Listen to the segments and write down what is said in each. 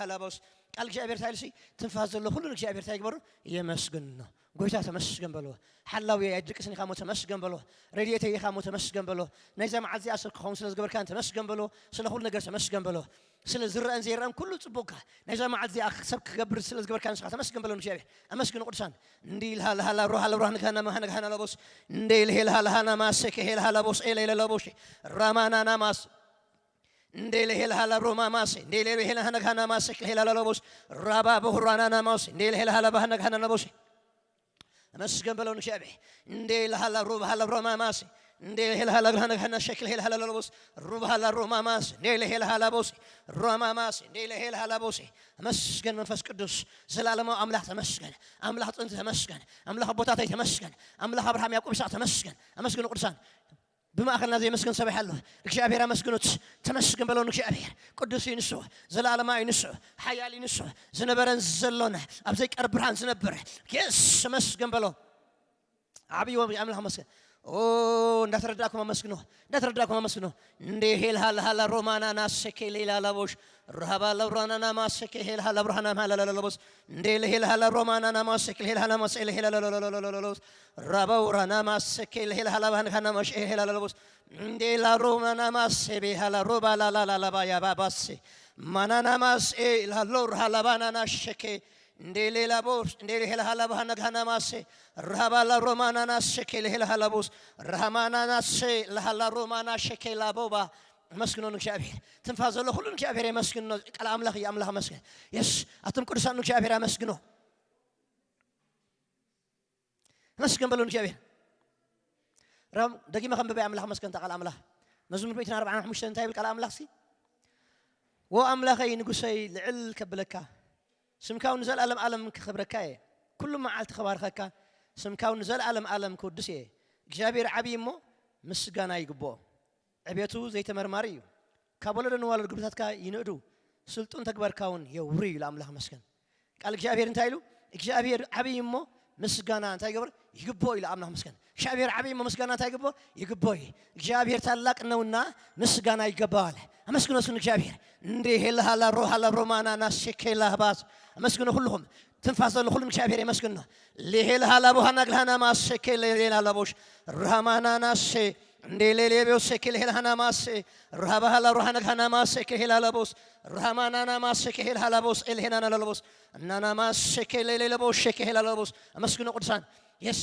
ሃላቦስ። ቃል እግዚኣብሔር እንታይ ኢልሲ? ትንፋስ ዘሎ ኩሉ ንእግዚኣብሔር እንታይ ይግበሩ? የመስግኖ። ጎይታ ተመስገን በልዎ። ሓላዊ ኣይድቅስን ኢኻ እሞ ተመስገን በልዎ። ረድኤተይ ኢኻ እሞ ተመስገን በልዎ። ናይዛ መዓልቲ እዚኣ ሰብ ክኸውን ስለ ዝገበርካን ተመስገን በልዎ። ስለ ኩሉ ነገር ተመስገን በልዎ። ስለ ዝረአን ዘይረአን ኩሉ ጽቡቕካ። ናይዛ መዓልቲ እዚኣ ሰብ ክገብር ስለ ዝገበርካ ንስኻ ተመስገን በልዎ ንእግዚኣብሔር። ኣመስግኑ ቅዱሳን። እንዲ ኢልሃ ለሃላ ሮሃ ለብሮሃ ንግሃና መሃ ነግሃና ለቦስ። እንደ ኢልሄ ለሃላ ሃና ማሰ ከሄ ለሃላ ቦስ ኤለ ኢለ ለቦሽ። ራማናና ማስ። እንደ ኢልሄ ለሃላ ሮማ ማሰ። እንደ ኢልሄ ለሃና ነግሃና ማሰ ከሄ ለሃላ ለቦስ። ራባ በሁራናና ማስ። እንደ ኢልሄ ለሃላ ባህ ነግሃና ለቦሽ። ተመስገን በለው ንእግዚኣብሔር። እንዴ ለሃላ ሩብ ሃላ ሮማ ማሲ። እንዴ ለሃላ ግሃነ ግሃነ ሸክል ሄል ሃላ ለቦስ። ሩብ ሃላ ሮማ ማሲ። እንዴ ለሄል ሃላ ቦሲ። ሮማ ማሲ። እንዴ ለሄል ሃላ ቦሲ። ተመስገን መንፈስ ቅዱስ። ዘላለማዊ ኣምላኽ ተመስገን። ኣምላኽ ጥንቲ ተመስገን። ኣምላኽ ኣቦታተይ ተመስገን። ኣምላኽ ኣብርሃም ያዕቆብ ይስሐቅ ተመስገን። ኣመስግኑ ቅዱሳን። ብማእኸልና ዘየመስግን ሰብ ይሓሎ። እግዚኣብሔር ኣመስግኑት። ተመስገን በለው ንእግዚኣብሔር። ቅዱስ እዩ ንሱ። ዘላለማዊ እዩ ንሱ። ሓያል እዩ ንሱ። ዝነበረን ዘሎን ኣብ ዘይቀርብ ብርሃን ዝነብር የስ ተመስገን በሎ። ዓብዪ ወ ኣምላኽ መስገን። ኦ እንዳተረዳእኩም ኣመስግኖ። እንዳተረዳእኩም ኣመስግኖ። እንደ ሄል ሃላ ሃላ ሮማና ናሰኬ ሌላ ላቦሽ። ራሃባ ለብራናና ማሰኬ ሄል ሃላ ብርሃና ማላ ለለለቦስ። እንዴ ለሄል ሃላ ሮማናና ማሰኬ ሄል ሃላ ማሰ ሄል ሄላ ለለለለለለስ። ራባው ራና ማሰኬ ሄል ሃላ ባን ካና ማሽ ሄል ሃላ ለለቦስ። እንዴ ላ ሮማና ማሰ ቤ ሃላ ሮባ ላላላላባ ያባባሴ። ማናና ማሰ ላሎ ሃላ ባናና ሸኬ። እንዴ ሌላ ቦስ እንዴ ሄል ሃላ ባና ካና ማሰ። ራባ ላ ሮማናና ሸኬ ሄል ሃላ ቦስ። ራማናና ሰ ለሃላ ሮማና ሸኬ ላቦባ። ኣመስግኖ ንእግዚኣብሔር። ትንፋስ ዘሎ ኩሉ ንእግዚኣብሔር የመስግኖ። ቃል ኣምላኽ እዩ። ኣምላኽ ኣመስግን። የስ ኣቱም ቅዱሳን ንእግዚኣብሔር ኣመስግኖ። ኣመስግን በሉ ንእግዚኣብሔር። ራም ደጊመ ከንብበይ ኣምላኽ ኣመስገን። እታ ቃል ኣምላኽ መዝሙር ሚእትን ኣርባዓን ሓሙሽተን እንታይ ይብል ቃል ኣምላኽ ሲ? ወ ኣምላኸይ ንጉሰይ ልዕል ከብለካ፣ ስምካ እውን ንዘለኣለም ኣለም ክኸብረካ እየ። ኩሉ መዓልቲ ክባርኸካ፣ ስምካ እውን ንዘለኣለም ኣለም ክውድስ እየ። እግዚኣብሔር ዓብዪ እሞ ምስጋና ይግብኦ። ዕቤቱ ዘይተመርማሪ እዩ። ካብ ወለዶ ንወለዶ ግብርታትካ ይንእዱ፣ ስልጡን ተግባርካ እውን የውሪ ኢሉ ኣምላኽ መስገን። ቃል እግዚኣብሔር እንታይ ኢሉ? እግዚኣብሔር ዓብዪ እሞ ምስጋና እንታይ ይገብር? ይግብኦ ኢሉ ኣምላኽ መስገን። እግዚኣብሔር ዓብዪ እሞ ምስጋና እንታይ ይግብኦ? ይግብኦ እዩ። እግዚኣብሔር ታላቅ ነውና ምስጋና ይገባዋል። ኣመስግኖ እስኪ ንእግዚኣብሔር። እንዴ ሄላ ሃላ ሮ ሃላ ሮማና ናሴ ኬላ ህባስ። ኣመስግኖ ኩልኹም። ትንፋስ ዘሎ ኩሉ ንእግዚኣብሔር የመስግኖ። ሌሄል ሃላ ቦሃና ግልሃና ማሴ ኬሌ ሌላ ለቦሽ። ራማና ናሴ እንዴ ሌሌ ቤው ሴኬ ሌሄል ሃና ማሴ። ራባ ሃላ ሮሃና ግሃና ማሴ ኬሄላ ለቦስ። ራማናና ማሴ ኬሄል ሃላ ቦስ ኤልሄናና ለለቦስ። እናና ማሴ ኬሌ ሌለ ቦሼ ኬሄላ ለቦስ። ኣመስግኖ ቅዱሳን። የስ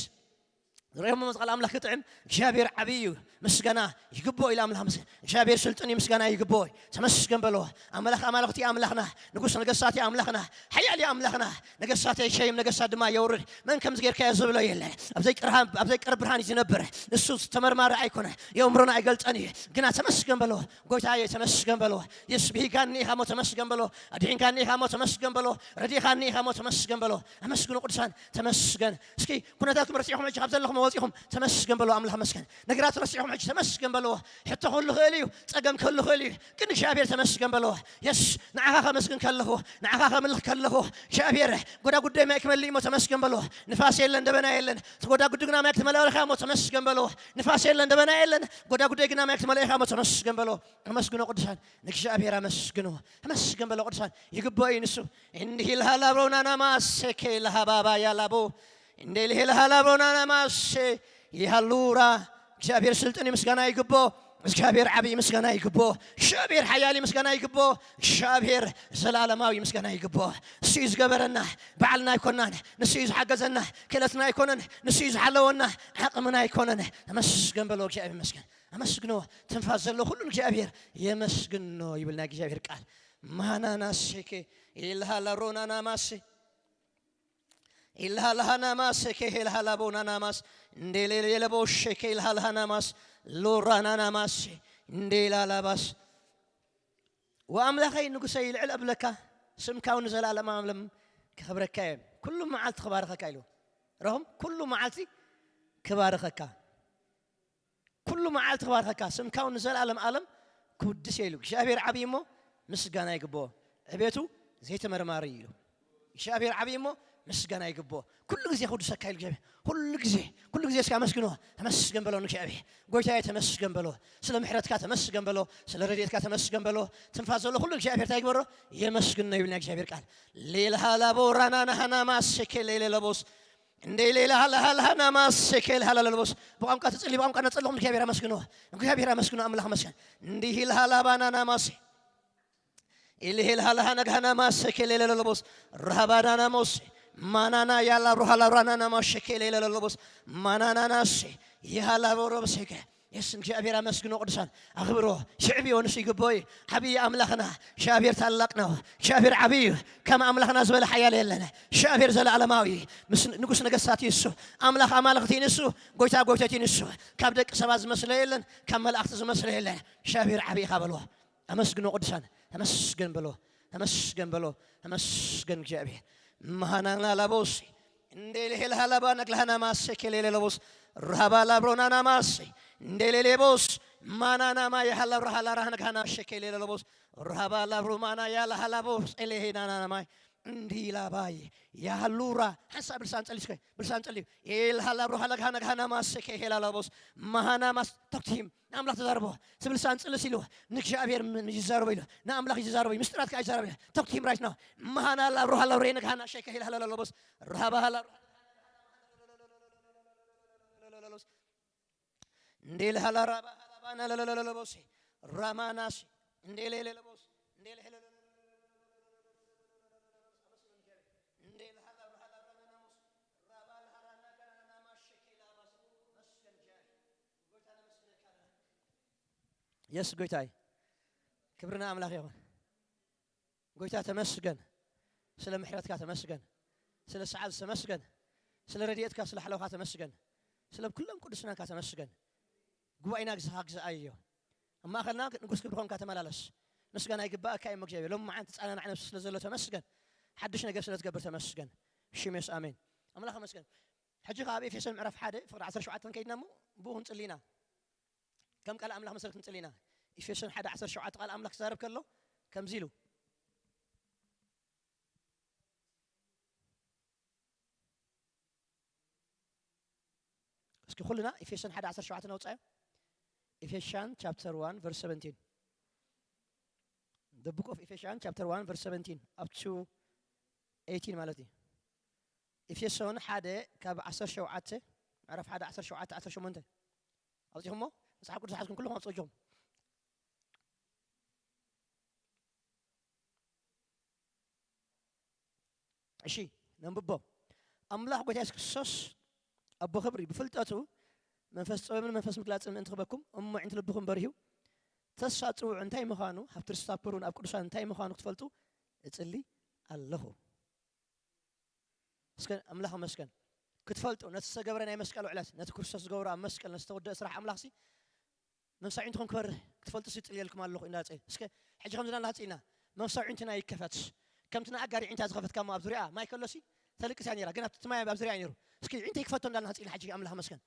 ርእዮም መዝቃል ኣምላኽ ክጥዕም እግዚኣብሔር ዓብዪ እዩ። ምስጋና ይግብኦ ኢሉ ኣምላኽ መስገን። እግዚኣብሔር ስልጡን እዩ፣ ምስጋና ይግብኦ እዩ። ተመስገን በልዎ። ኣምላኽ ኣማልኽቲ ኣምላኽና፣ ንጉስ ነገስታት ኣምላኽና፣ ሓያል ኣምላኽና። ነገስታት የሸይም፣ ነገስታት ድማ የውርድ። መን ከምዚ ጌርካዮ ዝብሎ የለ። ኣብ ዘይቀርሃ-፣ ኣብ ዘይቀርብ ብርሃን እዩ ዝነብር። ንሱ ተመርማሪ ኣይኮነ፣ የእምሮና ኣይገልጸን እዩ። ግና ተመስገን በልዎ። ጎይታዬ ተመስገን በልዎ። የስ ብሂጋኒ ኢኻ እሞ ተመስገን በልዎ። ኣድሒንካኒ ኢኻ እሞ ተመስገን በልዎ። ረዲኻኒ ኢኻ እሞ ተመስገን በልዎ። ኣመስግኑ ቅዱሳን፣ ተመስገን። እስኪ ኩነታትኩም ረሲዕኹም ሕጂ ካብ ዘለኹም ወፂኹም ተመስገን በልዎ። ኣምላኽ መስገን። ነገራት ረሲዕኹም ሕጂ ተመስገን በልዎ። ሕቶ ክህሉ ክእል እዩ፣ ጸገም ክህሉ ክእል እዩ፣ ግን እግዚኣብሔር ተመስገን በልዎ። የስ ንዓኻ ከመስግን ከለኹ፣ ንዓኻ ከምልኽ ከለኹ እግዚኣብሔር ጎዳጉደይ ማይ ክመልእ እሞ ተመስገን በልዎ። ንፋስ የለን ደበና የለን፣ እቲ ጎዳጉዲ ግና ማይ ክትመልኦ ኢኻ እሞ ተመስገን በልዎ። ንፋስ የለን ደበና የለን፣ ጎዳጉደይ ግና ማይ ክትመልኦ ኢኻ እሞ ተመስገን በልዎ። ኣመስግኖ ቅዱሳን፣ ንእግዚኣብሔር ኣመስግኖ። ኣመስግን በሎ ቅዱሳን፣ ይግብኦ እዩ ንሱ። እንዲህ ይልሃል አብሮናና ማሴ ኬልሃባባ ያላቦ። እንዲህ ይልሃል አብሮናና ማሴ ይሃሉራ። እግዚኣብሔር ስልጥን ምስጋና ይግብኦ። እግዚኣብሔር ዓብዪ ምስጋና ይግብኦ። እግዚኣብሔር ሓያል ምስጋና ይግብኦ። እግዚኣብሔር ዘላለማዊ ምስጋና ይግብኦ። እሱ እዩ ዝገበረና፣ ባዕልና ኣይኮናን። ንሱ እዩ ዝሓገዘና፣ ክእለትና ኣይኮነን። ንሱ እዩ ዝሓለወና፣ ዓቕምና ኣይኮነን። ተመስገን በሎ እግዚኣብሔር ይመስገን። ኣመስግኖ። ትንፋስ ዘሎ ኩሉ እግዚኣብሔር የመስግኖ ይብል ናይ እግዚኣብሔር ቃል። ማናናሴኬ ኢልሃላ ሮናናማሴ ኢልሃልሃናማሴኬ ሄልሃላቦናናማስ እንዴሌሌለቦሼኬ ኢልሃልሃናማስ ሎራናናማሴ እንዴላላባስ። ወኣምላኸይ ንጉሰይ ልዕል እብለካ፣ ስምካ እውን ንዘለኣለም ኣለም ክኸብረካ እየ። ኩሉ መዓልቲ ክባርኸካ ኢሉ። ረኹም ኩሉ መዓልቲ ክባርኸካ። ኩሉ መዓልቲ ክባርኸካ፣ ስምካ እውን ንዘለኣለም ኣለም ክውድስ እየ ኢሉ። እግዚኣብሔር ዓብዪ እሞ ምስጋና ይግብኦ። ዕቤቱ ዘይተመርማሪ እዩ ኢሉ። እግዚኣብሔር ዓብዪ እሞ ምስጋና ይግብኦ። ኩሉ ግዜ ክውድሰካ ኢሉ እግዚኣብሔር። ኩሉ ግዜ፣ ኩሉ ግዜ እስኪ ኣመስግንዎ። ተመስገን በሎ ንእግዚኣብሔር። ጎይታዬ ተመስገን በሎ። ስለ ምሕረትካ ተመስገን በሎ። ስለ ረድኤትካ ተመስገን በሎ። ትንፋስ ዘሎ ኩሉ እግዚኣብሔር እንታይ ይግበሮ? የመስግኖ ይብል ናይ እግዚኣብሔር ቃል። ሌልሃላቦ ራናናሃናማ ሴኬ ሌሌለቦስ እንደ ሌላ ሃላ ሃላ ሃና ማሴ ኬል ሃላ ለልቦስ። ብቋንቋ ትጽሊ፣ ብቋንቋ ነጸለኹም እግዚኣብሔር ኣመስግኖ። እግዚኣብሔር ኣመስግኖ፣ ኣምላኽ ኣመስግን። እንዲህ ይልሃል አባናና ማሴ ኢልሄል ሃላ ሃና ጋሃና ማሴ ኬል ሌለ ለልቦስ። ራሃባናና ሞሴ ማናና ያላ ሮሃላ ራናና ማሼ ኬል ሌለ ለልቦስ። ማናናናሴ ይሃላ ቦሮብሴከ የስ እግዚኣብሔር ኣመስግኖ ቅዱሳን ኣኽብሮ ሽዕብዮ ንሱ ይግብኦ እዩ። ዓብዪ ኣምላኽና እግዚኣብሔር ታላቅ ነው። እግዚኣብሔር ዓብዪ እዩ። ከም ኣምላኽና ዝበለ ሓያል የለን። እግዚኣብሔር ዘለዓለማዊ እዩ። ምስ ንጉስ ነገስታት እዩ እሱ። ኣምላኽ ኣማልኽቲ እዩ ንሱ። ጎይታ ጎይቶት እዩ ንሱ። ካብ ደቂ ሰባት ዝመስሎ የለን። ካብ መላእኽቲ ዝመስሎ የለን። እግዚኣብሔር ዓብዪ ኢኻ በልዎ። ኣመስግኖ ቅዱሳን ተመስገን በሎ። ተመስገን በሎ። ተመስገን እግዚኣብሔር። መሃናና ላቦሲ እንዴ ሌሄልሃ ላባ ነግልሃና ማሴ ኬሌሌ ለቦስ ራባ ላብሮናና ማሴ እንዴ ሌሌቦስ ማናና ማይ ሃላ ብርሃላ ራህነግሃና ሸኬሌ ለቦስ ራባ ላብሮማና ያላ ሃላቦስ ኤሌሄናና ማይ እንዲ ላባይ ያሉራ ሓንሳብ ብልሳን ጸሊ እስከ ብልሳን ጸሊ ኤልሃላ ብሩሃ ለግሃና ግሃና ማሰከ ሄላላቦስ ማሃና ማስ ተክቲም ንኣምላኽ ተዛርቦ ስብልሳን ጽልስ ኢሉ ንእግዚኣብሔር ምን ይዛረቦ ኢሉ ንኣምላኽ ይዛረቦ ምስጢራት ከኣ ይዛረቦ ኢሉ ተክቲም ራይት ነው ማሃና ላብሩሃ ለብሬ ነግሃና ሸከ ሄላላቦስ ራባሃላ እንዴ ለሃላ ራባ ሃላባና ለለለለቦሴ ራማናሴ እንዴ ሌሌለቦስ እንዴ ለሄለለ እንዴ ለሃላ ራሃላ ራናናሞስ ራባ ለሃራና ጋራና ማሸኬ ላባስ መስገን ጃ ጎይታ ነመስግነካ የስ ጎይታይ ክብርና ኣምላኽ ይኹን። ጎይታ ተመስገን፣ ስለ ምሕረትካ ተመስገን፣ ስለ ሰዓት ተመስገን፣ ስለ ረድኤትካ ስለ ሓለውካ ተመስገን፣ ስለ ኩሎም ቅዱስናካ ተመስገን። ጉባኤና ግዝኻ ግዛኣዮ ኣብ ማእኸልና ንጉስ ክብሪ ኾንካ ተመላለስ። ምስጋና ይግባእካ እዩ እግዚኣብሔር። ሎም መዓልቲ ጻናናዕ ነብሲ ስለ ዘሎ ተመስገን። ሓድሽ ነገር ስለ ትገብር ተመስገን። ሽም የሱስ ኣሜን። ኣምላኽ መስገን። ሕጂ ካብ ኤፌሶን ምዕራፍ ሓደ ፍቕዲ ዓሰርተ ሸውዓተ ከይድና እሞ ብኡ ክንጽሊ ኢና። ከም ቃል ኣምላኽ መሰረት ክንጽል ኢና። ኢፌሶን ሓደ ዓሰርተ ሸውዓተ ቃል ኣምላኽ ክዛረብ ከሎ ከምዚ ኢሉ እስኪ ኩልና ኢፌሶን ሓደ ዓሰርተ ሸውዓተ ነውጻዮ። Ephesians chapter one verse seventeen. The book of Ephesians chapter one verse seventeen up to eighteen ማለት እዩ። ኢፌሶን ሓደ ካብ ዓሰርተ ሸውዓተ ምዕራፍ ሓደ ዓሰርተ ሸውዓተ ዓሰርተ ሸሞንተ ኣውጺኹሞ መጽሓፍ ቅዱስ ሓዝኩም ኩልኹም ኣውጽእኩም እሺ ነንብቦ ኣምላኽ ጎይታ የሱስ ክርስቶስ ኣቦ ክብሪ ብፍልጠቱ መንፈስ ጥበብን መንፈስ ምግላጽን ምእንቲ ክበኩም እሞ ዕንቲ ልብኹም በሪሁ ተስፋ ጽውዑ እንታይ ምዃኑ ሃብቲ ርስቲ ሃብቲ ክብሩን ኣብ ቅዱሳን እንታይ ምዃኑ ክትፈልጡ እጽሊ ኣለኹ እስከ ኣምላኽ መስገን ክትፈልጡ ነቲ ዝተገብረ ናይ መስቀል ውዕለት ነቲ ክርስቶስ ዝገብሮ ኣብ መስቀል ነቲ ዝተወደአ ስራሕ ኣምላኽሲ መምሳዒ እንትኾን ክበርህ ክትፈልጡ ሲ ጽልየልኩም ኣለኹ እንዳጸ እስከ ሕጂ ከምዚ እንዳና ጽኢና መምሳዒ እንትና ይከፈት ከምቲ ንኣጋሪ ዕንታ ዝኸፈትካ ኣብ ዙሪያ ማይ ከሎሲ ተልቅስ እያ ነራ ግን ኣብቲ ማይ ኣብ ዙሪያ ነሩ እስኪ ዕንተ ይክፈቶ እንዳልና ጽኢና ሕጂ ኣምላኽ መስገን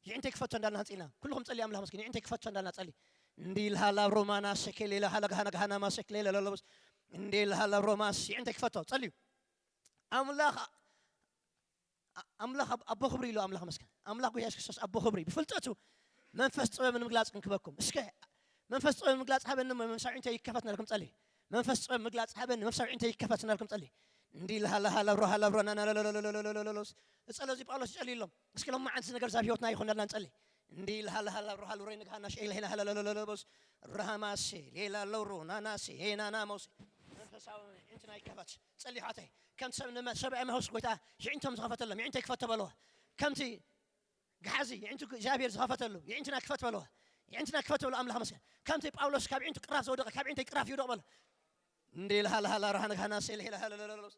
ይዕንተ ይክፈቶ እንዳልና ጸሊና ኩልኹም ጸሊ ኣምላኽ መስኪን ይዕንተ ይክፈቶ እንዳልና ጸሊ እንዲ ልሃላ ሮማና ሸኬሌ ለሃላ ጋሃና ጋሃና ማሸክሌ ለለለበስ እንዲ ልሃላ ሮማስ ይዕንተ ይክፈቶ ጸልዩ ኣምላኽ ኣምላኽ ኣቦ ክብሪ ኢሉ ኣምላኽ መስኪን ኣምላኽ ጎይታ የሱስ ክርስቶስ ኣቦ ክብሪ ብፍልጠቱ መንፈስ ጥበብ ንምግላጽ ክንክበኩም እስከ መንፈስ ጥበብ ምግላጽ ሃበኒ መንሳዊ ዕንተ ይከፈት ነርኩም ጸሊ መንፈስ ጥበብ ምግላጽ ሃበኒ መንፈሳዊ ዕንተ ይከፈት ነርኩም ጸሊ እንዲ ልሃላ ሃላ ብሮ ሃላ ብሮ ናና እጸሎ እዚ ጳውሎስ ይጸልዩ ኣለዉ። እስኪ ሎማዓንቲ እዚ ነገር ዛብ ህይወትና ይኹነልና ንጸሊ። እንዲ ልሃላ ሃላ ብሮ ሃሉ ረይ ንግሃና ሸይ ለሄላ ሃላ ለለለለበስ ራሃማሴ ሌላ ለውሮ ናናሴ ሄናና መውሴ መንፈሳዊ ዕንትና ይከፈት። ጸሊ ሓተይ ከምቲ ሰብ ንመ- ሰብኣዊ መውስ ጎይታ ይዕንቶም ዝኸፈተሎም ይዕንተ ይክፈቶ በለዋ። ከምቲ ግሓዚ ይዕንቱ እግዚኣብሔር ዝኸፈተሉ ይዕንትና ክፈት በለዋ። ይዕንትና ክፈት በለዋ ኣምላኽ መስገን። ከምቲ ጳውሎስ ካብ ይዕንቱ ቅራፍ ዝወደቐ ካብ ይዕንተይ ቅራፍ ይውደቕ በሎ። እንዴ ለሃለሃላ ረሃነ ሃና ሴል ሄለ ሃለለለለስ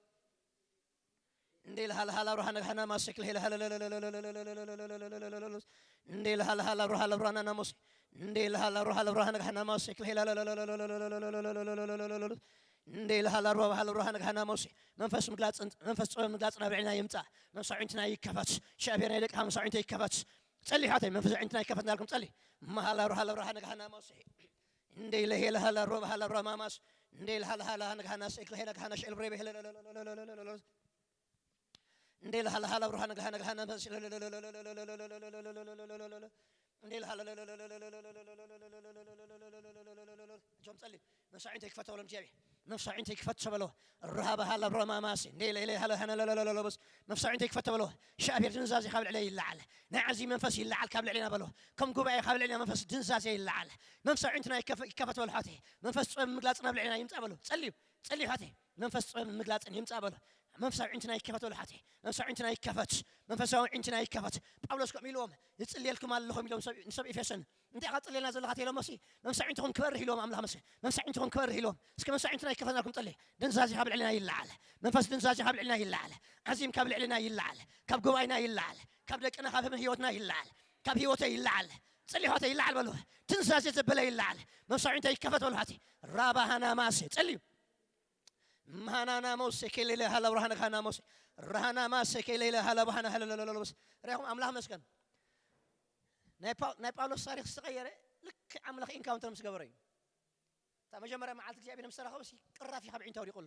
እንዴ ለሃለሃላ ረሃነ ሃና ማሰክ ለሄለ ሃለለለለለስ እንዴ ለሃለሃላ ረሃለ ረሃና ናሞስ እንዴ ለሃላ ረሃለ ረሃነ ሃና ማሰክ ለሄለ ሃለለለለለስ እንዴ ለሃላ ረሃለ ረሃነ ሃና ማሰክ መንፈስ ምግላጽ መንፈስ ጥበብ ምግላጽ ናብ ልዕልና ይምጻእ። መንፈሳዊ ዕንትና ይከፈት። ሻዕቢያ ናይ ደቅኻ መንፈሳዊ ዕንተ ይከፈት። ጸሊ ሓተይ መንፈሳዊ ዕንትና ይከፈት እናልኩም ጸሊ። መሃላ ሮሃ ለብራ ሃነ ጋሃና ማውስሒ። እንደ ኢለ ሄለ ሃላ ሮባ ሃላ ብራ ማማስ እንደ ኢለ ሃላ ሃላ ሃነ ጋሃና ስእክ ለሄነ ጋሃና ሽዕል ብሬ በሄለ እንደ ኢለ ሃላ ሃላ ብራ ሃነ ጋሃና ጋሃና እንደ ኢለ ሃላ እጆም ጸሊ። መንፈሳዊ ዕንተ ይክፈት ተበሎ እግዚኣብሔር። መንፈሳዊ ዕንተ ይክፈት ተበሎ። ራሃባ ሃላ ብሮማማሲ እንደ ኢለ ኢለ ሃላ ሃና ለለለለለበስ መንፈሳዊ ዕንተ ይክፈት ተበሎ። ሻዕቢር ድንዛዜ ካብ ልዕለ ይለዓል። ናይ ዓዚ መንፈስ ይለዓል ካብ ልዕሌና በሎ። ከም ጉባኤ ካብ ልዕሌና መንፈስ ድንዛዜ ይለዓል። መንፈሳዊ ዕንትና ይከፈ- ይከፈት በሎ ሓቴ። መንፈስ ጥበብ ምግላጽ ናብ ልዕሌና ይምጻ በሎ። ጸልዩ ጸልዩ ሓቴ። መንፈስ ጥበብ ምግላጽን ይምጻ በሎ። መንፈሳዊ ዕንትና ይከፈት በሎ ሓቴ። መንፈሳዊ ዕንትና ይከፈት። መንፈሳዊ ዕንትና ይከፈት። ጳውሎስ ከምኡ ኢልዎም ይጽልየልኩም ኣለኹም ኢሎም ሰብ- ንሰብ ኤፌሶን እንታይ ኢኻ ትጽልየልና ዘለኻ ተይሎሞ ሲ መምሳዒ እንትኹም ክበርህ ኢልዎም ኣምላኽ መስ መምሳዒ እንትኹም ክበርህ ኢልዎም እስከ መምሳዒ እንትና ይከፈትናልኩም ጸሊ። ድንዛዜ ካብ ልዕልና ይለዓል። መንፈስ ድንዛዜ ካብ ልዕልና ይለዓል። ዓዚም ካብ ልዕልና ይለዓል። ካብ ጉባኤና ይለዓል። ካብ ደቅና ካብ ህይወትና ይለዓል። ካብ ህይወተይ ይለዓል። ጸሊ ህይወተይ ይለዓል በሉ። ድንዛዜ ዘበለ ይለዓል። መምሳዒ እንታይ ይከፈት በሉ ሓቲ ራባሃና ማሴ ጸልዩ። መሃናና መውሴ ኬሌለ ሃላ ብርሃነ ካና መውሴ ራሃና ማሴ ኬሌለ ሃላ ብሃና ሃላ ለለለለበስ ሪኹም ኣምላኽ መስገን ናይ ፓው- ናይ ጳውሎስ ታሪክ ዝተቐየረ ልክዕ ኣምላኽ ኢንካውንተር ምስ ገበረ እዩ። እታ መጀመርያ መዓልቲ እግዚኣብሔር ምስ ተራኸበ ሲ ቅራፍ እዩ ካብ ዒንታ ወዲቑሉ።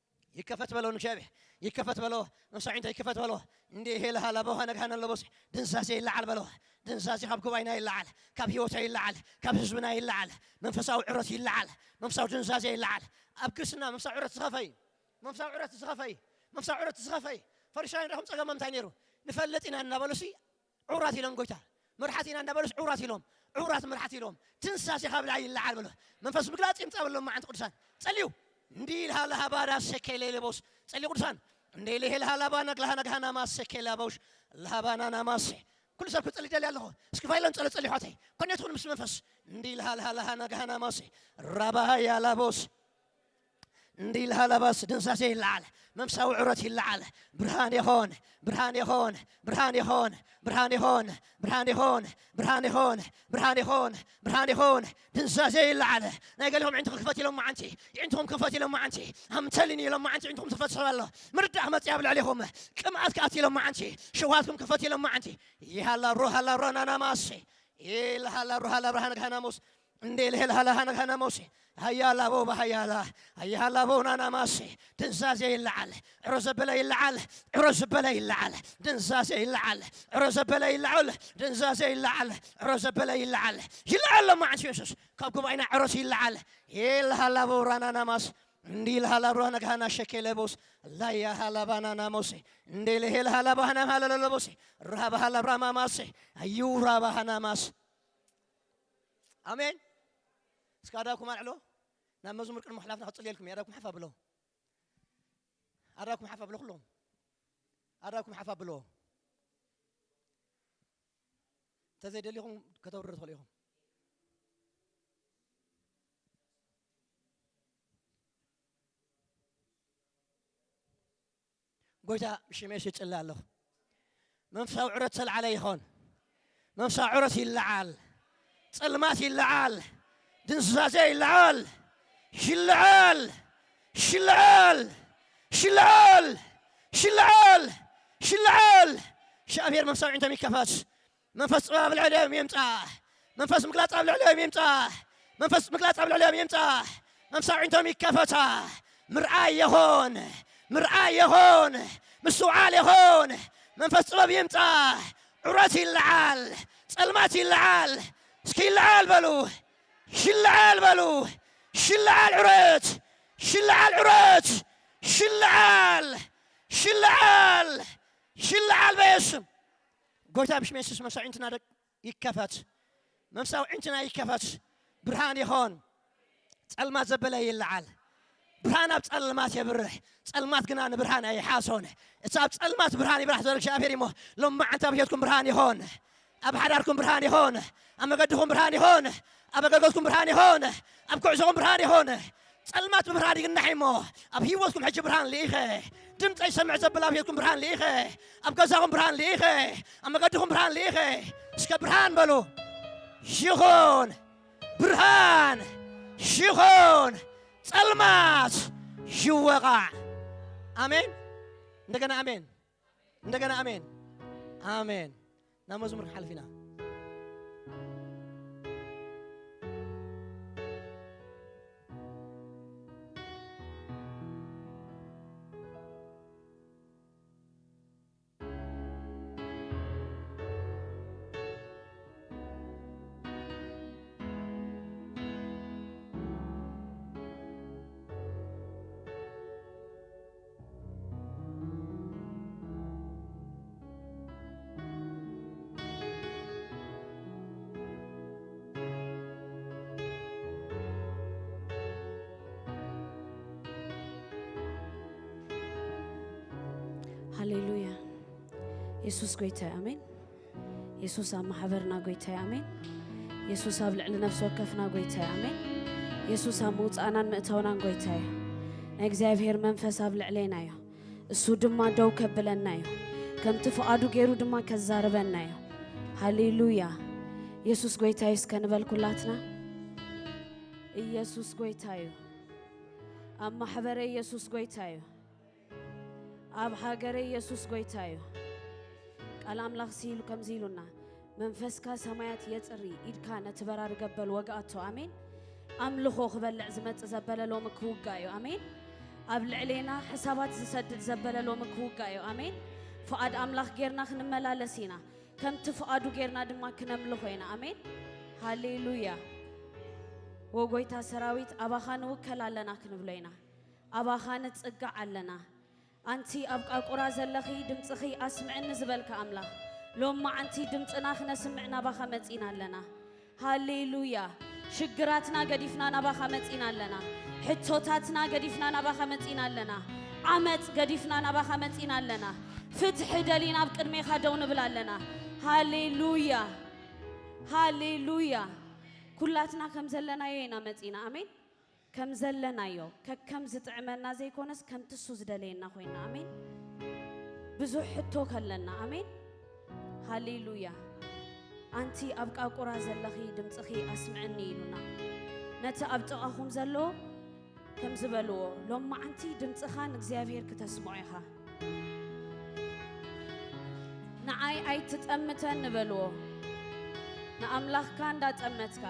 ይከፈት በሎ ንእግዚኣብሔር። ይከፈት በሎ። መንፈሳዊ ዓይንታ ይከፈት በሎ። እንዴ ሄለ ሃላ በውሃ ነግሃና ለቦስ ድንዛዜ ይለዓል በሎ። ድንዛዜ ካብ ጉባኤና ይለዓል፣ ካብ ህይወታ ይለዓል፣ ካብ ህዝብና ይለዓል። መንፈሳዊ ዕረት ይለዓል፣ መንፈሳዊ ድንዛዜ ይለዓል። ኣብ ክርስትና መንፈሳዊ ዕረት ዝኸፈይ፣ መንፈሳዊ ዕረት ዝኸፈይ፣ መንፈሳዊ ዕረት ዝኸፈይ። ፈሪሳውያን ረኹም ጸገሞም እንታይ ነይሩ? ንፈልጥ ኢና እናበሉሲ ዕውራት ኢሎም ጎይታ። መርሓት ኢና እናበሉስ ዕውራት ኢሎም፣ ዕውራት መርሓት ኢሎም። ድንዛዜ ካብ ላዕሊ ይለዓል በሎ። መንፈስ ምግላጽ ይምጻ በሎ። መዓንቲ ቅዱሳን ጸልዩ። እንዲ ኢልሃ ለሃባዳ ሰኬሌ ለቦስ ጸልዩ ቅዱሳን። እንደ ኢልሄ ለሃላባ ነግላሃ ነግሃና ማሰ ኬላ በውሽ ለሃባና ናማሰ። ኩሉ ሰብ ክጽሊ ደልየ ኣለኹ። እስኪ ፋይለን ጸሎ ጸልዩ ሓተይ። ኮኔትኩን ምስ መንፈስ። እንዲ ኢልሃ ለሃ ለሃ ነግሃና ማሰ ራባሃ ያላቦስ። እንዲ ኢልሃ ላባስ ድንዛዜ ይለዓል። መንፈሳዊ ዕረት ይለዓል። ብርሃን ይኾን፣ ብርሃን ይኾን፣ ብርሃን ይኾን፣ ብርሃን ይኾን፣ ብርሃን ይኾን፣ ብርሃን ይኾን፣ ብርሃን ይኾን፣ ብርሃን ይኾን። ድንዛዜ ይለዓል። ናይ ገሊኹም ዕንትኹም ክፈት ኢሎም መዓንቲ፣ ዕንትኹም ክፈት ኢሎም መዓንቲ፣ ኣምተልን ኢሎም መዓንቲ፣ ዕንትኹም ትፈት ሰብ ኣሎ። ምርዳእ ክመጽእ ኣብ ልዕሌኹም፣ ቅምኣት ክኣት ኢሎም መዓንቲ፣ ሽውሃትኩም ክፈት ኢሎም መዓንቲ። ይሃላ ሮሃላ ሮናና ማሴ፣ ይልሃላ ሮሃላ ብርሃን ካህናሞስ፣ እንዴ ልሄል ሃላ ሃና ካህናሞስ፣ ሃያላ ቦባ ሃያላ፣ ሃያላ ቦናና ማሴ፣ ድንዛዜ ይለዓል፣ ዕሮ ዘበለ ይለዓል፣ ዕሮ ዘበለ ይለዓል፣ ድንዛዜ ይለዓል፣ ዕሮ ዘበለ ይለዓል፣ ድንዛዜ ይለዓል፣ ዕሮ ዘበለ ይለዓል፣ ይለዓል ሎ መዓንስ የሱስ፣ ካብ ጉባኤና ዕሮስ ይለዓል፣ ይልሃላ ቦራናና ማስ፣ እንዲ ልሃላ ብራና ካህና ሸኬለ ቦስ፣ ላያ ሃላ ባናና ሞሴ፣ እንዴ ልሄል ሃላ ባህና ሃላ ለለቦሴ፣ ራባ ሃላ ብራማ ማሴ፣ ኣዩ ራባ ሃና ማስ። ኣሜን። እስከ ኣዳኩም ኣልዕሎ። ናብ መዝሙር ቅድሚ ምሕላፍና ክጽልየልኩም እየ። ኣዳኩም ሓፍ ኣብሎ። ኣዳኩም ሓፍ ኣብሎ ኩሎም። ኣዳኩም ሓፍ ኣብሎ። እንተዘይደሊኹም ከተውርዱ ትኽእሉ ኢኹም። ጎይታ ብሽመይ ሽጭላ ኣለኹ። መንፈሳዊ ዕረት ተልዓለ ይኾን። መንፈሳዊ ዕረት ይለዓል። ጸልማት ይለዓል። ድንዛዜ ይለዓል። ሽልዓል። ሽልዓል። ሽልዓል። ሽልዓል። ሽልዓል። እግዚኣብሔር መንፈሳዊ ዕንቶም ይከፈት። መንፈስ ጥበብ ኣብ ልዕሊኦም ይምጻ። መንፈስ ምግላጽ ኣብ ልዕሊኦም ይምጻ። መንፈስ ምግላጽ ኣብ ልዕሊኦም ይምጻ። መንፈሳዊ ዕንቶም ይከፈታ። ምርኣይ ይኹን። ምርኣይ ይኹን። ምስትውዓል ይኹን። መንፈስ ጥበብ ይምጻ። ዕረት ይለዓል። ጸልማት ይለዓል። እስኪ ይለዓል በሉ። ሽልዓል በሉ። ሽልዓል ዕረት። ሽልዓል ዕረት። ሽልዓል። ሽልዓል። ሽልዓል በየስም ጎይታ ብሽም የሱስ መንፈሳዊ ዕንትና ደቅ ይከፈት። መንፈሳዊ ዕንትና ይከፈት። ብርሃን ይኾን። ጸልማት ዘበለ ይለዓል። ብርሃን ኣብ ጸልማት የብርህ። ጸልማት ግና ንብርሃን ኣይሓሶን። እቲ ኣብ ጸልማት ብርሃን ይብራህ ዘሎ እግዚኣብሔር እሞ ሎም መዓልቲ ኣብ ህይወትኩም ብርሃን ይኾን። ኣብ ሓዳርኩም ብርሃን ይኾን። ኣብ መገድኹም ብርሃን ይኾን። ኣብ ኣገልግሎትኩም ብርሃን ይኾን። ኣብ ጉዕዞኹም ብርሃን ይኾን። ጸልማት ብብርሃን ይግናሕ እሞ ኣብ ህይወትኩም ሕጂ ብርሃን ልኢኸ። ድምፀይ ሰምዕ ዘብል ኣብ ህይወትኩም ብርሃን ልኢኸ። ኣብ ገዛኹም ብርሃን ልኢኸ። ኣብ መገድኹም ብርሃን ልኢኸ። እስከ ብርሃን በሉ። ይኹን። ብርሃን ይኹን። ጸልማት ይወቓዕ። ኣሜን። እንደገና ኣሜን። እንደገና ኣሜን። ኣሜን። ናብ መዝሙር ክንሓልፍ ኢና። ሃሌሉያ። የሱስ ጎይታ እዩ። ኣሜን። የሱስ ኣብ ማሕበርና ጎይታ እዩ። ኣሜን። የሱስ ኣብ ልዕሊ ነፍሲ ወከፍና ጎይታ እዩ። ኣሜን። የሱስ ኣብ ምውጻእናን ምእታውናን ጎይታ እዩ። ናይ እግዚኣብሔር መንፈስ ኣብ ልዕሌና እዩ። እሱ ድማ ደው ከብለና እዩ። ከምቲ ፍቓዱ ገይሩ ድማ ከዛርበና እዩ። ሃሌሉያ። የሱስ ጎይታ እዩ። እስከ ንበል ኩላትና። ኢየሱስ ጎይታ እዩ። ኣብ ማሕበረ ኢየሱስ ጎይታ እዩ። ኣብ ሃገረ ኢየሱስ ጎይታ እዩ። ቃል ኣምላኽ ሲሉ ከምዚ ኢሉና፣ መንፈስካ ሰማያት የጽሪ፣ ኢድካ ነቲ በራሪ ገበል ወግኣቶ። ኣሜን። ኣምልኾ ክበልዕ ዝመጽእ ዘበለ ሎሚ ክውጋእ እዩ። ኣሜን። ኣብ ልዕሌና ሕሳባት ዝሰድድ ዘበለ ሎሚ ክውጋእ እዩ። ኣሜን። ፍቓድ ኣምላኽ ጌርና ክንመላለስ ኢና። ከምቲ ፍቓዱ ጌርና ድማ ክነምልኾ ኢና። ኣሜን። ሃሌሉያ። ወጎይታ ሰራዊት፣ ኣባኻ ንውከል ኣለና ክንብሎ ኢና። ኣባኻ ንጽጋዕ ኣለና። ኣንቲ ኣብ ቃቁራ ዘለኺ፣ ድምጽኺ ኣስምዕኒ ዝበልካ ኣምላኽ፣ ሎም መዓንቲ ድምጽና ክነስምዕ ናባኻ መጺና ኣለና። ሃሌሉያ። ሽግራትና ገዲፍና ናባኻ መጺና ኣለና። ሕቶታትና ገዲፍና ናባኻ መጺና ኣለና። ዓመጽ ገዲፍና ናባኻ መጺና ኣለና። ፍትሒ ደሊና ኣብ ቅድሜኻ ደው ንብል ኣለና። ሃሌሉያ። ሃሌሉያ። ኩላትና ከም ዘለናዮ ኢና መጺና። ኣሜን። ከም ዘለናዮ፣ ከከም ዝጥዕመና ዘይኮነስ፣ ከምቲ እሱ ዝደለየና ኮይና። ኣሜን። ብዙሕ ሕቶ ከለና። ኣሜን። ሃሌሉያ። ኣንቲ ኣብ ቃቁራ ዘለኺ፣ ድምጽኺ ኣስምዕኒ ኢሉና። ነቲ ኣብ ጥቓኹም ዘሎ ከም ዝበልዎ፣ ሎም መዓንቲ ድምጽኻ ንእግዚኣብሔር ክተስምዖ ኢኻ። ንዓይ ኣይትጠምተን ንበልዎ። ንኣምላኽካ እንዳጠመትካ።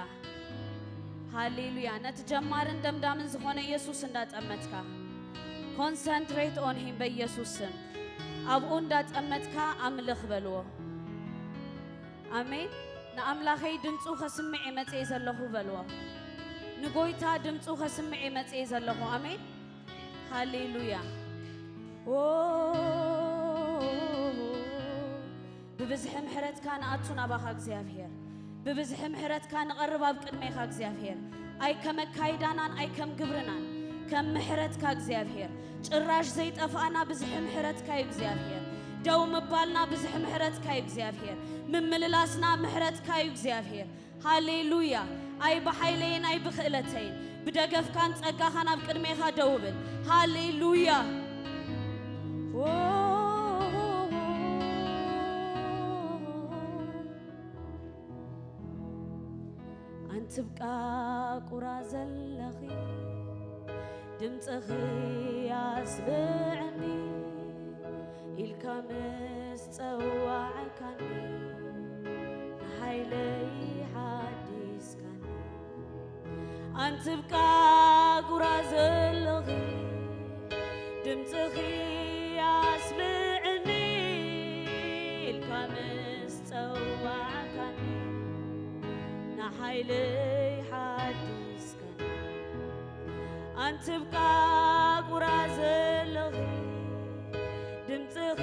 ሃሌሉያ። ነቲ ጀማርን ደምዳምን ዝኾነ ኢየሱስ እንዳጠመትካ። Concentrate on him በኢየሱስ ስም። ኣብኡ እንዳጠመትካ ኣምልኽ በልዎ። ኣሜን። ንኣምላኸይ ድምፁ ከስምዕ እየ መፅየ ዘለኹ በልዎ። ንጎይታ ድምፁ ከስምዕ እየ መፅየ ዘለኹ። ኣሜን። ሃሌሉያ። ኦ፣ ብብዝሒ ምሕረትካ ንኣቱ ናባኻ እግዚኣብሔር። ብብዝሒ ምሕረትካ ንቐርብ ኣብ ቅድሜኻ እግዚኣብሔር። ኣይ ከመካይዳናን ኣይ ከም ግብርናን፣ ከም ምሕረትካ እግዚኣብሔር። ጭራሽ ዘይጠፍኣና ብዝሒ ምሕረትካ እዩ እግዚኣብሔር። ደው ምባልና ብዙሕ ምሕረትካ እዩ እግዚኣብሔር። ምምልላስና ምሕረትካ እዩ እግዚኣብሔር። ሃሌሉያ። ኣይ ብሓይለይን ኣይ ብኽእለተይን፣ ብደገፍካን ጸጋኻን ኣብ ቅድሜኻ ደው እብል። ሃሌሉያ። ኣንቲ ብቃ ቁራ ዘለኺ፣ ድምፅኺ ኣስምዕኒ ኢልካ ምስ ጸዋዕካኒ፣ ንሓይለይ ሓዲስካኒ። ኣንቲ ብቃ ቁራ ዘለኺ፣ ድምፅኺ ኣስምዕኒ ኢልካ ምስ ጸዋዕካኒ፣ ንሓይለይ ሓዲስካኒ። ኣንቲ ብቃ ቁራ ዘለኺ፣ ድምፅኺ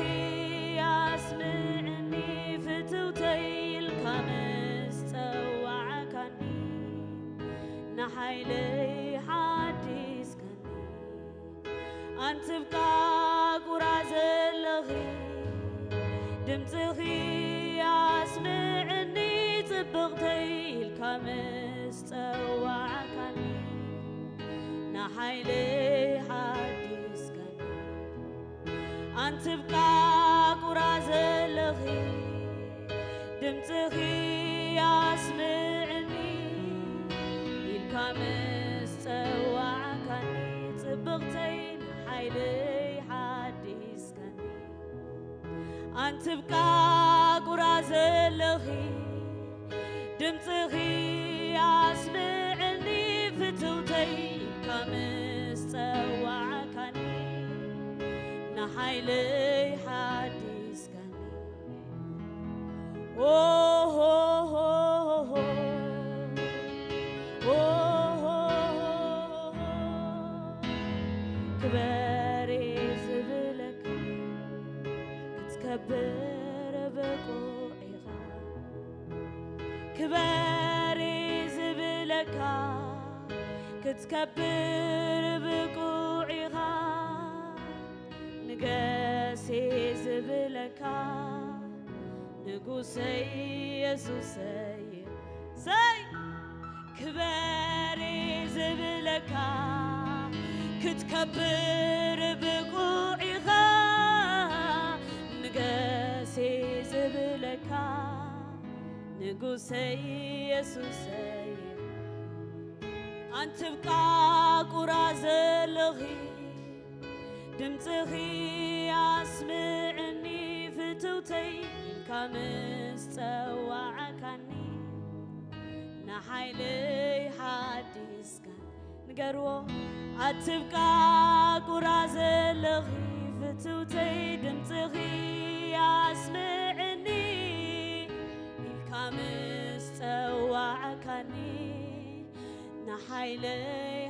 ኣስምዕኒ ፍትውተይ ኢልካ ምስ ጸዋዕካኒ፣ ንሓይለይ ሓዲስካኒ። ኣንቲ ብቃ ቁራ ዘለኺ፣ ድምፅኺ ኣስምዕኒ ጽብቕተይ ኢልካ ምስ ጸዋዕካኒ፣ ንሓይለይ ሓዲስካኒ። ኣንቲ ብቃ ቁራ ዘለኺ፣ ድምፅኺ ኣስምዕኒ ኢልካ ምስ ጸዋዕካኒ፣ ጽብቕተይ ንሓይለይ ሓዲስካኒ። ኣንቲ ብቃ ቁራ ዘለኺ፣ ድምፅኺ ኣስምዕኒ ፍትውተይ ኢልካ ምስ ጸዋዕካኒ፣ ንሓይለይ ሓዲስካኒ። ኦሆሆሆ፣ ኦሆሆሆ፣ ክበር እየ ዝብለካ፣ ክትከብር ብቑዕ ኢኻ። ክበር እየ ዝብለካ፣ ክትከብር ብቑዕ ኢኻ። ንገስ እየ ዝብለካ፣ ንጉሰይ የሱሰይ፣ ሰይ ክበር እየ ዝብለካ፣ ክትከብር ብቑዕ ኢኻ። ንገስ እየ ዝብለካ፣ ንጉሰይ የሱሰይ። ኣንቲ ብቃ ቁራ ዘለኺ፣ ድምፅኺ ኣስምዕኒ ፍትውተይ ኢልካ ምስ ጸዋዕካኒ፣ ንሓይለይ ሓዲስካኒ። ንገርዎ። ኣንቲ ብቃ ቁራ ዘለኺ ፍትውተይ፣ ድምፅኺ ኣስምዕኒ ኢልካ ምስ ጸዋዕካኒ፣ ንሓይለይ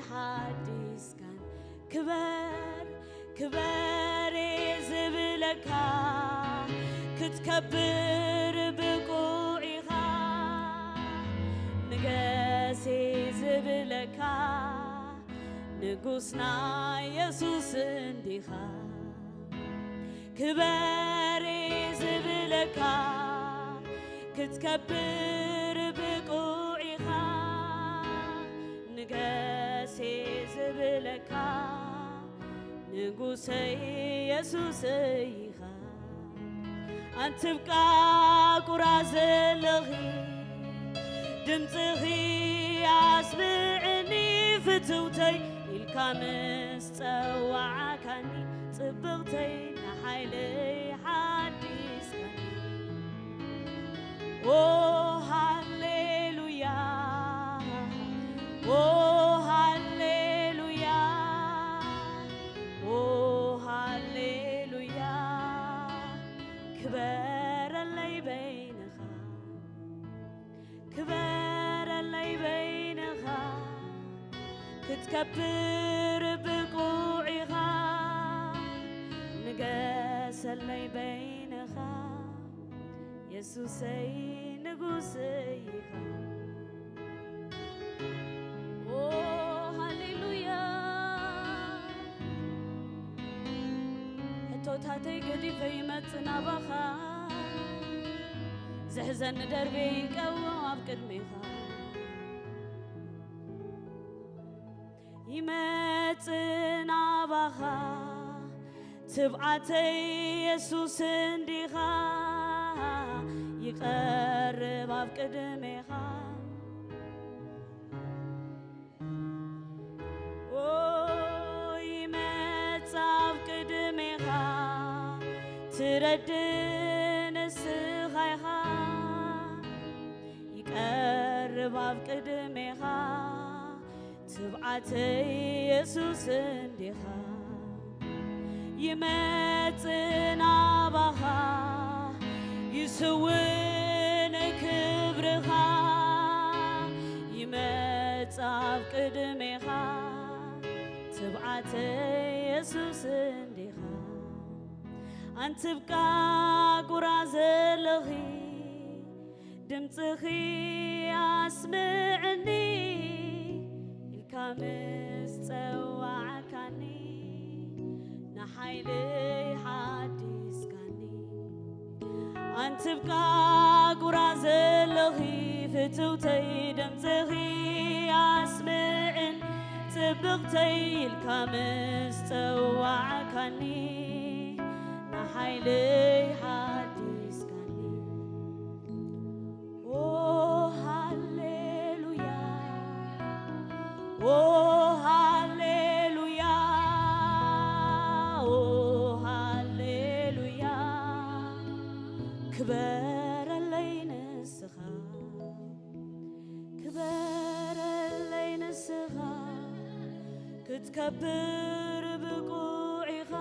ሓዲስካኒ። ክበር ክበር እየ ዝብለካ፣ ክትከብር ብቑዕ ኢኻ። ንገስ እየ ዝብለካ፣ ንጉስና የሱስ እንዲኻ። ክበር እየ ዝብለካ፣ ክትከብር ብቑዕ ኢኻ። ንገስ እየ ዝብለካ፣ ንጉሰይ የሱስ ኢኻ። ኣንቲ ብቃ ቁራ ዘለኺ፣ ድምፅኺ ኣስምዕኒ ፍትውተይ ኢልካ ምስ ጸዋዕካኒ፣ ጽብቕተይ ንሓይለይ ሓዲስካኒ። ኦ ሃሌሉያ፣ ኦ ሃሌሉያ፣ ኦ ሃሌሉያ፣ ክበረለይ በይንኻ፣ ክበረለይ በይንኻ፣ ክትከብር ብቑዕ ኢኻ። ንገሰለይ በይንኻ፣ የሱሰይ ንጉሰይ ኢኻ። ኦ ሃሌሉያ። ሕቶ ቦታተይ ገዲፈ ይመጽእ ናባኻ፣ ዘሕዘኒ ደርቤ ይቀውም ኣብ ቅድሜኻ። ይመጽእ ናባኻ ትብዓተይ የሱስ እንዲኻ፣ ይቐርብ ኣብ ቅድሜኻ። ኦ ይመጽእ ኣብ ቅድሜኻ፣ ትረድእ ንስኻ ኢኻ። ይቀርብ ኣብ ቅድሜኻ፣ ትብዓተይ የሱስ እንዲኻ። ይመጽእ ናባኻ፣ ይስውእ ንክብርኻ። ይመጽእ ኣብ ቅድሜኻ፣ ትብዓተይ የሱስ እንዲኻ። ኣንቲ ብቃ ቁራ ዘለኺ፣ ድምጽኺ ኣስምዕኒ ኢልካ ምስ ጸዋዕካኒ፣ ንሓይለይ ሓዲስካኒ። ኣንቲ ብቃ ቁራ ዘለኺ ፍትውተይ፣ ድምጽኺ ኣስምዕን ጽብቕተይ ኢልካ ምስ ጸዋዕካኒ፣ ንሓይለይ ሓዲስካኒ። ኦ ሃሌሉያ፣ ኦ ሃሌሉያ፣ ኦ ሃሌሉያ፣ ክበረለይ ንስኻ፣ ክበረለይ ንስኻ፣ ክትከብር ብቁዕ ኢኻ።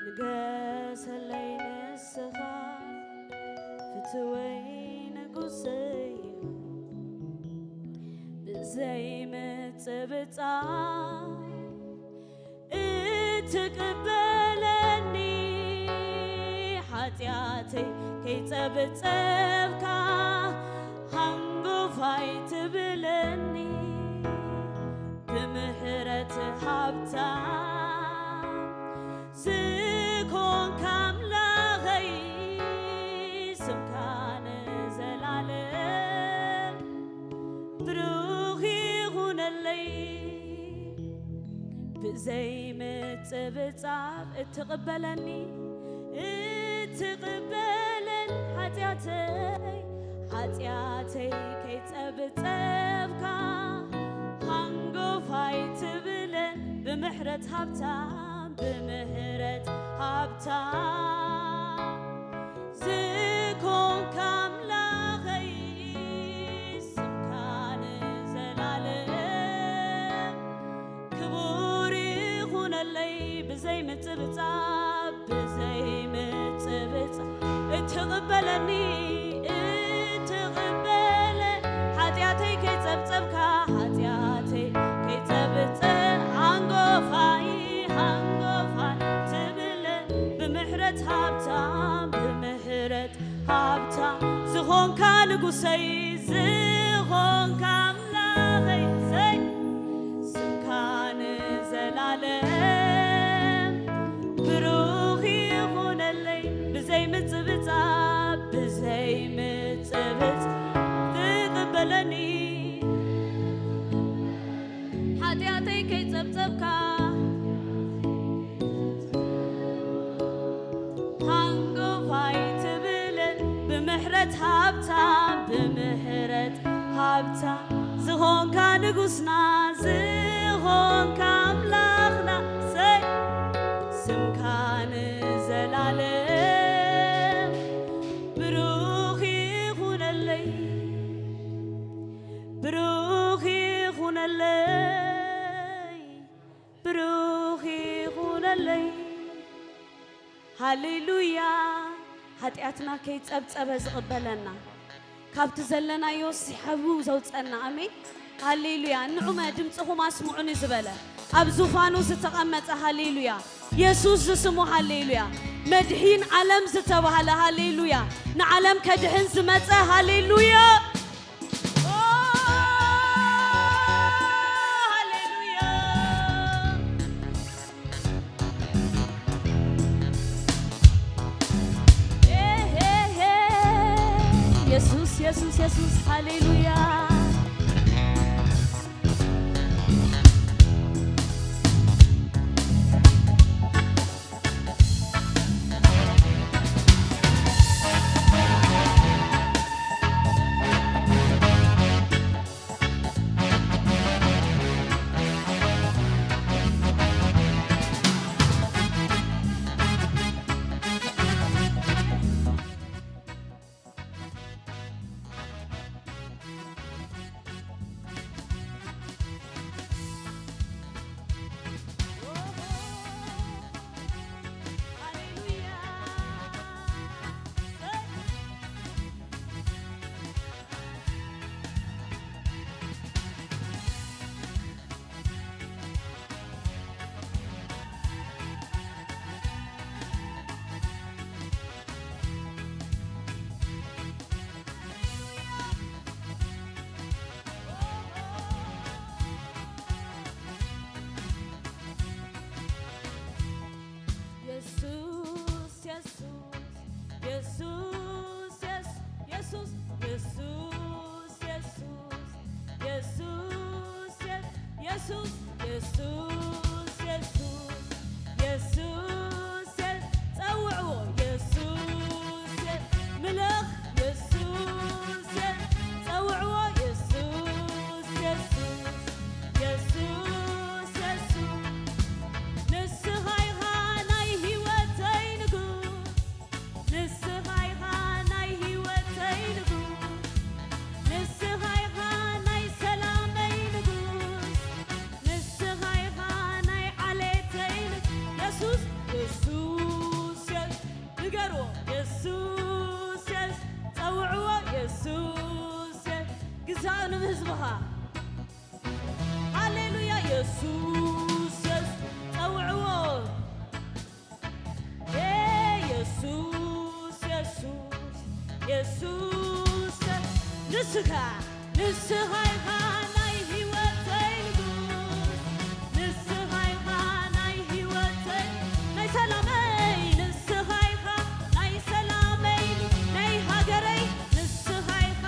ንገሰለይ ንስኻ፣ ፍትወይ ንጉሰይ ኢኻ። ብዘይ ምጽብጻብ እትቅበለኒ፣ ሓጢኣተይ ከይጸብጸብካ፣ ሃንጎፋይ ትብለኒ። ብምሕረት ሃብታም ዝኾንካ ኣምላኸይ፣ ስምካ ንዘላለም ብሩኽ ይኹነለይ። ብዘይ ምጽብጻብ እትቕበለኒ፣ እትቕበለን ሓጢኣተይ፣ ሓጢኣተይ ከይጸብጸብካ፣ ሃንጎፋይ ትብለን። ብምሕረት ሃብታም፣ ብምሕረት ሃብታም ዝኾንካ ኣምላኸይ፣ ስምካ ንዘላለም ክቡር ይኹነለይ። ብዘይ ምጽብጻብ፣ ብዘይ ምጽብጻብ እትቕበለኒ፣ እትቕበለ፣ ሓጢኣተይ ከይጸብጸብካ፣ ሓጢኣተይ ከይጸብጸብ፣ ሃንጎፋይ፣ ሃንጎፋይ ትብለ። ብምሕረት ሃብታም፣ ብምሕረት ሃብታም ዝኾንካ ንጉሰይ፣ ዝኾንካ ኣምላኸይ፣ ሰይ፣ ስምካ ንዘላለም ብሩኽ ይኹነለይ። ብዘይ ምጽብጻብ፣ ብዘይ ምጽብጻብ ትቕበለኒ፣ ሓጢኣተይ ከይጸብጸብካ፣ ሃንጎፋይ ትብለን። ብምሕረት ሃብታም፣ ብምሕረት ሃብታም ዝኾንካ ንጉስና፣ ዝኾንካ ኣምላኽና፣ ሰይ፣ ስምካ ንዘላለም ብሩኽ ይኹነለይ፣ ብሩኽ ይኹነለይ፣ ብሩኽ ይኹነለይ። ሃሌሉያ። ሓጢኣትና ከይጸብጸበ ዝቕበለና፣ ካብቲ ዘለናዮ ሲሓቡ ዘውጸና። ኣሜን። ሃሌሉያ። ንዑመ ድምጽኹም ኣስምዑኒ ዝበለ፣ ኣብ ዙፋኑ ዝተቐመጠ፣ ሃሌሉያ፣ የሱስ ዝስሙ፣ ሃሌሉያ፣ መድሒን ዓለም ዝተባህለ፣ ሃሌሉያ፣ ንዓለም ከድሕን ዝመጸ፣ ሃሌሉያ። ኦ፣ ሃሌሉያ። የሱስ፣ የሱስ፣ ሃሌሉያ። የሱስ፣ የሱስ፣ የሱስ፣ የሱስ፣ የሱስ፣ የሱስ፣ የሱስ፣ የሱስ፣ የሱስ፣ የሱስ፣ የሱስ፣ የሱስ፣ ጸውዕዎ፣ የሱስ፣ የ-፣ ምለኽ፣ የሱስ፣ የ-፣ ጸውዕዎ፣ የሱስ፣ የሱስ፣ የሱስ፣ የሱስ፣ ንስኻ ኢኻ ናይ ህይወተይ ንጉስ። ንስኻ ኢኻ ናይ ህይወተይ ንጉስ፣ ንስኻ ኢኻ ናይ ሰላመይ ንጉስ፣ ንስኻ ኢኻ ናይ ዓሌተይ ንጉስ። የሱስ፣ የሱስ፣ የሱስ፣ ንገርዎ፣ የሱስ፣ የሱስ፣ ጸውዕዎ፣ የሱስ፣ የሱስ፣ ግዛእ ንህዝብኻ። ሃሌሉያ፣ የሱስ፣ የሱስ፣ ጸውዕዎ። የሱስ፣ የሱስ፣ የሱስ፣ ንስኻ፣ ንስኻ ኢኻ ናይ ህይወተይ ንጉስ፣ ንስኻ ኢኻ ናይ ህይወተይ፣ ናይ ሰላመይ፣ ንስኻ ኢኻ ናይ ሰላመይ፣ ናይ ሃገረይ፣ ንስኻ ኢኻ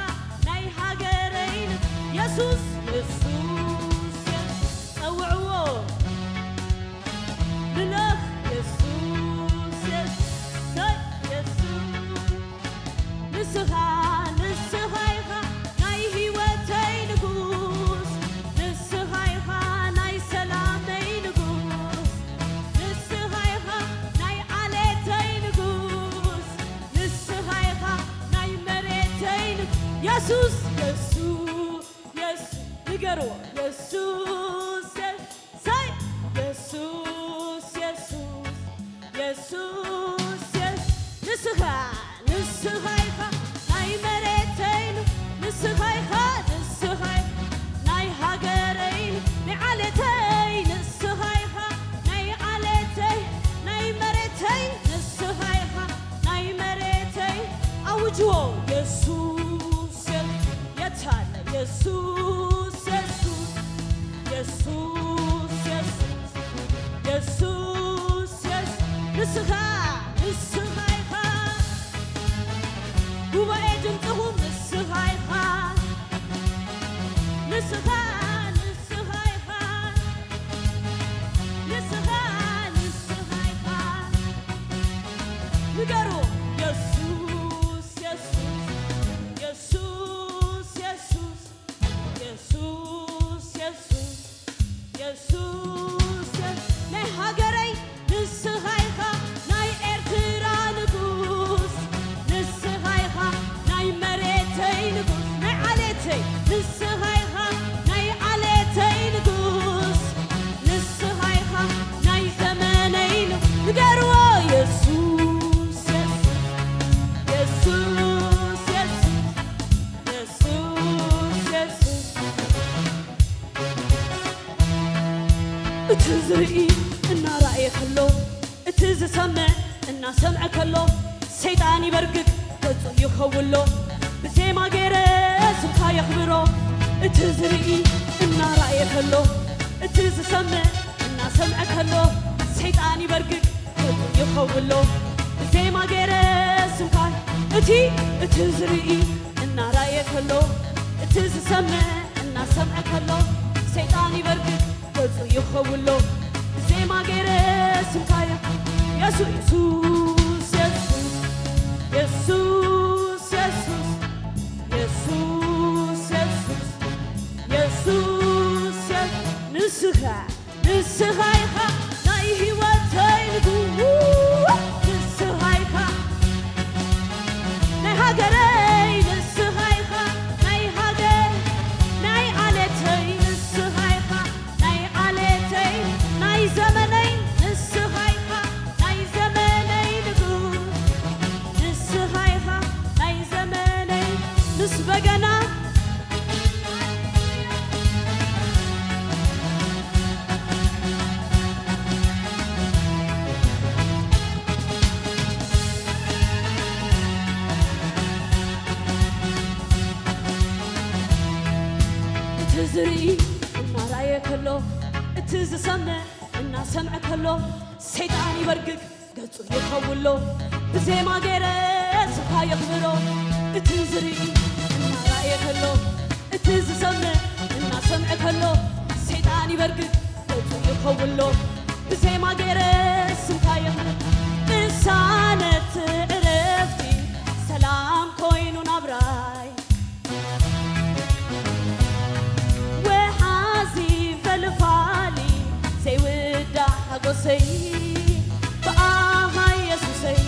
ናይ ሃገረይ፣ የሱስ፣ የሱስ፣ ጸውዕዎ። ምለኽ የሱስ፣ የሱስ፣ የሱስ። ንስኻ፣ ንስኻ ኢኻ ናይ ህይወተይ ንጉስ፣ ንስኻ ኢኻ ናይ ሰላመይ ንጉስ፣ ንስኻ ኢኻ ናይ ዓሌተይ ንጉስ፣ ንስኻ ኢኻ ናይ መሬተይ ንጉስ። የሱስ፣ የሱስ፣ የሱስ፣ ንገርዎ። የሱስ፣ የሱስ፣ ሳይ የሱስ፣ የሱስ፣ የሱስ፣ የሱስ፣ ንስኻ፣ ንስኻ ኢኻ ናይ መሬተይ ን-፣ ንስኻ ኢኻ፣ ንስኻ ኢኻ ናይ ሃገረይ ን-፣ ናይ ዓሌተይ፣ ንስኻ ኢኻ ናይ ዓሌተይ፣ ናይ መሬተይ፣ ንስኻ ኢኻ ናይ መሬተይ። ኣውጅዎ፣ የሱስ፣ የት ኣለ? የሱስ፣ የሱስ፣ የሱስ፣ የሱስ፣ የሱስ፣ የሱስ፣ ንስኻ፣ ንስኻ ኢኻ። ጉባኤ ድምፅኹም ንስኻ ኢኻ። ንስኻ፣ ንስኻ ኢኻ። ንስኻ፣ ንስኻ ኢኻ። ንገሩ፣ የሱስ፣ የሱስ፣ የሱስ፣ የሱስ፣ የሱስ፣ የሱስ፣ የሱስ፣ ናይ ሃገረይ ንስኻ ኢኻ፣ ናይ ኤርትራ ንጉስ ንስኻ ኢኻ፣ ናይ መሬተይ ንጉስ፣ ናይ ዓሌተይ ንስኻ ኢኻ፣ ናይ ዓሌተይ ንጉስ ንስኻ ኢኻ፣ ናይ ዘመነይ ንጉስ። ንገርዎ፣ የሱስ፣ የሱስ፣ የሱስ፣ የሱስ፣ የሱስ፣ የሱስ። እቲ ዝርኢ እናረኣየ ከሎ፣ እቲ ዝሰምዕ እናሰምዐ ከሎ፣ ሰይጣን ይበርግግ፣ ገጹ ይኸውሎ። ብዜማ ገይረ ስምካ የኽብሮ። እቲ ዝርኢ እናረኣየ ከሎ፣ እቲ ዝሰምዕ እናሰምዐ ከሎ፣ ሰይጣን ይበርግግ፣ ገጹ ይኸውሎ። ብዜማ ገይረ ስምካ፣ እቲ፣ እቲ ዝርኢ እናረኣየ ከሎ እቲ ዝሰምዕ እናሰምዐ ከሎ ሰይጣን ይበርግግ ገጹ ይኸውሎ ብዜማ ገይረ ስምካ የሱ የሱስ የሱስ የሱስ የሱስ የሱስ የሱስ የሱስ ንስኻ ንስኻ ኢኻ ናይ ህይወተይ ንጉስ ንስኻ ኢኻ ናይ ሃገረይ ንስኻ ኢኻ ናይ ሃገር ናይ ዓሌተይ ንስኻ ኢኻ ናይ ዓሌተይ ናይ ዘመነይ ንስኻ ኢኻ ናይ ዘመነይ ንጉስ ንስኻ ኢኻ ናይ ዘመነይ ምስ በገና እቲ ዝርኢ እናረኣየ ከሎ እቲ ዝሰምዕ እናሰምዐ ከሎ ሰይጣን ይበርግግ ገጹ ይኸውሎ ብዜማ ገይረ ስኻ የኽብሮ እቲ ዝርኢ እናረኣየ ከሎ እቲ ዝሰምዕ እናሰምዐ ከሎ ሰይጣን ይበርግግ ገጹ ይኸውሎ ብዜማ ገይረ ስምካ የኽብር ቅሳነት ዕረፍቲ ሰላም ኮይኑ ናብራይ ወሓዚ ፈልፋሊ ዘይውዳእ ሓጎሰይ ብኣኻ የሱሰይ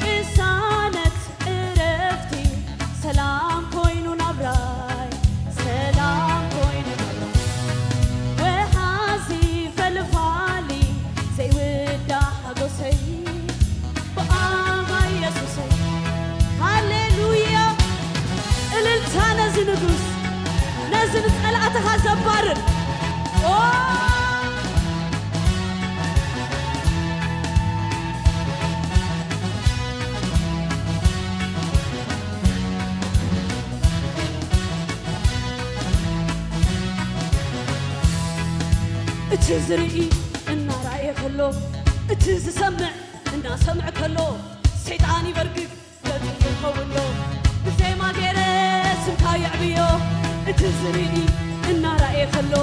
ቅሳነት ዕረፍቲ ሰላም ኮይኑ ናብራይ ሰላም ኮይኑ ናብራይ ወሓዚ ፈልፋሊ ዘይውዳእ ሓጎሰይ ብኣኻ የሱሰይ ሃሌሉያ እልልታ ነዚ ንጉስ ነዚ ንጸላእትኻ ዘባርር ኦ እቲ ዝርኢ እናረኣየ ከሎ እቲ ዝሰምዕ እናሰምዐ ከሎ ሰይጣን ይበርግግ ገጹ ይኸውሎ ብዜማ ገይረ ስምካ የዕብዮ እቲ ዝርኢ እናረኣየ ከሎ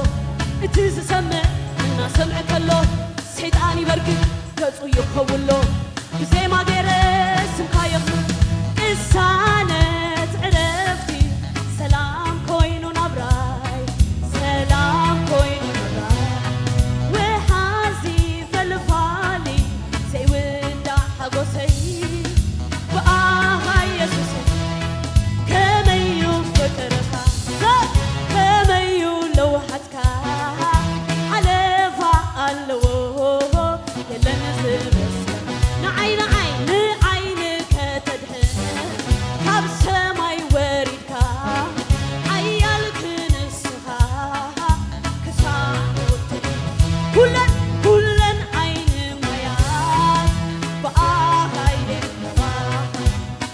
እቲ ዝሰምዕ እናሰምዐ ከሎ ሰይጣን ይበርግግ ገጹ ይኸውሎ ብዜማ ገይረ ስምካ የኽብር ቅሳነት ዕረፍቲ ሰላም ኮይኑ ናብራይ ሰላም ኮይኑ ናብራይ ወሓዚ ፈልፋሊ ዘይውዳእ ሓጎሰይ ብኣኻ የሱስ ከመዩ ፍቅርኻ ከመዩ ለውሃትካ ሓለፋ ኣለዎ የለን ዝመስል ንዓይ ንዓይ ንዓይን ከተድሕን ካብ ሰማይ ወሪድካ ሓያል ክንስኻ ክሳብ ወትሩ ኩለን ኩለን ዓይኒ ማያት ብኣኻ ይደግፋ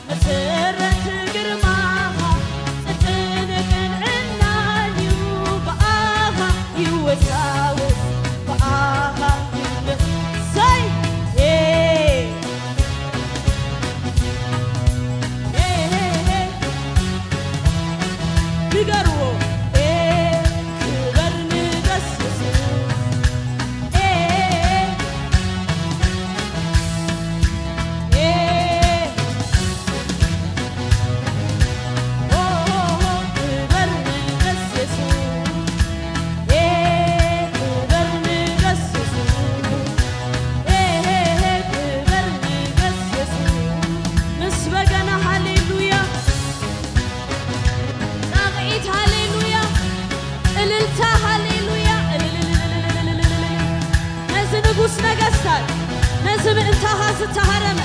መሰረት ግርማኻ ጽድቅን ቅንዕናን እዩ ብኣኻ ይወሳወስ ብኣኻ ይምለስ ሰይ ንገርዎ ክበር ንገስ የሱስ ነዚ ንጉስ ነገስታት ነዚ ምእንታኻ ዝተሃረመ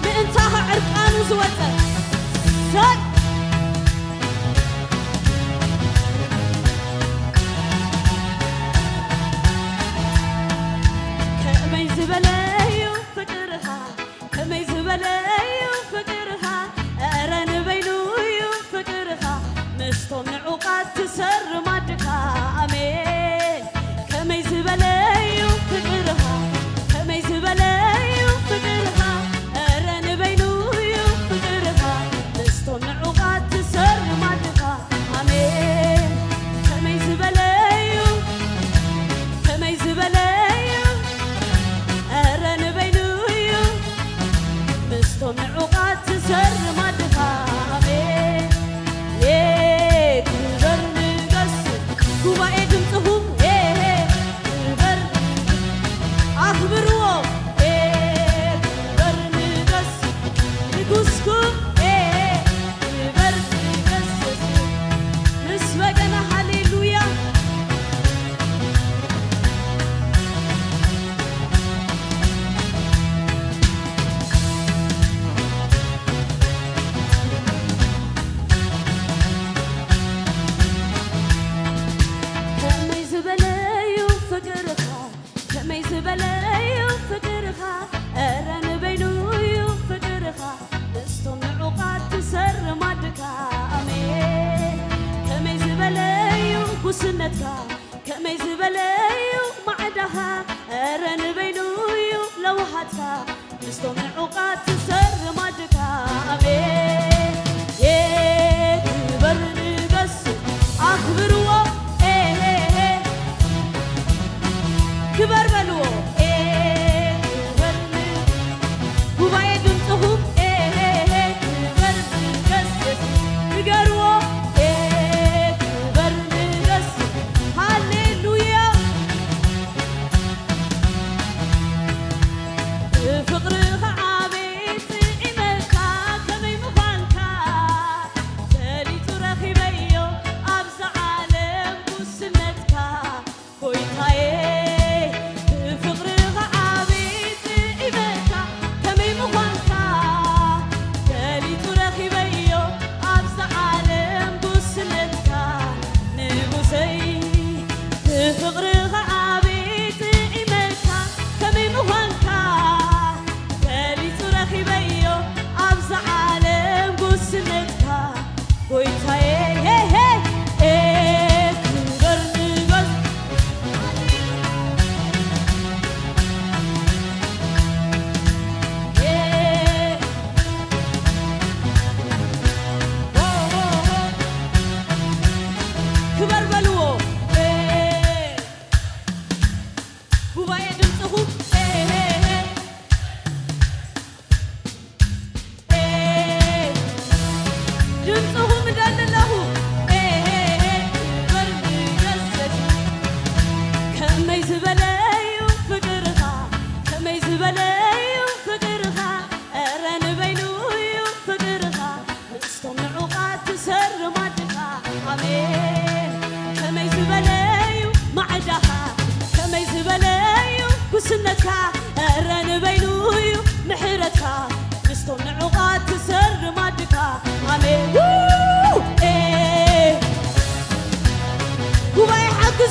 ምእንታኻ ዕርቃኑ ዝወፀ ሰጥ ከመይ ዝበለ እዩ ፍቅርኻ ከመይ ዝበለ እዩ ፍቅርኻ እረ ንበይኑ እዩ ፍቅርኻ ምስቶም ንዑቓት ትሰር ማድካ ኣሜን ከመይ ዝበለ እዩ ፍቅርኻ ከመይ ዝበለ እዩ ፍቅርኻ እረ ንበይኑ እዩ ፍቅርኻ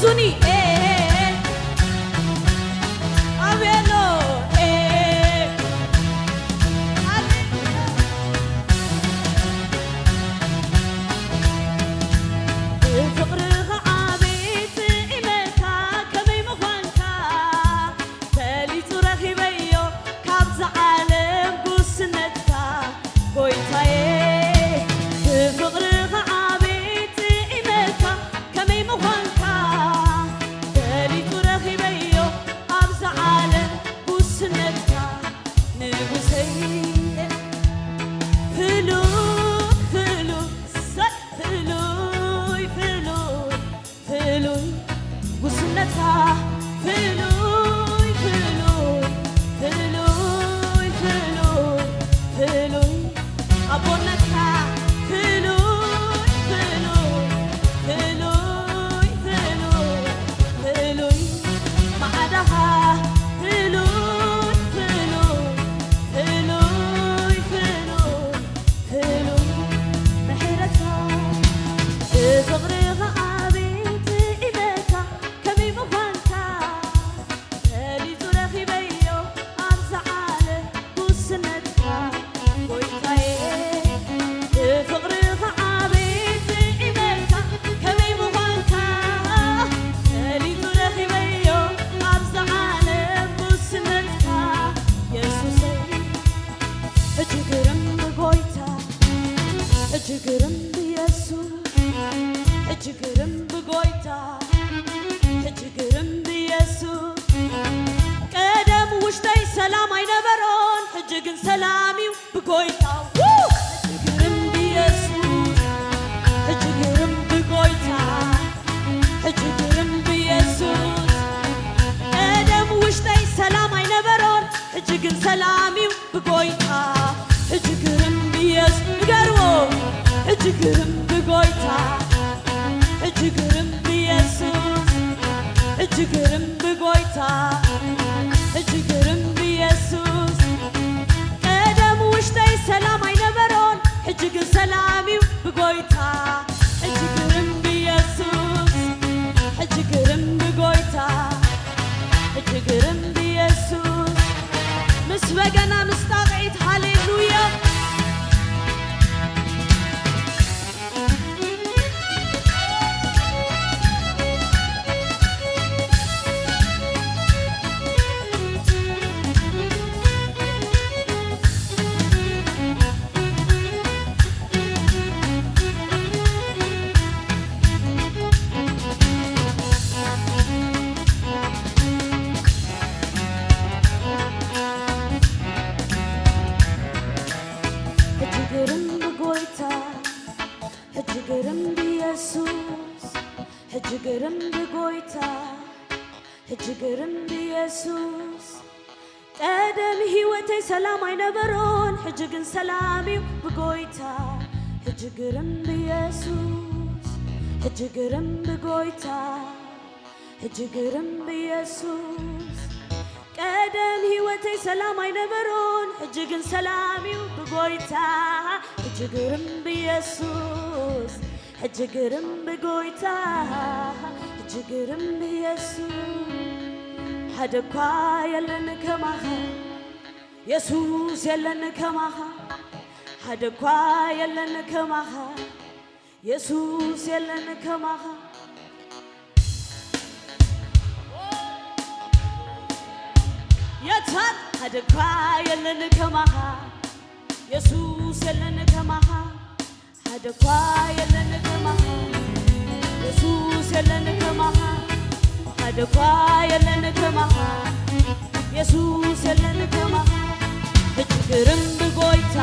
ዙኒ፣ ኤ፣ ኤ፣ ኤ። ኣቤሎ፣ ኤ፣ ኤ፣ ኤ። ብፍቕርኻ ዓብይቲ ኢመታ ከመይ ምዃንካ ፈሊጡ ረኺበዮ ካብዛ ዓለም ጉስነትካ። ጎይታየ፣ ብፍቕርኻ ዓብይቲ ኢመታ ከመይ ምዃንካ ፈሊጡ ረኺበዮ ኣብዛ ዓለም ጉስነትካ። ንጉሰይ፣ ፍሉይ፣ ፍሉይ፣ ሰ-፣ ፍሉይ፣ ፍሉይ፣ ፍሉይ ጉስነትካ። ፍሉይ፣ ፍሉይ፣ ፍሉይ፣ ፍሉይ፣ ፍሉይ ኣቦነትካ። ፍሉይ፣ ፍሉይ፣ ፍሉይ፣ ፍሉይ፣ ፍሉይ ማዕዳኻ። ፍሉይ፣ ፍሉይ፣ ፍሉይ፣ ፍሉይ፣ ፍሉይ ምሕረትካ። ብፍቕርኻ ዓብይቲ ኢመታ ከመይ ምዃንካ ፈሊጡ ረኺበዮ ኣብዛ ዓለም ጉስነትካ። ጎይታየ፣ ብፍቕርኻ ዓብይቲ ኢመታ ከመይ ምዃንካ ፈሊጡ ረኺበዮ ኣብዛ ዓለም ጉስነትካ። የሱሰይ፣ ሕጂ ግርም ጎይታ፣ ሕጂ ግርም ብየሱስ፣ ሕጂ ግርም ብጎይታ፣ ሕጂ ግርም ብየሱስ። ቀደም ውሽጠይ ሰላም ኣይነበሮን፣ ሕጂ ግን ሰላም እዩ ብጎይታ። ው! ሕጂ ግርም ብየሱስ፣ ሕጂ ግርም ብጎይታ፣ ሕጂ ግርም ብየሱስ። ቀደም ውሽጠይ ሰላም ኣይነበሮን፣ ሕጂ ግን ሰላም እዩ ብጎይታ። ሕጂ ግርም ብየሱስ፣ ንገርዎ። ሕጂ ግርም ብጎይታ፣ ሕጂ ግርም ብየሱስ። ሕጂ ግርም ብጎይታ፣ ሕጂ ግርም ብየሱስ። ቀደም ውሽጠይ ሰላም ኣይነበሮን፣ ሕጂ ግን ሰላም እዩ ብጎይታ። ሕጂ ግርም ብየሱስ፣ ሕጂ ግርም ብጎይታ፣ ሕጂ ግርም ብየሱስ። ምስ በገና ምስ ጣቕዒት፣ ሃሌሉያ። ሕጂ ግርም ብጎይታ፣ ሕጂ ግርም ብየሱስ፣ ሕጂ ግርም ብጎይታ፣ ሕጂ ግርም ብየሱስ። ቀደም ህይወተይ ሰላም ኣይነበሮን፣ ሕጂ ግን ሰላም እዩ ብጎይታ። ሕጂ ግርም ብየሱስ፣ ሕጂ ግርም ብጎይታ፣ ሕጂ ግርም ብየሱስ። ቀደም ህይወተይ ሰላም ኣይነበሮን፣ ሕጂ ግን ሰላም እዩ ብጎይታ። ሕጂ ግርም ብየሱስ፣ ሕጂ ግርም ብጎይታ፣ ሕጂ ግርም ብየሱስ። ሓደ እኳ የለን ከማኻ የሱስ፣ የለን ከማኻ። ሓደ እኳ የለን ከማኻ የሱስ፣ የለን ከማኻ። የታል ሓደ እኳ የለን ከማኻ የሱስ፣ የለን ከማኻ። ሓደ እኳ የለን ከማኻ የሱስ፣ የለን ከማኻ። ሓደ እኳ የለን ከማኻ የሱስ፣ የለን ከማኻ። ሕጂ ግርም ብጎይታ፣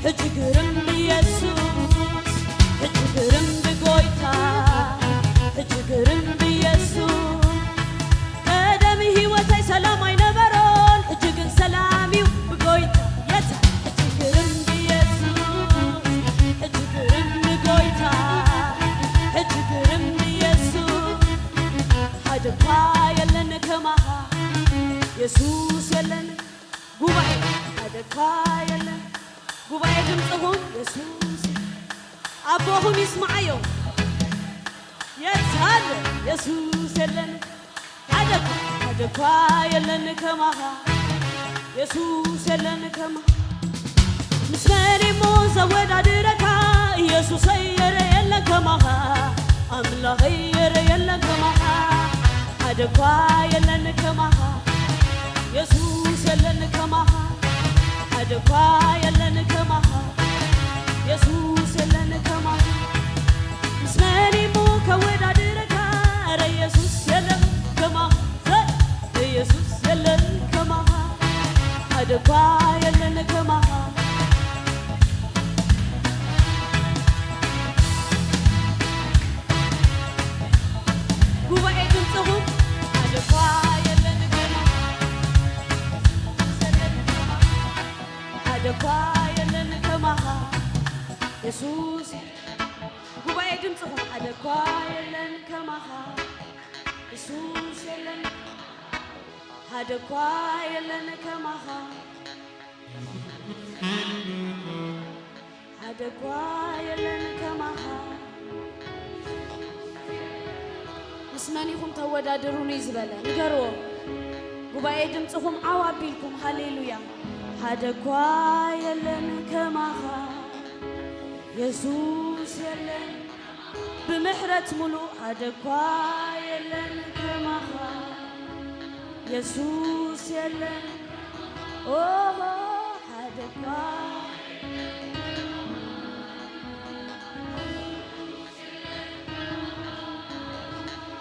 ሕጂ ግርም ብየሱስ፣ ሕጂ ግርም ብጎይታ፣ ሕጂ ግርም ብየሱስ። ቀደም ህይወተይ ሰላም ኣይነበሮን፣ ሕጂ ግን ሰላም እዩ ብጎይታ። የታ ሕጂ ግርም ብየሱስ፣ ሕጂ ግርም ብጎይታ፣ ሕጂ ግርም ብየሱስ። ሓደ እኳ የለን ከማኻ የሱስ፣ የለን ጉባኤ። ሓደ እኳ የለን ጉባኤ፣ ድምፅኹም የሱስ ኣቦኹም ይስማዓዮ። የታለ የሱስ የለን ሓደ እኳ ሓደ እኳ የለን ከማኻ የሱስ የለን ከማኻ ምስ መን እሞ ዘወዳድረካ ኢየሱሰይ የረ የለን ከማኻ ኣምላኸይ የረ የለን ከማኻ ሓደ እኳ የለን ከማኻ የሱስ የለን ከማኻ ሓደ እኳ የለን ከማኻ የሱስ የለን ከማኻ ምስ መን እሞ ከወዳድረካ ኧረ ኢየሱስ የለን ከማኻ ኢየሱስ የለን ከማኻ ሓደ እኳ የለን ከማኻ ጉባኤ ድምፅኹም ሓደ እኳ የለን ከማኻ የለን ከማኻ ሓደ እኳ የለን ከማኻ የሱስ ጉባኤ ድምፅኹም ሓደ እኳ የለን ከማኻ የሱስ የለን ሓደ እኳ የለን ከማኻ ሓደ እኳ የለን ከማኻ ምስ መን ኢኹም ተወዳድሩኒ ዝበለ ንገርዎ ጉባኤ ድምፅኹም ዓው ኣቢልኩም ሃሌሉያ ሓደ እኳ የለን ከማኻ የሱስ የለን ብምሕረት ሙሉእ ሓደ እኳ የለን ከማኻ የሱስ የለን ኦሆ ሓደ እኳ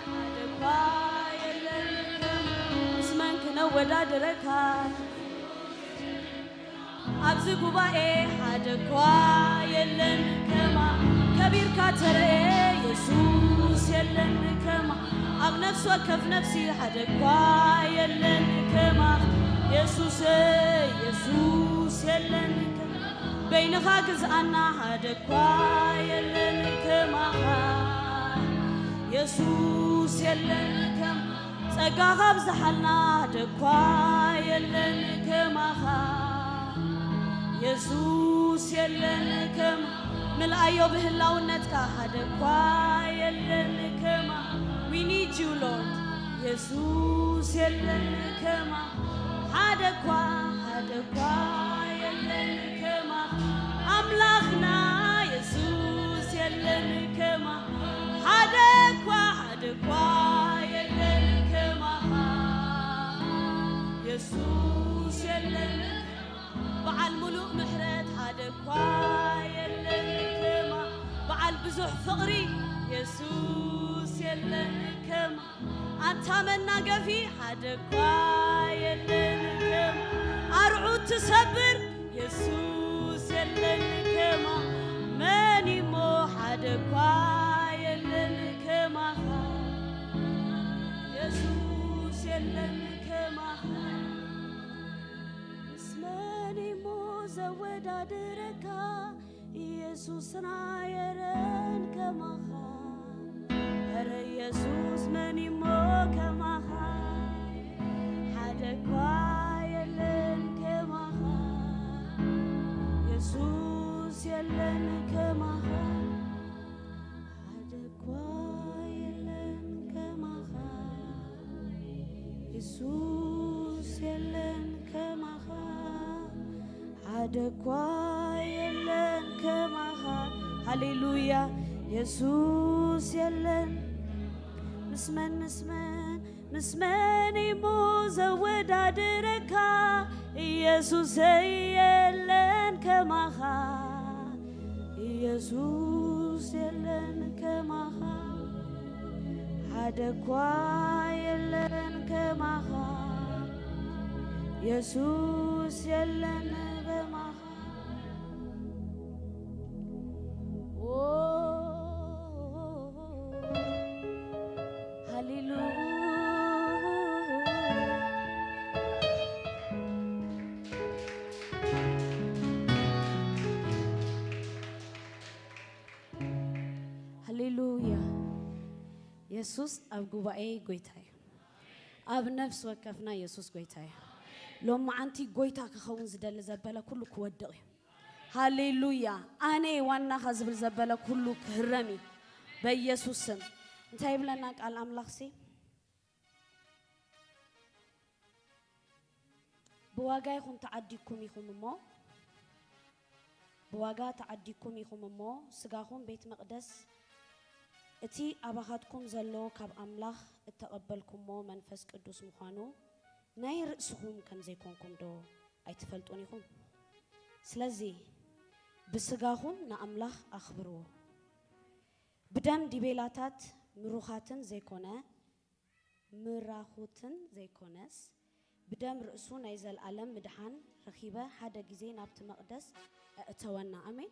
ሓደ እኳ የለን ምስ መን ክነወዳድረካ ኣብዚ ጉባኤ ሓደ እኳ የለን ከማ ከቢርካ ተረኤ የሱስ የለን ከማ ኣብ ነፍሲ ወከፍ ነፍሲ ሓደ እኳ የለን ከማ የሱስ የሱስ የለን ከማ በይንኻ ግዝኣና ሓደ እኳ የለን ከማኻ የሱስ የለን ከማ ጸጋኻ ኣብዝሓልና ሓደ እኳ የለን ከማኻ የሱስ የለን ከማ ምልኣዮ ብህላውነትካ ሓደ እኳ የለን ከማ we need you Lord የሱስ የለን ከማ ሓደ እኳ ሓደ እኳ የለን ከማ ኣምላኽና የሱስ የለን ከማ ሓደ እኳ ሓደ እኳ የለን ከማኻ የሱስ የለን በዓል ሙሉእ ምሕረት ሓደ እኳ የለን ከማ በዓል ብዙሕ ፍቕሪ የሱስ የለን ከማ ኣንታ መናገፊ ሓደ እኳ የለን ከማ ኣርዑት ትሰብር የሱስ የለን ከማ መን እሞ ሓደ እኳ የለን ከማኻ የሱስ የለን ከማኻ ምስ መን እሞ ዘወዳድረካ ኢየሱስና የረን ከማኻ ኧረ ኢየሱስ መን እሞ ከማኻ ሓደ እኳ የለን ከማኻ የሱስ የለን ከማኻ ሓደ እኳ የለን ከማኻ የሱስ የለን ከማኻ ሓደ እኳ የለን ከማኻ ሃሌሉያ የሱስ የለን ምስ መን ምስ መን ምስ መን እሞ ዘወዳድረካ ኢየሱሰይ የለን ከማኻ ኢየሱስ የለን ከማኻ ሓደ እኳ የለን ከማኻ የሱስ የለን ከማኻ ሃሌሉያ ሃሌሉያ የሱስ ኣብ ጉባኤ ጎይታ እዩ ኣብ ነፍሲ ወከፍና የሱስ ጎይታ እዩ ሎም መዓንቲ ጎይታ ክኸውን ዝደሊ ዘበለ ኩሉ ክወድቕ እዩ ሃሌሉያ ኣነ ዋናኻ ዝብል ዘበለ ኩሉ ክህረም እዩ በኢየሱስ ስም እንታይ ይብለና ቃል ኣምላኽሲ? ብዋጋ ኢኹም ተዓዲግኩም ኢኹም እሞ፣ ብዋጋ ተዓዲግኩም ኢኹም እሞ፣ ስጋኹም ቤት መቕደስ እቲ ኣባኻትኩም ዘሎ ካብ ኣምላኽ እተቐበልኩሞ መንፈስ ቅዱስ ምዃኑ ናይ ርእስኹም ከም ዘይኮንኩም ዶ ኣይትፈልጡን ኢኹም? ስለዚ ብስጋኹም ንኣምላኽ ኣኽብርዎ። ብደም ዲቤላታት ምሩኻትን ዘይኮነ፣ ምራኹትን ዘይኮነስ፣ ብደም ርእሱ ናይ ዘልኣለም ምድሓን ረኺበ ሓደ ግዜ ናብቲ መቕደስ ኣእተወና። ኣሜን።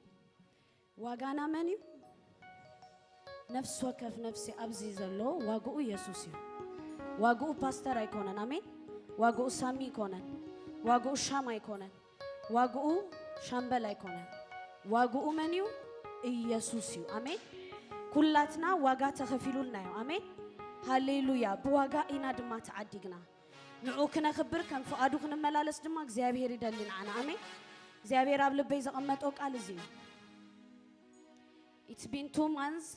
ዋጋና መን እዩ? ነፍሲ ወከፍ ነፍሲ ኣብዚ ዘሎ ዋግኡ የሱስ እዩ። ዋግኡ ፓስተር ኣይኮነን። ኣሜን። ዋግኡ ሳሚ ኣይኮነን። ዋግኡ ሻም ኣይኮነን። ዋግኡ ሻምበል ኣይኮነን። ዋግኡ መን እዩ? ኢየሱስ እዩ። ኣሜን። ኩላትና ዋጋ ተኸፊሉልና እዩ። ኣሜን። ሃሌሉያ። ብዋጋ ኢና ድማ ተዓዲግና። ንዑ ክነኽብር፣ ከም ፍቓዱ ክንመላለስ ድማ እግዚኣብሔር ይደሊ ንዓና። ኣሜን። እግዚኣብሔር ኣብ ልበይ ዘቐመጦ ቃል እዚ እዩ። It's been two months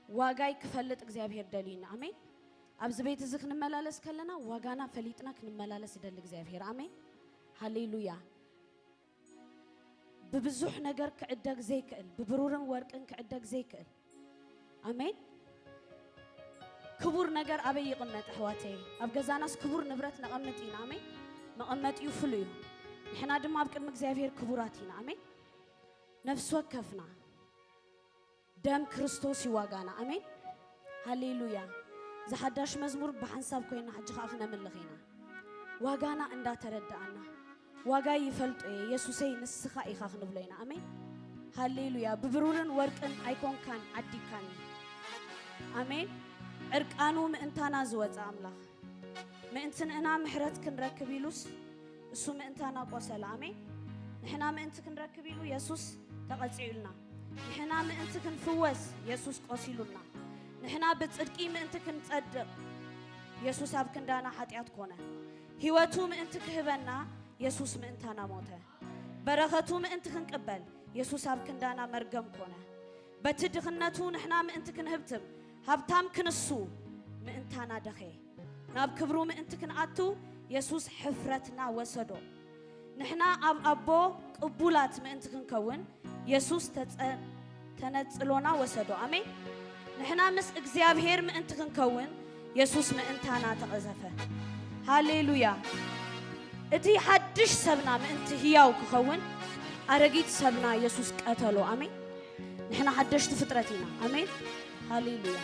ዋጋይ ክፈልጥ እግዚኣብሔር ደልዩና። ኣሜን። ኣብዚ ቤት እዚ ክንመላለስ ከለና ዋጋና ፈሊጥና ክንመላለስ ይደሊ እግዚኣብሔር። ኣሜን። ሃሌሉያ። ብብዙሕ ነገር ክዕደግ ዘይክእል፣ ብብሩርን ወርቅን ክዕደግ ዘይክእል። ኣሜን። ክቡር ነገር ኣበይ ይቕመጥ ኣሕዋተይ? ኣብ ገዛናስ ክቡር ንብረት ነቐምጥ ኢና። ኣሜን። መቐመጢኡ ፍሉይ እዩ። ንሕና ድማ ኣብ ቅድሚ እግዚኣብሔር ክቡራት ኢና። ኣሜን። ነፍሲ ወከፍና ደም ክርስቶስ እዩ ዋጋና። ኣሜን። ሃሌሉያ። ዝሓዳሽ መዝሙር ብሓንሳብ ኮይና ሕጂ ኸዓ ክነምልኽ ኢና። ዋጋና እንዳተረዳኣና፣ ዋጋ ይፈልጦ እየ የሱሰይ ንስኻ ኢኻ ክንብሎ ኢና። ኣሜን። ሃሌሉያ። ብብሩርን ወርቅን ኣይኮንካን ዓዲግካኒ። ኣሜን። ዕርቃኑ ምእንታና ዝወፀ ኣምላኽ፣ ምእንቲ ንእና ምሕረት ክንረክብ ኢሉስ እሱ ምእንታና ቆሰለ። ኣሜን። ንሕና ምእንቲ ክንረክብ ኢሉ የሱስ ተቐጺዑልና። ንሕና ምእንቲ ክንፍወስ የሱስ ቆሲሉልና። ንሕና ብጽድቂ ምእንቲ ክንጸድቕ የሱስ ኣብ ክንዳና ሓጢኣት ኮነ። ህይወቱ ምእንቲ ክህበና የሱስ ምእንታና ሞተ። በረኸቱ ምእንቲ ክንቅበል የሱስ ኣብ ክንዳና መርገም ኮነ። በቲ ድኽነቱ ንሕና ምእንቲ ክንህብትም ሃብታም ክንሱ ምእንታና ደኸየ። ናብ ክብሩ ምእንቲ ክንኣቱ የሱስ ሕፍረትና ወሰዶ። ንሕና ኣብ ኣቦ ቅቡላት ምእንቲ ክንከውን የሱስ ተጸ-፣ ተነጽሎና ወሰዶ። ኣሜን። ንሕና ምስ እግዚኣብሔር ምእንቲ ክንከውን የሱስ ምእንታና ተቐዘፈ። ሃሌሉያ። እቲ ሓድሽ ሰብና ምእንቲ ህያው ክኸውን ኣረጊት ሰብና የሱስ ቀተሎ። ኣሜን። ንሕና ሓደሽቲ ፍጥረት ኢና። ኣሜን። ሃሌሉያ።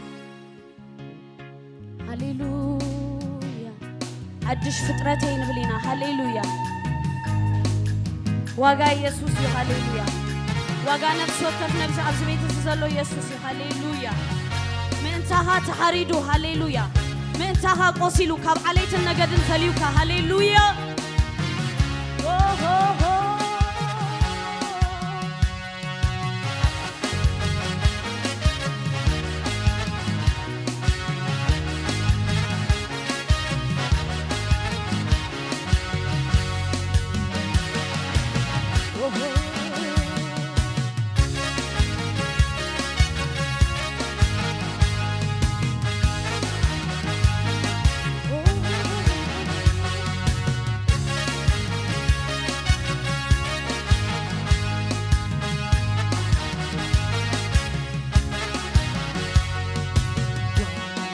ሃሌሉያ። ሓድሽ ፍጥረት እየ ንብል ኢና። ሃሌሉያ። ዋጋ የሱስ እዩ። ሃሌሉያ። ዋጋ ነፍሲ ወከፍ ነብሲ ኣብዚ ቤት እዚ ዘሎ የሱስ እዩ። ሃሌሉያ። ምእንታኻ ተሓሪዱ። ሃሌሉያ። ምእንታኻ ቆሲሉ ካብ ዓሌትን ነገድን ፈሊዩካ። ሃሌሉያ። ኦ፣ ሆ፣ ሆ።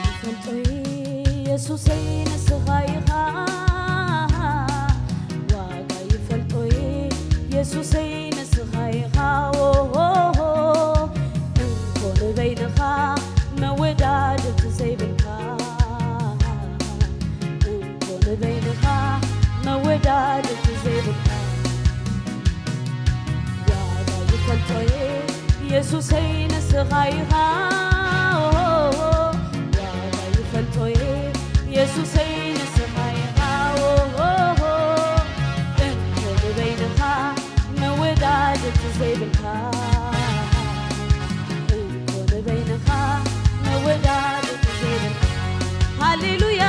ይፈልጦ የሱሰይ ንስኻ ኢኻ፣ ዋጋ ይፈልጦ የሱሰይ ንስኻ ኢኻ። ኦሆ፣ እንኮ ንበይንኻ መወዳድርቲ ዘይብልካ፣ እንኮ ንበይንኻ መወዳድርቲ ዘይብልካ። ዋጋ ይፈልጦ የሱሰይ ንስኻ ኢኻ፣ ዋጋ ይፈልጦ የሱሰይ ንስኻ ኢኻ። እንኮ ንበይንኻ መወዳድርቲ ዘይብልካ፣ እንኮ ንበይንኻ መወዳድርቲ ዘይብልካ። ሃሌሉያ።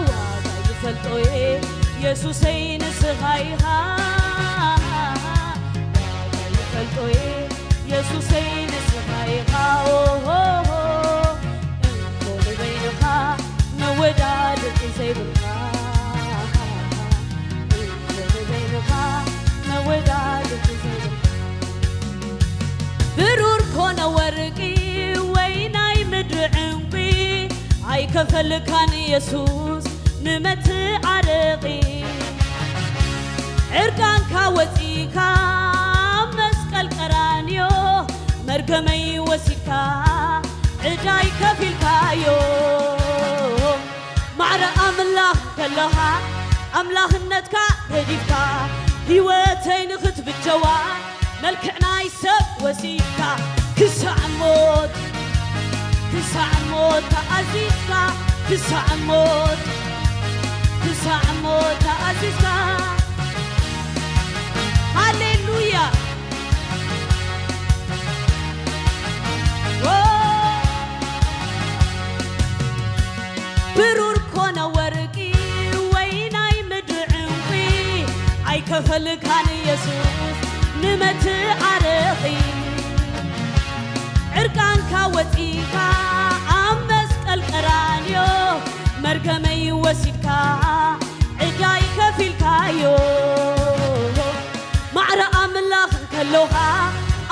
ዋጋ ይፈልጦ የሱሰይ ንስኻ ኢኻ፣ ዋጋ ይፈልጦ የሱሰይ ንስኻ ኢኻ። ኦሆ፣ ብሩር ኮነ ወርቂ ወይ ናይ ምድሪ ዕንቂ ኣይከፈልካን ኢየሱስ ንመትዓረቒ። ዕርቃንካ ወጺእካ ኣብ መስቀል ቀራንዮ መርገመይ ወሲድካ ዕዳይ ከፊልካዮ። ማዕረ ኣምላኽ ከለኻ ኣምላኽነትካ ገዲፍካ ህይወተይ ንኽትብጀዋ መልክዕ ናይ ሰብ ወሲድካ ክሳዕ ሞት ክሳዕ ሞት ተኣዚዝካ ክሳዕ ሞት ክሳዕ ሞት ተኣዚዝካ። ሃሌሉያ። ብሩር ኮነ ወርቂ ወይ ናይ ምድሪ ዕንቂ ኣይከፈልካን ኢየሱስ ንመትዓረቒ። ዕርቃንካ ወጺእካ ኣብ መስቀል ቀራንዮ መርገመይ ወሲድካ ዕዳይ ከፊልካዮ። ማዕረ ኣምላኽ እንከሎኻ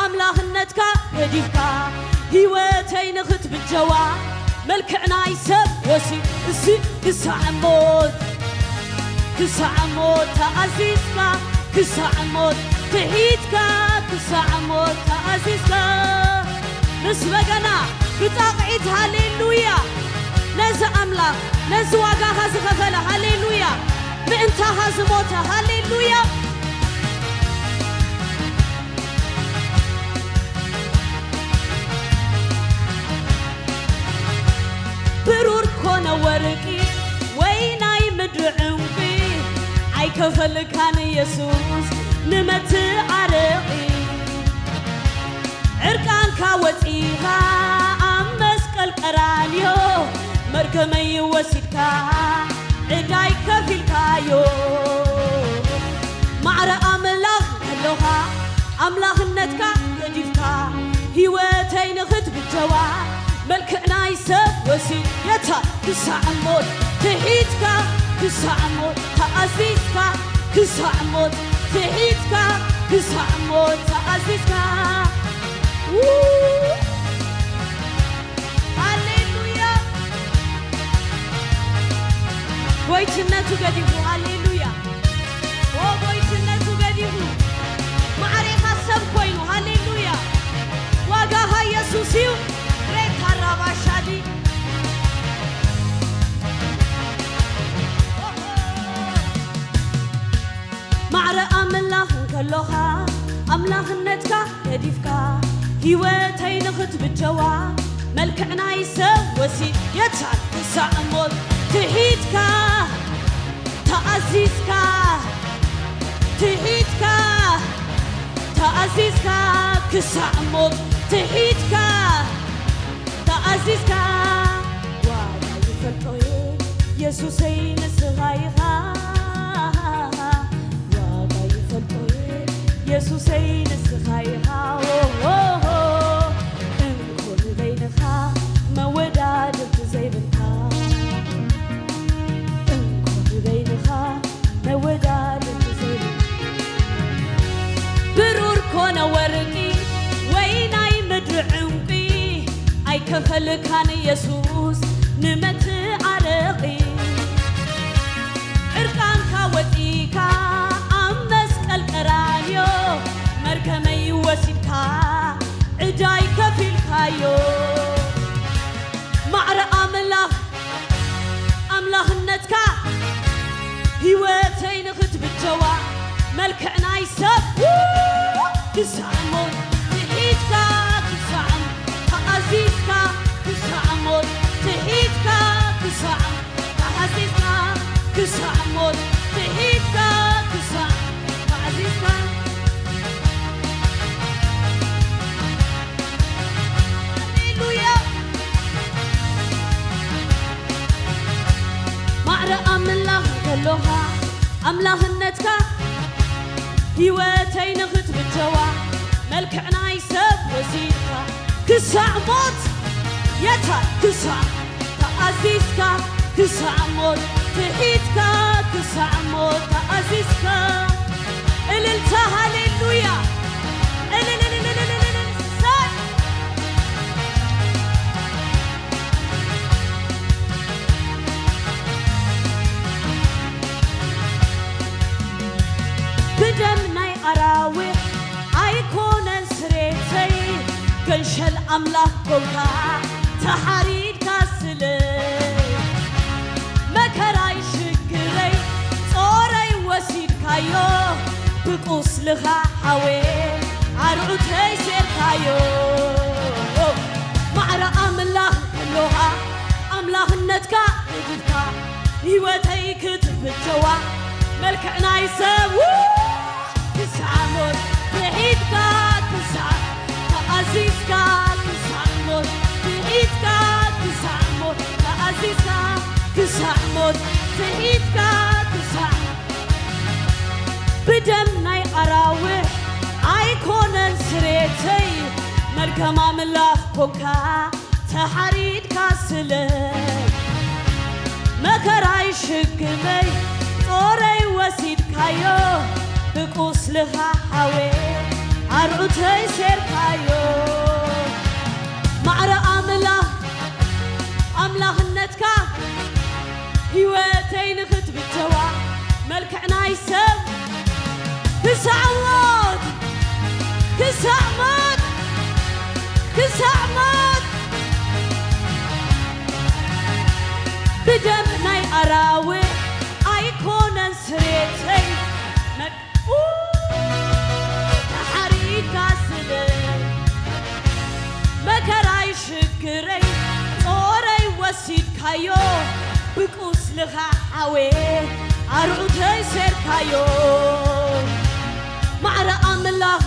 ኣምላኽነትካ ገዲፍካ ህይወተይ ንኽትብጀዋ መልክዕ ናይ ሰብ ወሲ እሲ ክሳዕ ሞት ክሳዕ ሞት ተኣዚዝካ ክሳዕ ሞት ትሒትካ ክሳዕ ሞት ተኣዚዝካ ምስ በገና ብጣቕዒት ሃሌሉያ ነዚ ኣምላኽ ነዚ ዋጋኻ ዝኸፈለ ሃሌሉያ ምእንታኻ ዝሞተ ሃሌሉያ። ብሩር ኮነ ወርቂ ወይ ናይ ምድሪ ዕንቂ ኣይከፈልካን ኢየሱስ ንመትዓረቒ። ዕርቃንካ ወጺኻ ኣብ መስቀል ቀራንዮ መርገመይ ወሲድካ ዕዳይ ከፊልካዮ። ማዕረ ኣምላኽ ከለኻ ኣምላኽነትካ ገዲፍካ ህይወተይ ንኽትብጀዋ መልክዕ ናይ ሰብ ወሲድ የታ ክሳዕ ሞት ትሒትካ ክሳዕ ሞት ተኣዚዝካ ክሳዕ ሞት ትሒትካ ክሳዕ ሞት ተኣዚዝካ። ው! ሃሌሉያ! ጎይትነቱ ገዲፉ፣ ሃሌሉያ! ኦ፣ ጎይትነቱ ገዲፉ፣ ማዕሬኻ ሰብ ኮይኑ፣ ሃሌሉያ! ዋጋኻ ኢየሱስ እዩ። ሬካ ራባሻዲ ማዕረ ኣምላኽ እንከሎኻ፣ ኣምላኽነትካ ገዲፍካ፣ ህይወተይ ንኽትብጀዋ፣ መልክዕ ናይ ሰብ ወሲድ የታ ክሳዕ ሞት ትሒትካ፣ ተኣዚዝካ፣ ትሒትካ፣ ተኣዚዝካ፣ ክሳዕ ሞት ትሒትካ፣ ተኣዚዝካ። ዋጋ ይፈልጦ እየ የሱሰይ ንስኻ ኢኻ። ዋጋ ይፈልጦ እየ የሱሰይ ንስኻ ኢኻ። ኦሆ፣ እንኮ ንበይንኻ መወዳድርቲ ዘይብልካ። እንኮ ንበይንኻ መወዳድርቲ ዘይብልካ። ብሩር ኮነ ወርቂ ወይ ናይ ምድሪ ዕንቂ ኣይከፈልካን ኢየሱስ ንመትዓረቒ። ዕርቃንካ ወጺእካ ኣብ መስቀል ቀራንዮ መርገመይ ወሲድካ ዕዳይ ከፊልካዮ። ማዕረ ኣምላኽ ኣምላኽነትካ ህይወተይ ንኽትብጀዋ መልክዕ ናይ ሰብ ክሳዕ ሞት ትሒትካ ክሳዕ ተኣዚዝካ ክሳዕ ሞት ትሒትካ ክሳዕ ተኣዚዝካ ክሳዕ ሞት ትሒትካ ክሳዕ ተኣዚዝካ። ሃሌሉያ። ማዕረ ኣምላኽ ከሎኻ ኣምላኽነትካ ህይወተይ ንኽትብጀዋ መልክዕ ናይ ሰብ ወሲድካ ክሳዕ ሞት የታ ክሳዕ ተኣዚዝካ ክሳዕ ሞት ትሒትካ ክሳዕ ሞት ተኣዚዝካ። እልልታ ሃሌሉያ። እልልልልልልልልልል። ገንሸል ኣምላኽ ኮንካ ተሓሪድካ ስለ መከራይ ሽግረይ ጾረይ ወሲድካዮ ብቁስልኻ ሓወየ ኣርዑተይ ሴርካዮ ማዕረ ኣምላኽ ከሎኻ ኣምላኽነትካ እድካ ህይወተይ ክትብጀዋ መልክዕ ናይ ሰብ ክሳዕ ሞት ትሒትካ ክሳዕ ተኣዚዝካ ክሳዕ ሞት ትሒትካ ክሳዕ ሞት ተኣዚዝካ ክሳዕ ሞት ትሒትካ ክሳዕ ብደም ናይ ኣራዊሕ ኣይኮነን ስሬተይ መርገም ኣምላኽ ኮንካ ተሓሪድካ ስለ መከራይ ሽግመይ ጾረይ ወሲድካዮ ብቁስልኻ ሓወየ ኣርዑተይ ሴርካዮ ማዕረ ኣምላኽ ኣምላኽነትካ ህይወተይ ንኽትብጀዋ መልክዕ ናይ ሰብ ክሳዕ ሞት ክሳዕ ሞት ክሳዕ ሞት ብደም ናይ ኣራዊሕ ኣይኮነን ስሬተይ መ- ኡ፣ ተሓሪድካ ስለ መከራይ ሽግረይ ጾረይ ወሲድካዮ ብቁስልኻ ሓወየ ኣርዑተይ ሴርካዮ ማዕረ ኣምላኽ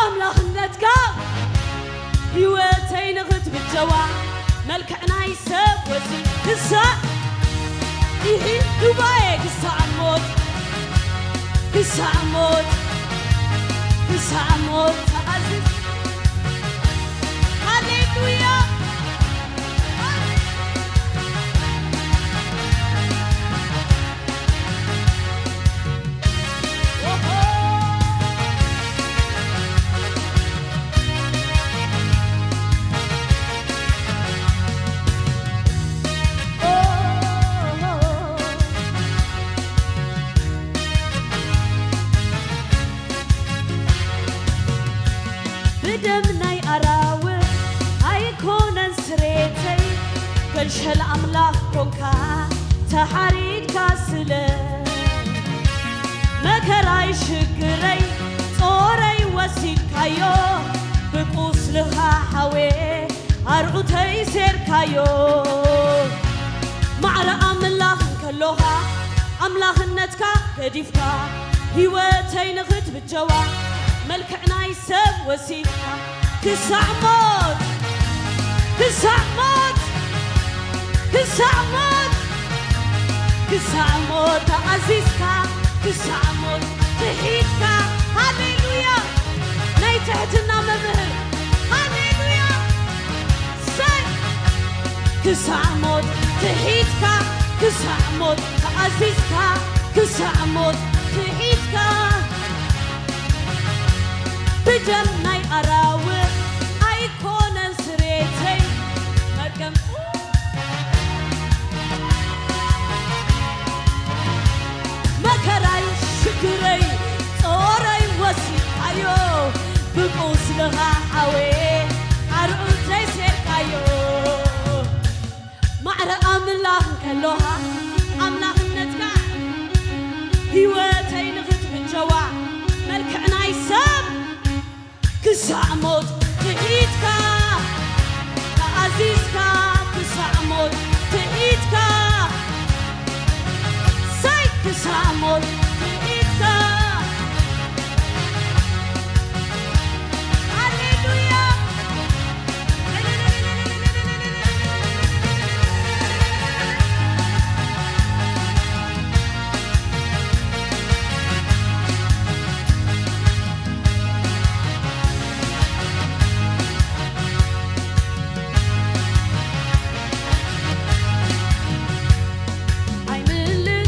ኣምላኽነትካ ህይወተይ ንኽትብጀዋ መልክዕ ናይ ሰብ ወሲ ክሳዕ ይሒ ዱባኤ ክሳዕ ሞት ክሳዕ ሞት ክሳዕ ሞት ተኣዝዝ ሃሌሉያ ብደም ናይ ኣራዊት ኣይኮነን ስሬተይ ገንሸል ኣምላኽ ኮንካ ተሓሪድካ ስለ መከራይ ሽግረይ ጾረይ ወሲድካዮ ብቁስልኻ ሓወየ ኣርዑተይ ሴርካዮ ማዕረ ኣምላኽ ከሎኻ ኣምላኽነትካ ገዲፍካ ህይወተይ ንኽትብጀዋ መልክዕ ናይ ሰብ ወሲድካ ክሳዕ ሞት ክሳዕ ሞት ክሳዕ ሞት ክሳዕ ሞት ተኣዚዝካ ክሳዕ ሞት ትሒትካ ሃሌሉያ ናይ ትሕትና መምህር ሃሌሉያ ሰይ ክሳዕ ሞት ትሒትካ ክሳዕ ሞት ተኣዚዝካ ክሳዕ ሞት ትሒትካ ብደም ናይ ኣራዊት ኣይኮነን ስሬተይ መርገም መከራይ ሽግረይ ጾረይ ወሲድካዮ ብቁስልኻ ሓወየ ኣርዑተይ ሴርካዮ ማዕረ ኣምላኽ ከሎኻ ኣምላኽነትካ ህይወተይ ንኽትብጀዋ መልክዕ ናይ ሰብ ክሳዕ ሞት ትሒትካ ተኣዚዝካ ክሳዕ ሞት ትሒትካ ሰይ ክሳዕ ሞት ትሒትካ ሃሌሉያ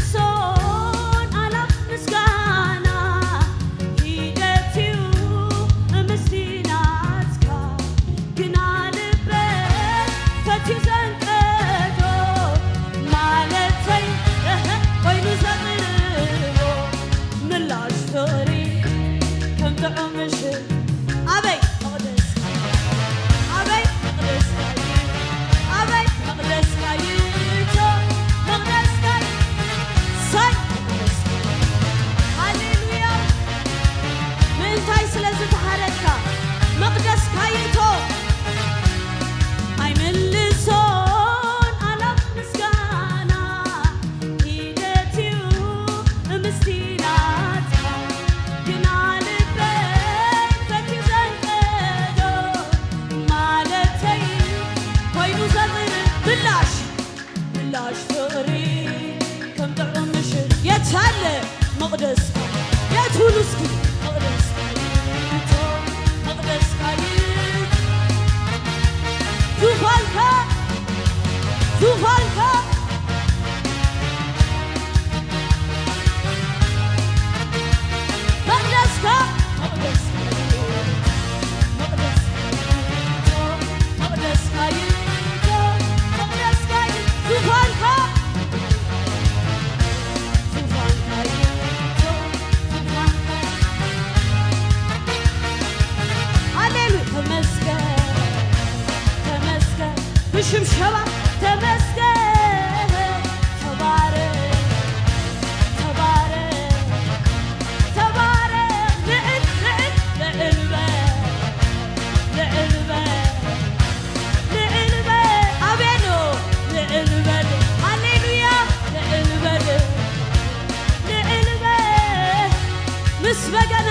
ኣይምልሶን ኣላ ተመስገን፣ ተመስገን፣ ብሽብሸባ ተመስገን። ተባረክ፣ ተባረክ፣ ተባረክ። ልዕል፣ ልዕል፣ ልዕል በል፣ ልዕል በል፣ ልዕል በል። ኣቤት ነው። ልዕል በል፣ ሃሌሉያ፣ ልዕል በል፣ ልዕል በል። ምስ በገና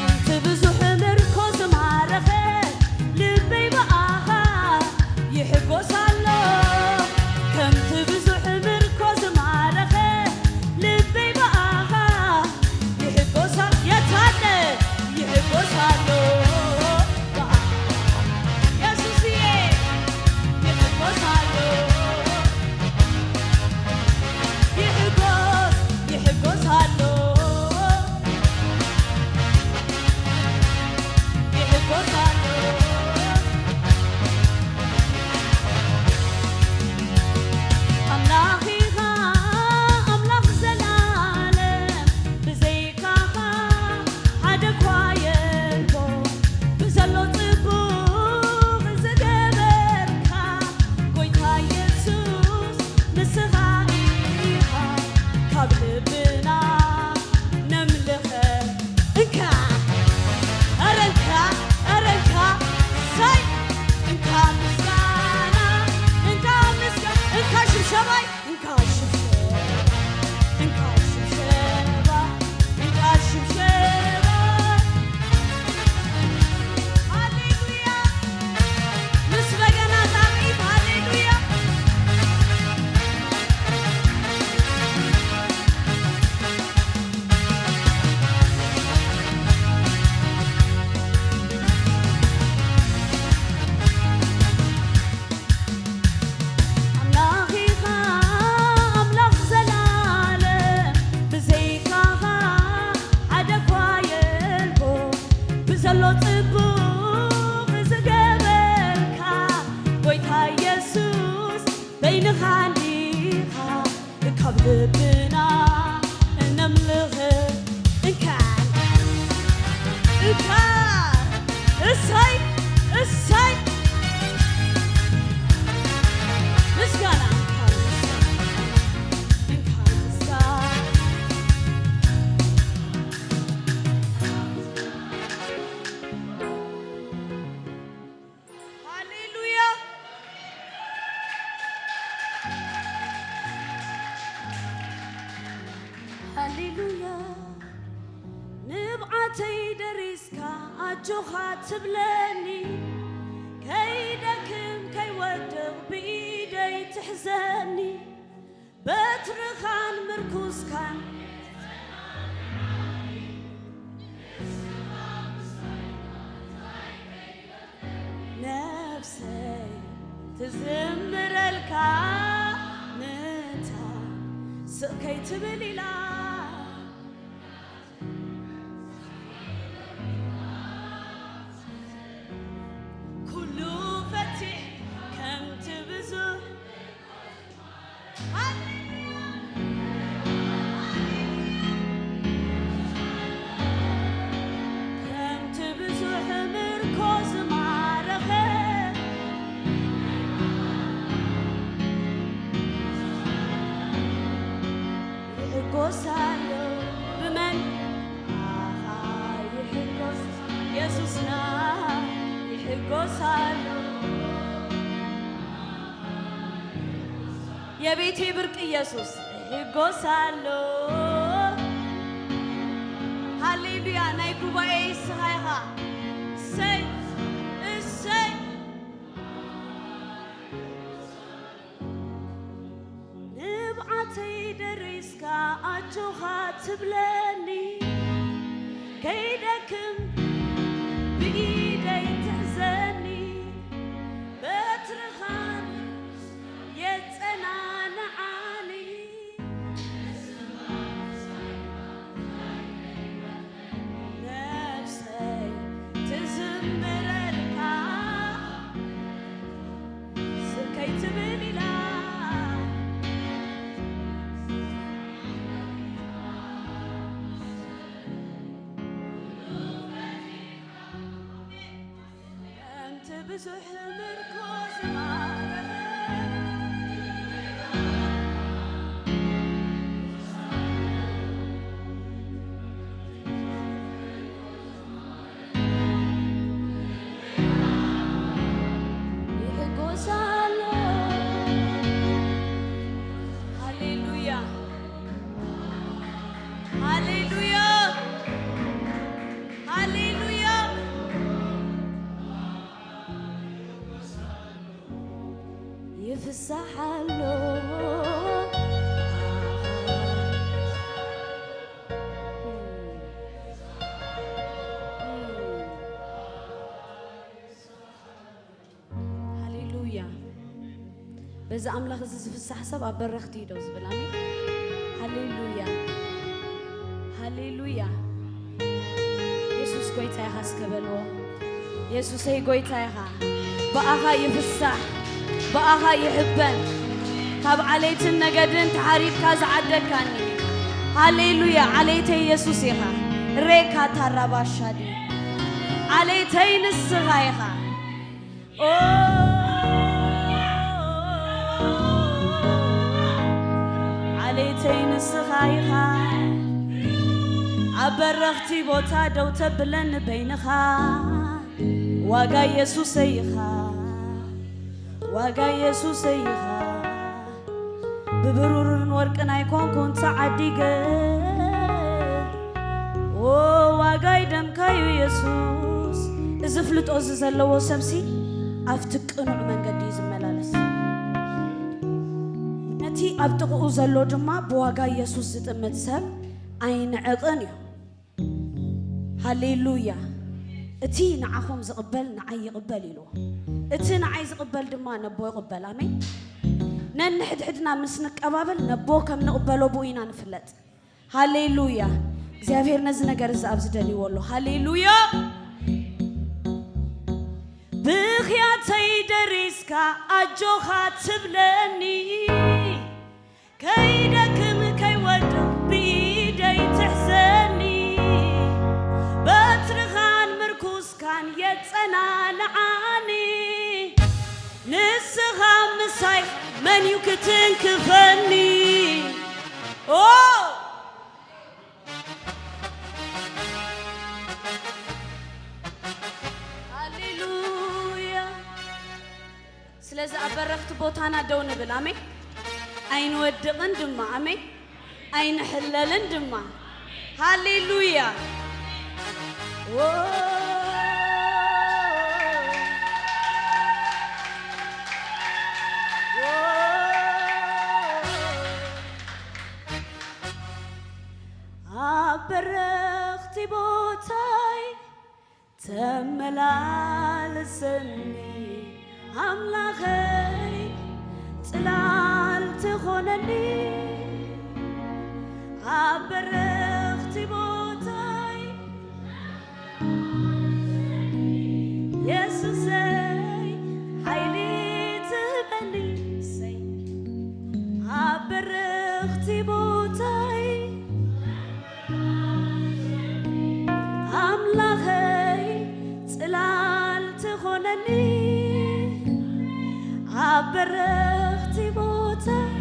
እቲ ብዙሕ ምርኮ ዝማረኸ ልበይ ብኣኻ ይሕጎስ ኣሎ። ከምቲ ብዙሕ ምርኮ ዝማረኸ ልበይ ብኣኻ ይሕጎስ ኣሎ። የታለ ይሕጎስ ኣሎ። የሱስዬ ይሕጎስ ኣሎ። ይሕጎስ፣ ይሕጎስ ኣሎ። ይሕጎስ ኣሎ። ኣምላኽ ኢኻ፣ ኣምላኽ ዘላለም፣ ብዘይካኻ ሓደ እኳ የልቦ። ብዘሎ ጽቡቕ ዝገበርካ፣ ጎይታ የሱስ፣ ንስኻ ኢኻ ካብ ልብና ነምልኸ። እንካ፣ ኧረ እንካ፣ ኧረ እንካ፣ ሳይ፣ እንካ ምስጋና፣ እንካ ምስጋ-፣ እንካ ሽብሸባይ፣ እንካ ሽብሸባ፣ እንካ ሽብሸባ፣ እንካ ሽብሸባ። ሃሌሉያ። ምስ በገና ጣቕዒት፣ ሃሌሉያ። ኣምላኽ ኢኻ ኣምላኽ ዘላለም፣ ብዘይካኻ ሓደ እኳ የልቦ። ብዘሎ ጽቡቕ ዝገበርካ፣ ጎይታ የሱስ፣ በይንኻ እንዲኻ ካብ ልብና እነምልኽ። እንካ፣ እንካ፣ እሰይ፣ እሰይ። ምስጋና እንካ፣ እንካ፣ ምስጋና። ሃሌሉያ። ሃሌሉያ። ንብዓተይ ደሪስካ ኣጆኻ ትብለኒ፣ ከይደክም ከይወድቕ ብኢደይ ትሕዘኒ። በትርኻን ምርኩስካን ነፍሰይ ትዝምረልካ፣ ምእንታን ስቕ ከይትብል ኢላ። ኩሉ ፈቲሕ ከምቲ ብዙሕ ከምቲ ብዙሕ ምርኮ ዝማረኸ ይሕጎስ ኣሎ። ብመን? ኣኻ ይሕጎስ፣ የሱስና ይሕጎስ ኣሎ። የቤቴ ብርቅ ኢየሱስ ይሕጎስ ኣሎ። ሃሌሉያ። ናይ ጉባኤ ንስኻ ኢኻ። እሰይ፣ እሰይ። ንብዓተይ ደሪስካ ኣጆኻ ትብለኒ፣ ከይደክም ብኢደይ ትሕዘኒ፣ በትርኻን የጸናንዓኒ። ብዙሕ ምርኮ ዝማረኸ ይሕጎስ ኣሎ። ሃሌሉያ፣ ሃሌሉያ፣ ሃሌሉያ። ይፍሳሕ ኣሎ። ሃሌሉያ። በዚ ኣምላኽ እዚ ዝፍሳሕ ሰብ ኣብ በረኽቲ እዩ ደው ዝብል። ኣሜን። ሃሌሉያ፣ ሃሌሉያ። የሱስ ጎይታ ኢኻ እስከ በልዎ። የሱሰይ ጎይታ ኢኻ። ብኣኻ ይፍሳሕ፣ ብኣኻ ይሕበን። ካብ ዓሌትን ነገድን ተሓሪድካ ዝዓደግካኒ። ሃሌሉያ። ዓሌተይ የሱስ ኢኻ። ሬካ ታራባሻዲ። ዓሌተይ ንስኻ ኢኻ። ኦ፣ ዓሌተይ ንስኻ ኢኻ። ኣብ በረኽቲ ቦታ ደው ተብለኒ በይንኻ። ዋጋ የሱሰይ ኢኻ። ዋጋ የሱሰይ ኢኻ። ብብሩርን ወርቅን ኣይኮንኩን ተዓዲገ። ኦ፣ ዋጋይ ደምካዩ የሱስ። እዚ ፍልጦ እዚ ዘለዎ ሰብሲ ኣብቲ ቅኑዕ መንገዲ እዩ ዝመላለስ። ነቲ ኣብ ጥቕኡ ዘሎ ድማ ብዋጋ የሱስ ዝጥምት ሰብ ኣይንዕቕን እዩ። ሃሌሉያ። እቲ ንዓኹም ዝቕበል ንዓይ ይቕበል ኢልዎ። እቲ ንዓይ ዝቕበል ድማ ነቦ ይቕበል። ኣሜን። ነንሕድሕድና ምስ ንቀባበል ነቦ ከም ንቕበሎ ብኡ ኢና ንፍለጥ። ሃሌሉያ። እግዚኣብሔር ነዚ ነገር እዚ ኣብዚ ደልይዎ ኣሎ። ሃሌሉያ። ብኽያተይ ደሪስካ ኣጆኻ ትብለኒ፣ ከይደክም ከይወድቕ ብኢደይ ትሕዘኒ፣ በትርኻን ምርኩስካን የጸናንዓኒ፣ ንስኻ ምሳይ መን እዩ ክትንክፈኒ? ኦ፣ ሃሌሉያ። ስለዚ ኣብ በረኽቲ ቦታና ደው ንብል። ኣሜን። ኣይንወድቕን ድማ። ኣሜን። ኣይንሕለልን ድማ። ሃሌሉያ። ዎ፣ ዎ። ኣብ በረኽቲ ቦታይ ተመላልሰኒ ኣምላኸይ፣ ጽላል ትኾነኒ ኣብ በረኽቲ ቦታይ። የሱሰይ፣ ሓይሊ ትህበኒ፣ ሰይ፣ ኣብ በረኽቲ ቦታይ ኣምላኸይ፣ ጽላል ትኾነኒ ኣብ በረኽቲ ቦታይ።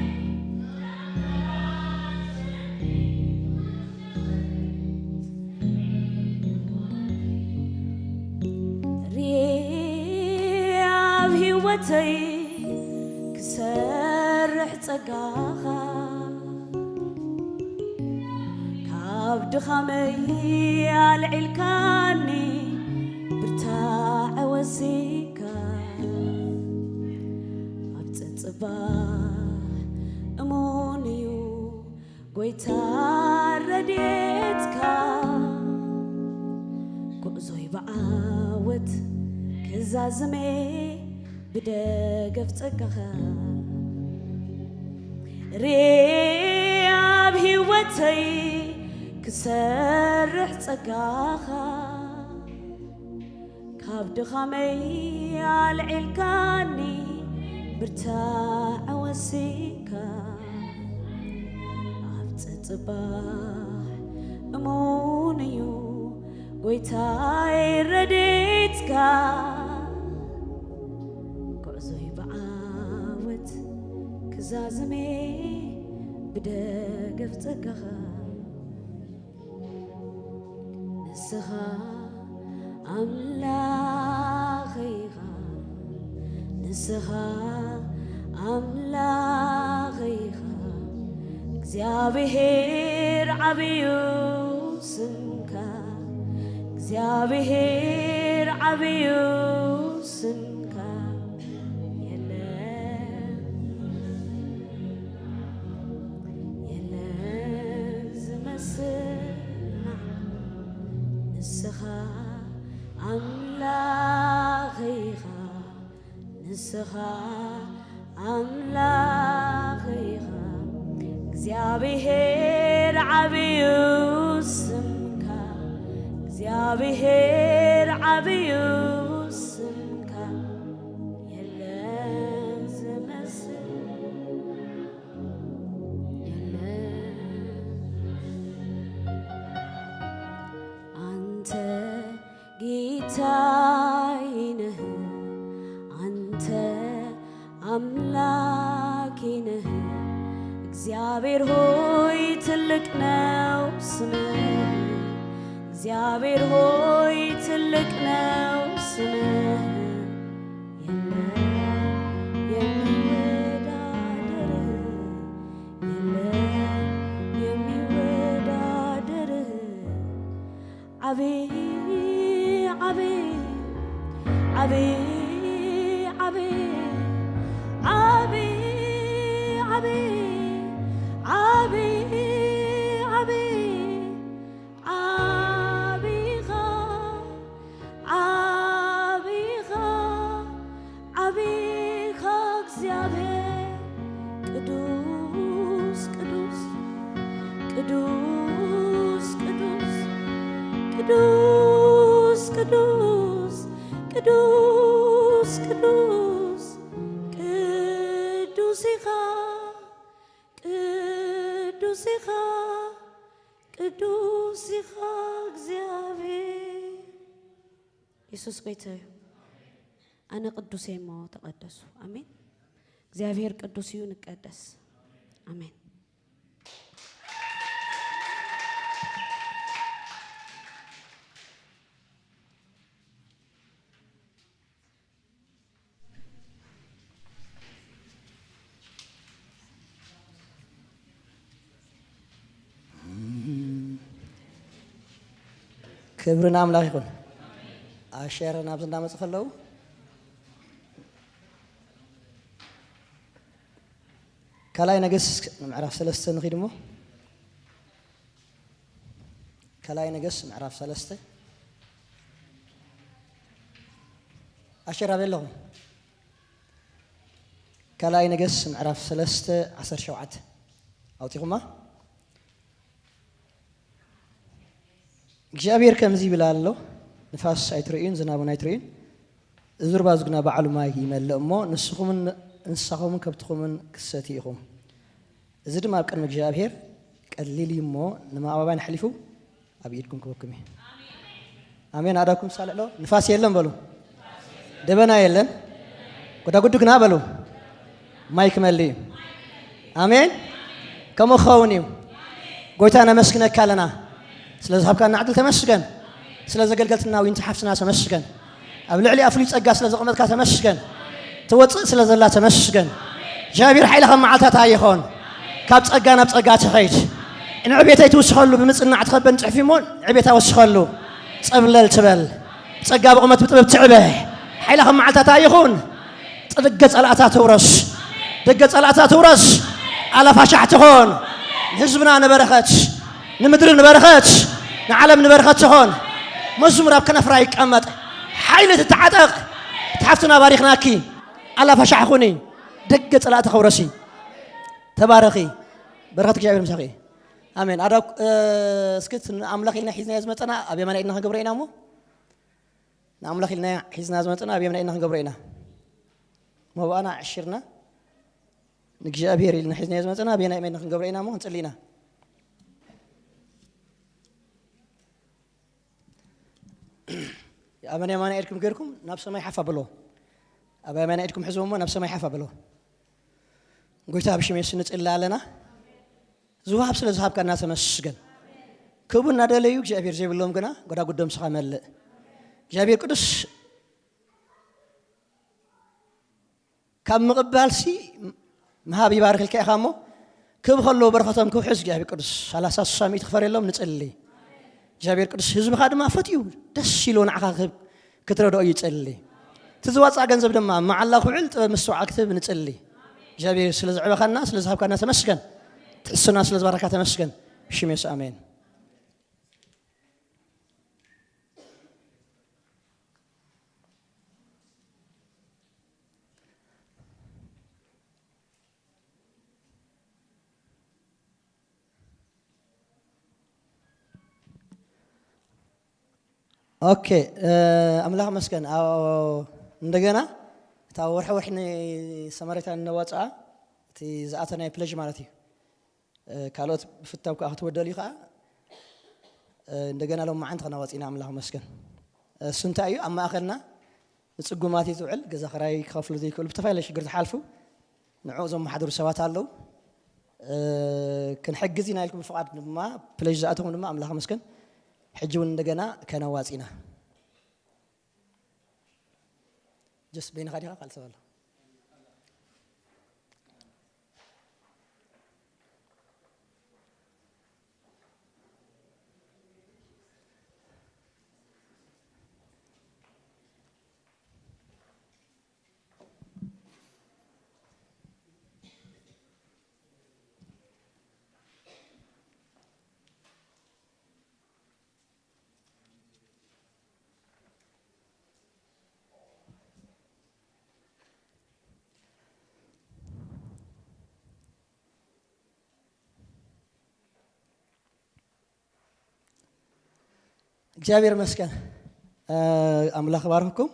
ርኤ ኣብ ህይወተይ ክሰርሕ ጸጋኻ፣ ካብ ድኻመይ ኣልዒልካኒ ብርታዐ ወሲካ፣ ኣብ ጽባሕ እሙን እዩ ጎይታ ረድኤትካ። ጉዕዞይ ብዓወት ክዛዝሜ ብደገፍ ጸጋኻ፣ ርኤ ኣብ ህይወተይ ክሰርሕ ጸጋኻ፣ ካብ ድኻመይ ኣልዒልካኒ ብርታዐ ወሲካ፣ ኣብ ጽባሕ እሙን እዩ ጎይታይ ረድኤትካ። ዛዝሜ ብደገፍ ጸጋኻ ንስኻ ኣምላኸይ ኢኻ፣ ንስኻ ኣምላኸይ ኢኻ። እግዚኣብሔር ዓብዩ ስምካ፣ እግዚኣብሔር ዓብዩ ስምካ። የለን፣ የለን ዝመስል ንስኻ ኣምላኸይ ኢኻ፣ ንስኻ ኣምላኸይ ኢኻ። እግዚኣብሔር ዓብዩ ስምካ፣ እግዚኣብሔር ዓብዩ ስምካ። የለን ዝመስል፣ የለን። አንተ ጌታዬ ነህ፣ አንተ አምላኬ ነህ። እግዚአብሔር ሆይ ትልቅ ነው ስምህ፣ እግዚአብሔር ሆይ ትልቅ ነው ስምህ። የለም የሚወዳደርህ፣ የለም የሚወዳደርህ። ዓቢ፣ ዓቢ፣ ዓቢ፣ ዓቢ፣ ዓቢ፣ ዓቢ፣ ዓቢ፣ ዓቢ፣ ዓቢኻ፣ ዓቢኻ፣ ዓቢኻ እግዚኣብሔር። ቅዱስ፣ ቅዱስ፣ ቅዱስ፣ ቅዱስ፣ ቅዱስ፣ ቅዱስ፣ ቅዱስ፣ ቅዱስ፣ ቅዱስ ኢኻ፣ ቅዱስ ኢኻ፣ ቅዱስ ኢኻ እግዚኣብሔር። የሱስ ጎይታ እዩ። ኣነ ቅዱስ እየ እሞ ተቐደሱ። ኣሜን። እግዚኣብሔር ቅዱስ እዩ፣ ንቀደስ። ኣሜን። ክብሪ ንኣምላኽ ይኹን። ኣሸር ናብዚ እንዳመፁ ከለዉ ካልኣይ ነገስ ምዕራፍ ሰለስተ ንኺድ እሞ፣ ካልኣይ ነገስ ምዕራፍ ሰለስተ። ኣሸር ኣበይ ኣለኹም? ካልኣይ ነገስ ምዕራፍ ሰለስተ ዓሰርተ ሸውዓተ ኣውፂኹማ? እግዚኣብሔር ከምዚ ይብል ኣሎ፣ ንፋስ ኣይትርእዩን፣ ዝናብ እውን ኣይትርእዩን፣ እዚ ሩባ እዚ ግና ባዕሉ ማይ ይመልእ እሞ፣ ንስኹምን እንስሳኹምን ከብትኹምን ክትሰትዩ ኢኹም። እዚ ድማ ኣብ ቅድሚ እግዚኣብሔር ቀሊል እዩ እሞ፣ ንማዕበባን ኣሕሊፉ ኣብ ኢድኩም ክህበኩም እዩ። ኣሜን። ኣዳኩም ሳልዕሎ፣ ንፋስ የለን በሉ። ደበና የለን። ጎዳጉዲ ግና በሉ። ማይ ክመልእ እዩ። ኣሜን። ከምኡ ክኸውን እዩ። ጎይታ ነመስግነካ ኣለና። ስለ ዝሃብካና ዕድል ተመስገን። ስለ ዘገልገልትና ዊንቲ ሓፍትና ተመስገን። ኣብ ልዕሊኣ ፍሉይ ጸጋ ስለ ዘቐመጥካ ተመስገን። ትወጽእ ስለ ዘላ ተመስገን። እግዚኣብሔር ሓይልኻ መዓልታታ ይኹን። ካብ ጸጋ ናብ ጸጋ ትኸይድ። ንዕቤተይ ትውስኸሉ ብምጽናዕ ትኸበን ጽሕፊ እሞ ንዕቤታ ወስኸሉ። ጸብለል ትበል። ጸጋ ብቑመት ብጥበብ ትዕበ። ሓይልኻ መዓልታታ ይኹን። ደገ ጸላእታ ትውረስ። ደገ ጸላእታ ትውረስ። ኣላፋሻሕ ትኾን። ንህዝብና ንበረኸት፣ ንምድሪ ንበረኸት፣ ንዓለም ንበረኸት ትኾን። መዝሙር ኣብ ከነፍራ ይቀመጥ። ሓይሊ ትተዓጠቕ። እቲ ሓፍትና ባሪኽናኪ። ኣላፋሻሕ ኩኒ። ደገ ጸላእታ ክውረሲ። ተባረኺ። በረኸት እግዚኣብሔር ምሳኺ። ኣሜን። ኣዳ፣ እ፣ እስኪ እቲ ንኣምላኽ ኢልና ሒዝናዮ ዝመጸና ኣብ የማናይ ኢድና ክንገብሮ ኢና እሞ። ንኣምላኽ ኢልና ሒዝና ዝመጸና ኣብ የማናይ ኢድና ክንገብሮ ኢና። መባኣና ኣዕሺርና ንእግዚኣብሔር ኢልና ሒዝናዮ ዝመጸና ኣብ የማናይ ኢድና ክንገብሮ ኢና እሞ ክንጽሊ ኢና። ኣብ የማናይ ኢድኩም ገይርኩም ናብ ሰማይ ሓፍ ኣብሎ። ኣብ የማናይ ኢድኩም ሕዝዎ እሞ ናብ ሰማይ ሓፍ ኣብሎ። ጎይታ ብሽም የሱስ ንጽሊ ኣለና። ዝወሃብ ስለ ዝሃብካና ተመስገን። ክቡ እናደለዩ እግዚኣብሔር ዘይብሎም ግና ጎዳጉዶም ስኻ መልእ። እግዚኣብሔር ቅዱስ ካብ ምቕባልሲ ምሃብ ይባርክልካ ኢኻ እሞ፣ ክብ ከለዉ በረኸቶም ክውሕዝ እግዚኣብሔር ቅዱስ ሰላሳ ስሳ ሚእቲ ክፈረሎም ንጽሊ። እግዚኣብሔር ቅዱስ ህዝብኻ ድማ ፈትዩ ደስ ኢሉ ንዓኻ ክህብ ክትረድኦ ይጸሊ። እቲ ዝዋጻእ ገንዘብ ድማ መዓላ ክውዕል ጥበብ ምስትውዓል ክትህብ ንጸሊ። እግዚኣብሔር ስለ ዘዕበኻና ስለ ዝሃብካና ተመስገን። ትሕስና ስለ ዝባረካ ተመስገን። ብሽም የሱስ ኣሜን። ኦኬ፣ ኣምላኽ መስገን። እንደገና እታ ወርሒ ወርሒ ንሰማሪታ እነዋፅኣ እቲ ዝኣተ ናይ ፕለጅ ማለት እዩ። ካልኦት ብፍታው ከዓ ክትወደሉ ከዓ እንደገና ሎም መዓንቲ ከነዋፂና ኣምላኽ መስገን። እሱ እንታይ እዩ ኣብ ማእኸልና ንጽጉማት እዩ ዝውዕል። ገዛ ክራይ ክኸፍሉ ዘይክእሉ ብተፈላለየ ሽግር ዝሓልፉ ንዕኡ ዘመሓድሩ ሰባት ኣለዉ። ክንሕግዝ ኢና ኢልኩም ብፍቓድ ድማ ፕለጅ ዝኣተኹም ድማ ኣምላኽ መስገን። ሕጂ እውን እንደገና ከነዋጽ ኢና። ጀስ በይንኻ ዲኻ ካልእ ሰብ ኣሎ? እግዚኣብሔር ይመስገን። ኣምላኽ ይባርክኩም።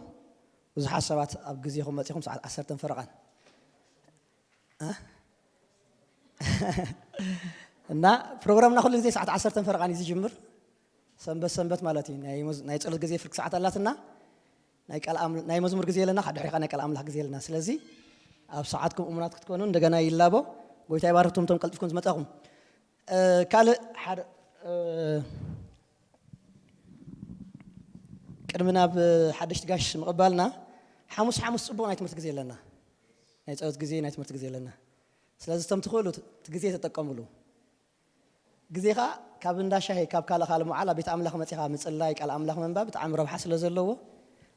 ብዙሓት ሰባት ኣብ ግዜኹም መጺኹም ሰዓት ዓሰርተ ፈረቓን እና ፕሮግራምና ኩሉ ግዜ ሰዓት ዓሰርተ ፈረቓን እዩ ዝጅምር። ሰንበት ሰንበት ማለት እዩ። ናይ ጸሎት ግዜ ፍርቂ ሰዓት ኣላትና። ናይ መዝሙር ግዜ ኣለና፣ ድሕሪኻ ናይ ቃል ኣምላኽ ግዜ ኣለና። ስለዚ ኣብ ሰዓትኩም እሙናት ክትኮኑ እንደገና ይላቦ። ጎይታ ይባርክኩም እቶም ቀልጢፍኩም ዝመጻኹም። ካልእ ሓደ ቅድሚ ናብ ሓደሽቲ ጋሽ ምቕባልና ሓሙስ ሓሙስ ጽቡቕ ናይ ትምህርቲ ግዜ ኣለና። ናይ ጸሎት ግዜ ናይ ትምህርቲ ግዜ ኣለና። ስለዚ እቶም ትኽእሉ እቲ ግዜ ተጠቀምሉ። ግዜኻ ካብ እንዳ ሻሂ ካብ ካልእ ካልእ መዓላ ቤት ኣምላኽ መጺኻ ምጽላይ ቃል ኣምላኽ ምንባብ ብጣዕሚ ረብሓ ስለ ዘለዎ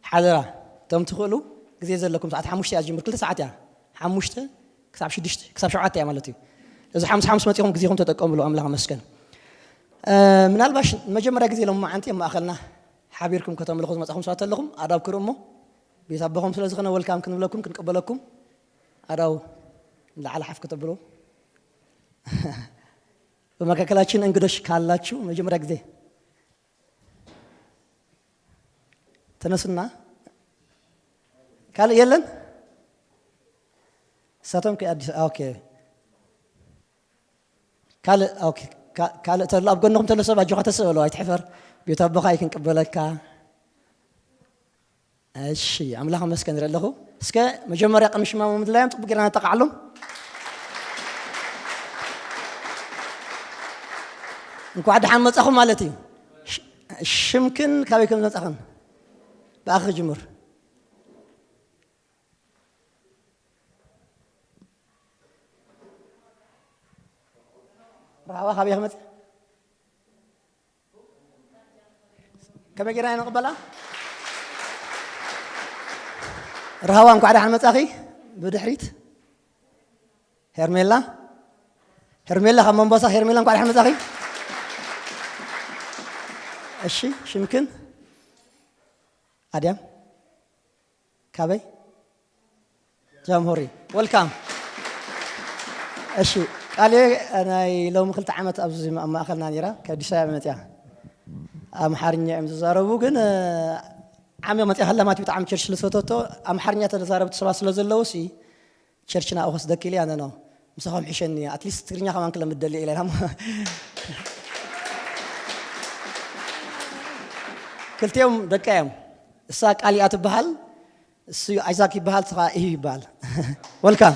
ሓደራ እቶም ትኽእሉ ግዜ ዘለኩም ሰዓት ሓሙሽተ እያ ዝጅምር ክልተ ሰዓት እያ ሓሙሽተ ክሳብ ሽዱሽተ ክሳብ ሸውዓተ እያ ማለት እዩ። እዚ ሓሙስ ሓሙስ መጺኹም ግዜኹም ተጠቀምሉ ኣምላኽ መስገን። ምናልባሽ መጀመርያ ግዜ ሎም መዓንቲ ኣብ ማእኸልና ሓቢርኩም ከተምልኹ ዝመጻኹም ሰባት ኣለኹም ኣዳብ ክርኢ እሞ ቤት ኣቦኹም ስለ ዝኾነ ወልካም ክንብለኩም ክንቅበለኩም ኣዳው ንላዕሊ ሓፍ ከተብሉ በመካከላችን እንግዶች ካላችሁ መጀመሪያ ጊዜ ተነሱና ካልእ የለን። እሳቶም ከ ኣዲስ ኦኬ ካልእ ኦኬ ካልእ ተሎ ኣብ ጎንኹም ተሎ ሰብ ኣጆኻ ተስእ በሎ ኣይትሕፈር። ቤት ኣቦኻ እዩ ክንቅበለካ። እሺ ኣምላኽ መስገን ንርኢ ኣለኹ። እስከ መጀመርያ ቅድሚ ሽማሙ ምድላዮም ጽቡቅ ጌርና ነጠቃዕሎም። እንኳዕ ደሓን መጻኹም ማለት እዩ። ሽምክን ካበይ ከም ዝመጻኽን ብኣኺ ክጅምር። ራህዋ ካበይ ክመጽእ ከመይ ጌርና ንቕበላ? ረሃዋ እንኳዕ ደሓን መጻኺ። ብድሕሪት ሄርሜላ፣ ሄርሜላ ካብ መንበሳ፣ ሄርሜላ እንኳዕ ደሓን መጻኺ። እሺ ሽምክን ኣድያም ካበይ? ጃምሆሪ ወልካም። እሺ ቃልየ ናይ ሎሚ ክልተ ዓመት ኣብዚ ኣብ ማእኸልና ነይራ ካብ ኣዲስ ኣበባ መፅያ ኣምሓርኛ እዮም ዝዛረቡ ግን ዓሚቕ መፅያ ከላ ማለት እዩ ብጣዕሚ ቸርች ስለ ዝፈተቶ ኣምሓርኛ ተዛረብቲ ሰባት ስለ ዘለዉ ሲ ቸርች ናብኡ ክወስደኪ ኢለ ኣነ ነው ምሳኹም ሕሸኒ ኣትሊስት ትግርኛ ከማን ክለምድ ደልየ ኢለ ክልቲኦም ደቃ እዮም እሳ ቃልያ ትበሃል እሱ ኣይዛክ ይበሃል፣ ስኻ እዩ ይበሃል። ወልካም።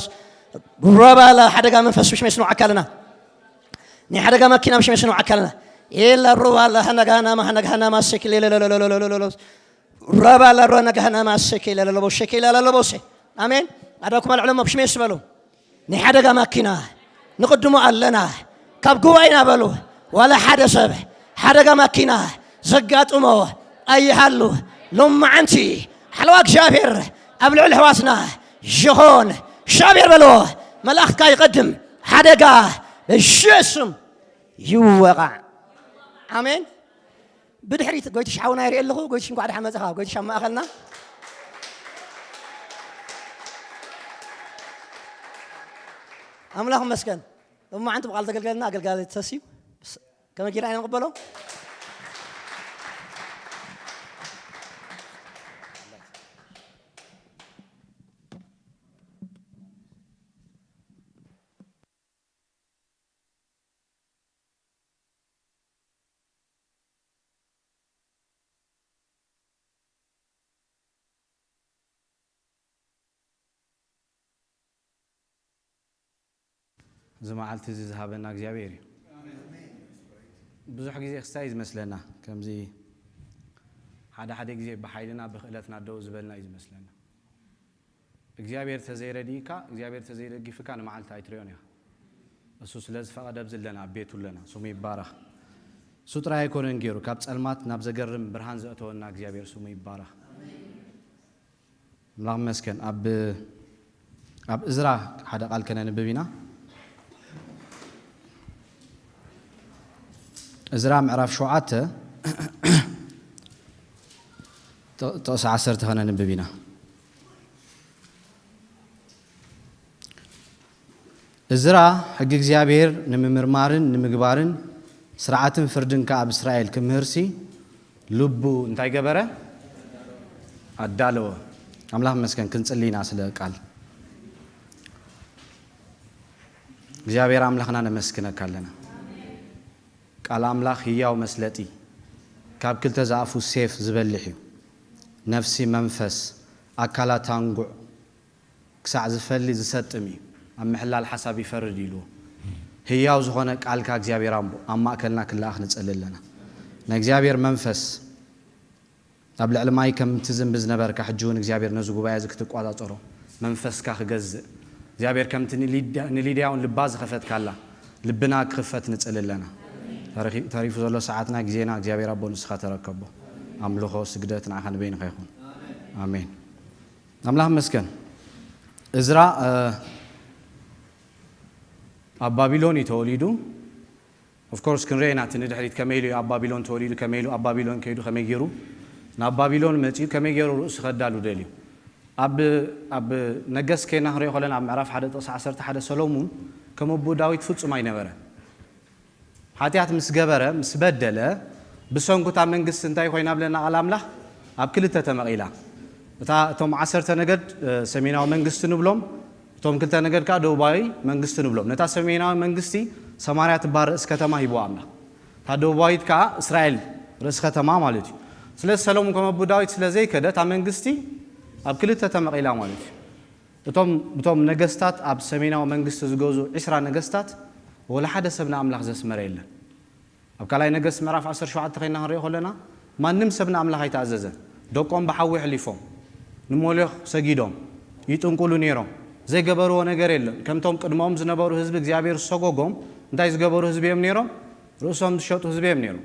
ሎስ ሮባላ ሓደጋ መንፈስ ብሽሜ ስንውዓካ ኣለና። ናይ ሓደጋ መኪና ብሽሜ ስንውዓካ ኣለና። ኤላ ሮባላ ሃነጋናማ ሃነጋናማ ሴኪ ሌለለለለለለለለሎስ ረባ ለሮ ነገህና ማሰኬ ለለለቦ ሸኬ ለለለቦ ሴ። ኣሜን። ኣዳኩም ኣልዕለሞ ብሽሜ ስበሉ። ናይ ሓደጋ ማኪና ንቕድሞ ኣለና። ካብ ጉባኤና በሉ። ዋላ ሓደ ሰብ ሓደጋ ማኪና ዘጋጥሞ ኣይሃሉ። ሎማዓንቲ ሓለዋ እግዚኣብሔር ኣብ ልዕሊ ኣሕዋትና ይኾን። እግዚኣብሔር በሎ። መልኣኽትካ ይቐድም። ሓደጋ ብሽም ይወቓዕ። ኣሜን። ብድሕሪት ጎይትሽ ሓውና ይርኢ ኣለኹ። ጎይትሽ እንኳዕ ደሓን መጻኻ። ጎይትሽ ኣብ ማእኸልና። ኣምላኽ መስገን። እሞ ዓንቱ ብቓል ዘገልገልና ኣገልጋሊ ተስዩ። ከመይ ጌርና ኢና ንቕበሎ? እዚ መዓልቲ እዚ ዝሃበና እግዚኣብሔር እዩ። ብዙሕ ግዜ ክስታይ እዩ ዝመስለና፣ ከምዚ ሓደ ሓደ ግዜ ብሓይልና ብክእለትና ደው ዝበልና እዩ ዝመስለና። እግዚኣብሔር ተዘይረድእካ፣ እግዚኣብሔር ተዘይደጊፍካ ንመዓልቲ ኣይትሪኦን ኢኻ። እሱ ስለ ዝፈቐደ ኣብዚ ኣለና፣ ኣብ ቤቱ ኣለና። ስሙ ይባረኽ። እሱ ጥራይ ኣይኮነን ገይሩ፣ ካብ ጸልማት ናብ ዘገርም ብርሃን ዘእተወና እግዚኣብሔር ስሙ ይባረኽ። ኣምላኽ ይመስገን። ኣብ ኣብ እዝራ ሓደ ቃል ከነንብብ ኢና። እዝራ ምዕራፍ ሸውዓተ ጥቕሲ ዓሰርተ ከነንብብ ኢና። እዝራ ሕጊ እግዚኣብሔር ንምምርማርን ንምግባርን ስርዓትን ፍርድን ከኣ ኣብ እስራኤል ክምህርሲ ልቡ እንታይ ገበረ? ኣዳለወ። ኣምላኽ መስገን ክንጽሊ ኢና ስለ ቃል እግዚኣብሔር ኣምላኽና ነመስግነካ ኣለና። ቃል ኣምላኽ ህያው መስለጢ ካብ ክልተ ዝኣፉ ሴፍ ዝበልሕ እዩ። ነፍሲ መንፈስ ኣካላት ኣንጉዕ ክሳዕ ዝፈሊ ዝሰጥም እዩ፣ ኣብ ምሕላል ሓሳብ ይፈርድ ኢልዎ። ህያው ዝኾነ ቃልካ እግዚኣብሔር ኣቦ ኣብ ማእከልና ክለኣኽ ንጸሊ ኣለና። ናይ እግዚኣብሔር መንፈስ ኣብ ልዕሊ ማይ ከምቲ ዝንቢ ዝነበርካ፣ ሕጂ እውን እግዚኣብሔር ነዚ ጉባኤ እዚ ክትቋጻጸሮ መንፈስካ ክገዝእ፣ እግዚኣብሔር ከምቲ ንሊድያ- ንሊድያ እውን ልባ ዝኸፈትካላ ልብና ክኽፈት ንጽሊ ኣለና። ተረኺ- ተሪፉ ዘሎ ሰዓትና ግዜና እግዚኣብሔር ኣቦ ንስኻ ተረከቦ። ኣምልኾ ስግደት ንዓኻ ንበይንኻ ይኹን። ኣሜን። ኣምላኽ መስገን። እዝራ ኣብ ባቢሎን እዩ ተወሊዱ። ኦፍኮርስ ክንሪኦ ኢና እቲ ንድሕሪት ከመይ ኢሉ እዩ ኣብ ባቢሎን ተወሊዱ፣ ከመይ ኢሉ ኣብ ባቢሎን ከይዱ፣ ከመይ ገይሩ ናብ ባቢሎን መጺኡ፣ ከመይ ገይሩ ርእሱ ከዳሉ ደልዩ። ኣብ ኣብ ነገስ ከይና ክንሪኦ ከለና ኣብ ምዕራፍ ሓደ ጥቕሲ ዓሰርተ ሓደ ሰሎሙን ከም ኣቦ ዳዊት ፍጹም ኣይነበረ። ሓጢኣት ምስ ገበረ ምስ በደለ ብሰንኩ እታ መንግስቲ እንታይ ኮይና ብለና ቃል ኣምላኽ ኣብ ክልተ ተመቒላ። እታ እቶም ዓሰርተ ነገድ ሰሜናዊ መንግስቲ ንብሎም፣ እቶም ክልተ ነገድ ከዓ ደቡባዊ መንግስቲ ንብሎም። ነታ ሰሜናዊ መንግስቲ ሰማርያ ትበሃል ርእሲ ከተማ ሂብዋ ኣምላኽ፣ እታ ደቡባዊት ከዓ እስራኤል ርእሲ ከተማ ማለት እዩ። ስለዚ ሰሎሙን ከም ኣቡ ዳዊት ስለ ዘይከደ እታ መንግስቲ ኣብ ክልተ ተመቒላ ማለት እዩ። እቶም እቶም ነገስታት ኣብ ሰሜናዊ መንግስቲ ዝገዙ ዒስራ ነገስታት ወላ ሓደ ሰብ ንኣምላኽ ዘስመረ የለን። ኣብ ካልኣይ ነገስት ምዕራፍ ዓሰርተ ሸውዓተ ኮይና ክንሪኦ ከለና ማንም ሰብ ንኣምላኽ ኣይተኣዘዘን። ደቆም ብሓዊ ኣሕሊፎም ንሞሌኽ ሰጊዶም ይጥንቁሉ ነይሮም። ዘይገበርዎ ነገር የለን። ከምቶም ቅድሞም ዝነበሩ ህዝቢ እግዚኣብሔር ዝሰጎጎም እንታይ ዝገበሩ ህዝቢ እዮም ነይሮም? ርእሶም ዝሸጡ ህዝቢ እዮም ነይሮም።